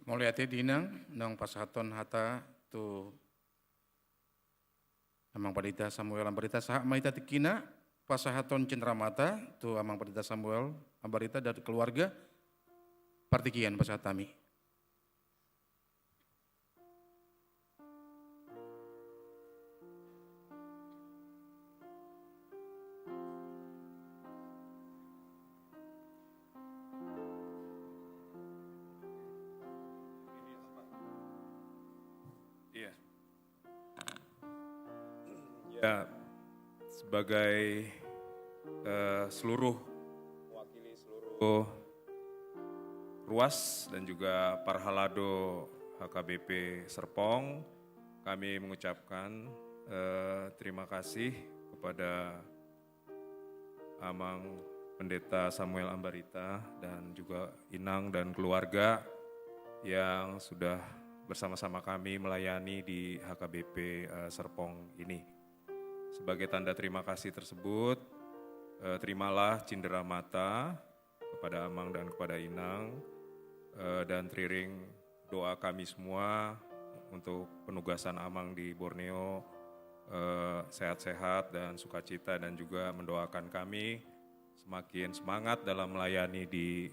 Mauliate di inang, naung pasahathon hata tu Amang Pandita Samuel Ambarita. Sahat ma hita tingkina pasahathon cenderamata tu Amang Pandita Samuel Ambarita dan keluarga. Partingkian pasahat hami. Iya. Ya, sebagai, eh, seluruh, mewakili seluruh ruas dan juga parhalado H K B P Serpong, kami mengucapkan, eh, terima kasih kepada Amang Pendeta Samuel Ambarita dan juga inang dan keluarga yang sudah bersama-sama kami melayani di H K B P, eh, Serpong ini. Sebagai tanda terima kasih tersebut, eh, terimalah cindera mata kepada Amang dan kepada Inang, eh, dan teriring doa kami semua untuk penugasan Amang di Borneo, eh, sehat-sehat dan sukacita, dan juga mendoakan kami semakin semangat dalam melayani di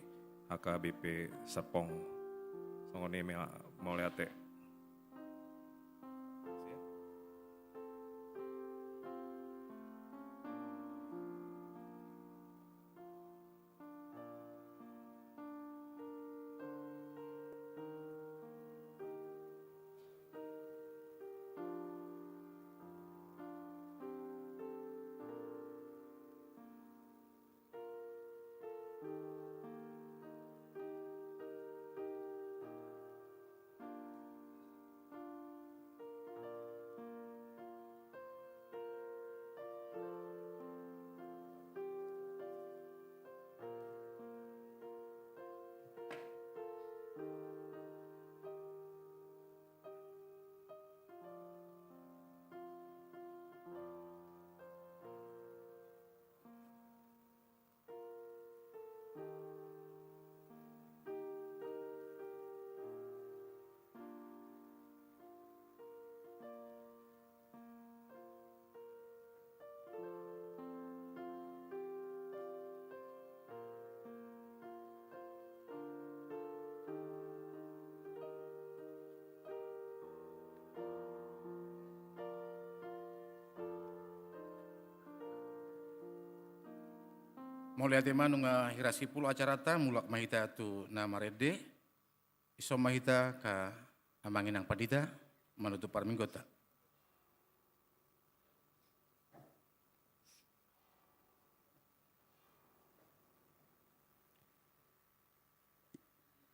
H K B P Serpong. Songon i ma, mauliate. Mauliate ma, nunga hira sipul acarata, mulak ma hita tu na marende. Dison ma hita ka Amang Inang Pandita manutup parmingguonta.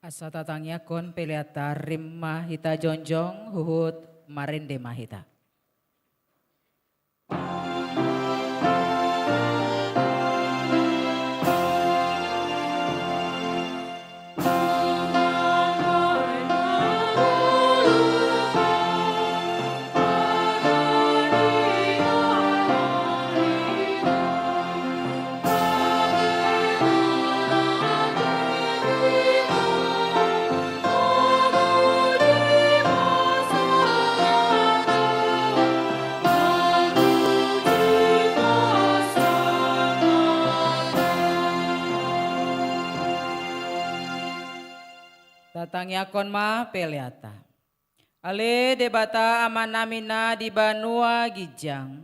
Asa tatangiangkon peleanta, rap ma hita jongjong, huhut marende ma hita. Tatangiangkon ma peleanta. Ale Debata Amanami na di banua ginjang,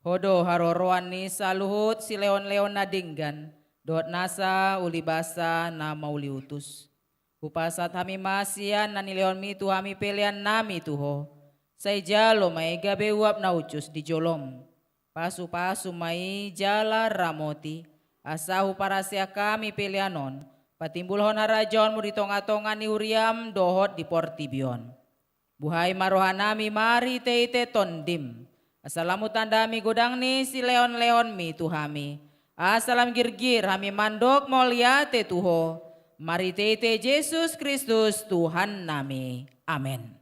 Ho do haroroan ni saluhut silehonlehon na denggan, dohot nasa ulibasa na mauliutus. Hupasahat hami ma sian na nilehonmi tu hami peleannami tu Ho. Sai jalo ma i gabe uap na ucus di jolom. Pasupasu ma i jala ramoti, asa huparaseak hami pelean on patimbulhon harajaonmu di tongatonga ni huriam dohot di portibi on. Buhai ma rohanami marhitehite Tondim, asa lam hutanda hami godang ni silehonlehonmi tu hami, asa lam girgir hami mandok mauliate tu Ho, marhitehite Jesus Kristus Tuhannami. Amen.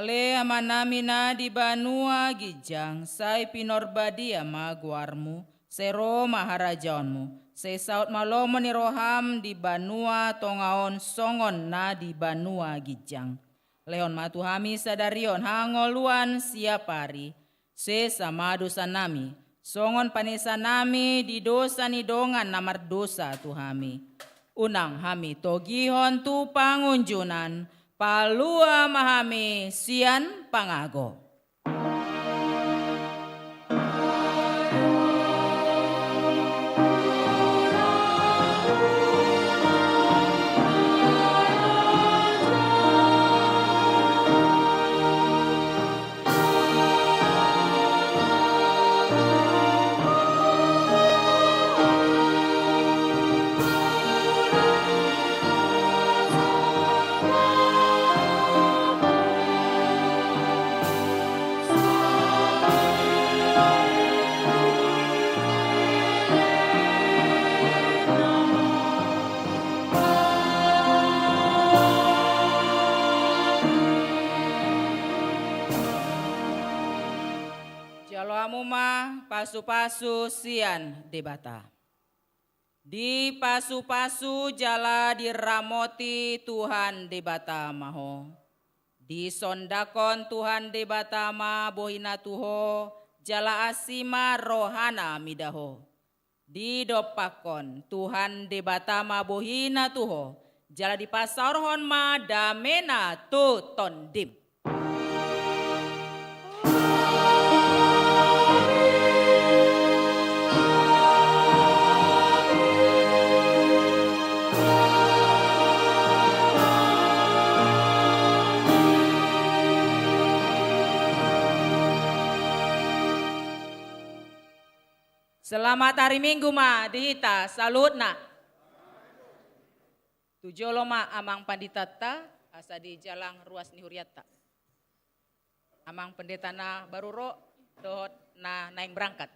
Ale Amanami na di banua ginjang, sai pinarbadia ma goarmu, sai ro ma harajaonmu, sai saut ma lomo ni roham di banua tonga on songon na di banua ginjang. Lehon ma tu hami sadari on hangoluan siapari, sesa ma dosanami, songon panesanami di dosa ni dongan na mardosa tu hami. Unang hami togihon tu pangunjunan, palua ma hami sian pangago. Jalo hamu ma pasupasu sian Debata. Dipasupasu jala diramoti Tuhan Debata ma ho. Disondangkon Tuhan Debata ma bohina tu ho, jala asi ma rohana mida ho. Didompakkon Tuhan Debata ma bohina tu ho, jala dipasaorhon ma damena tu tondim. Selamat hari Minggu ma di hita saluhutna. Tu jolo ma amang panditanta, asa dijalang ruas ni hurianta. Amang pendeta na baru ro, dohot na naeng berangkat.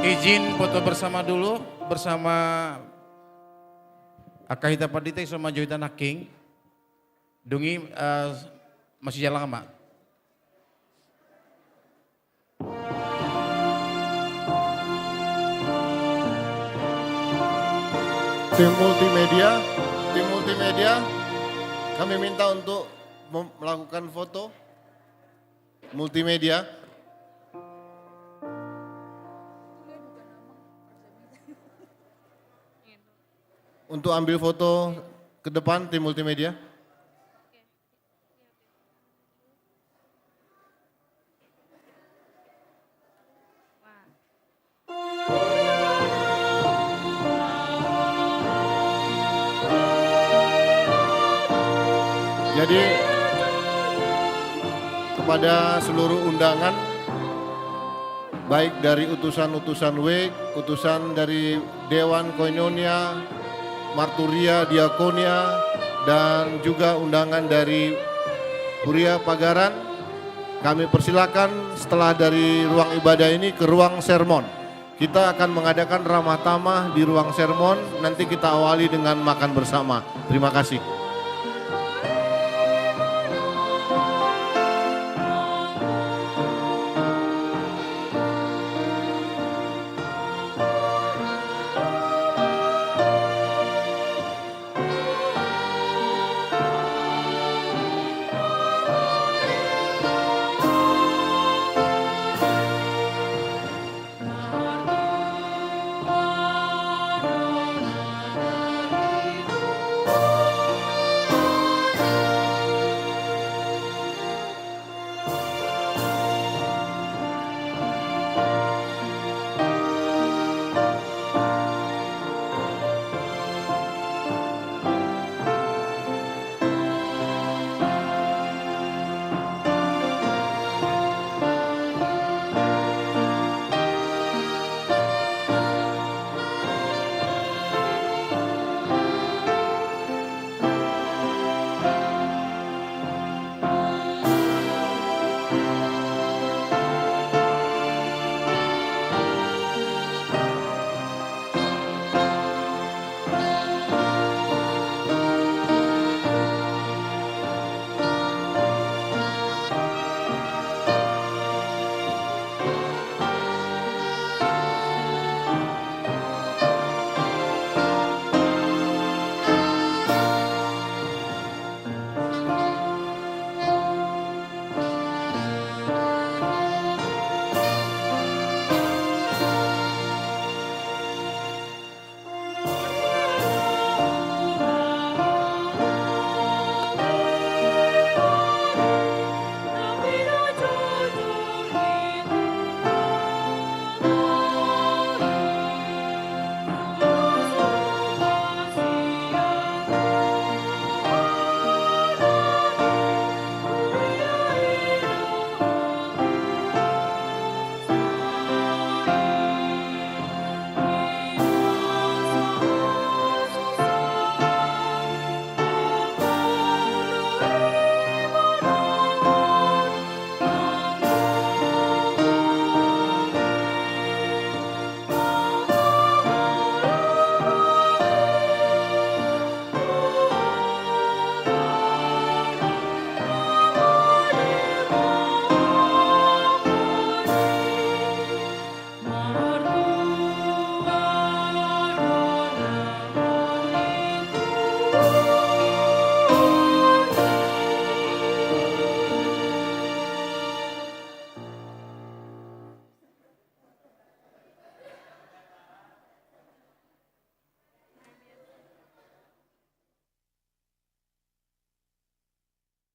Izin foto bersama dulu, bersama angka hita pandita i so manjou hita nangkin. Dung i, eh, masijalang ma. Tim multimedia, tim multimedia, kami minta untuk mem-, melakukan foto multimedia. Untuk ambil foto ke depan, tim multimedia. Jadi, kepada seluruh undangan, baik dari utusan-utusan wake, utusan dari Dewan Koinonia, Marturia, Diakonia, dan juga undangan dari Kuria Pagaran, kami persilakan setelah dari ruang ibadah ini ke ruang sermon. Kita akan mengadakan ramah tamah di ruang sermon, nanti kita awali dengan makan bersama. Terima kasih.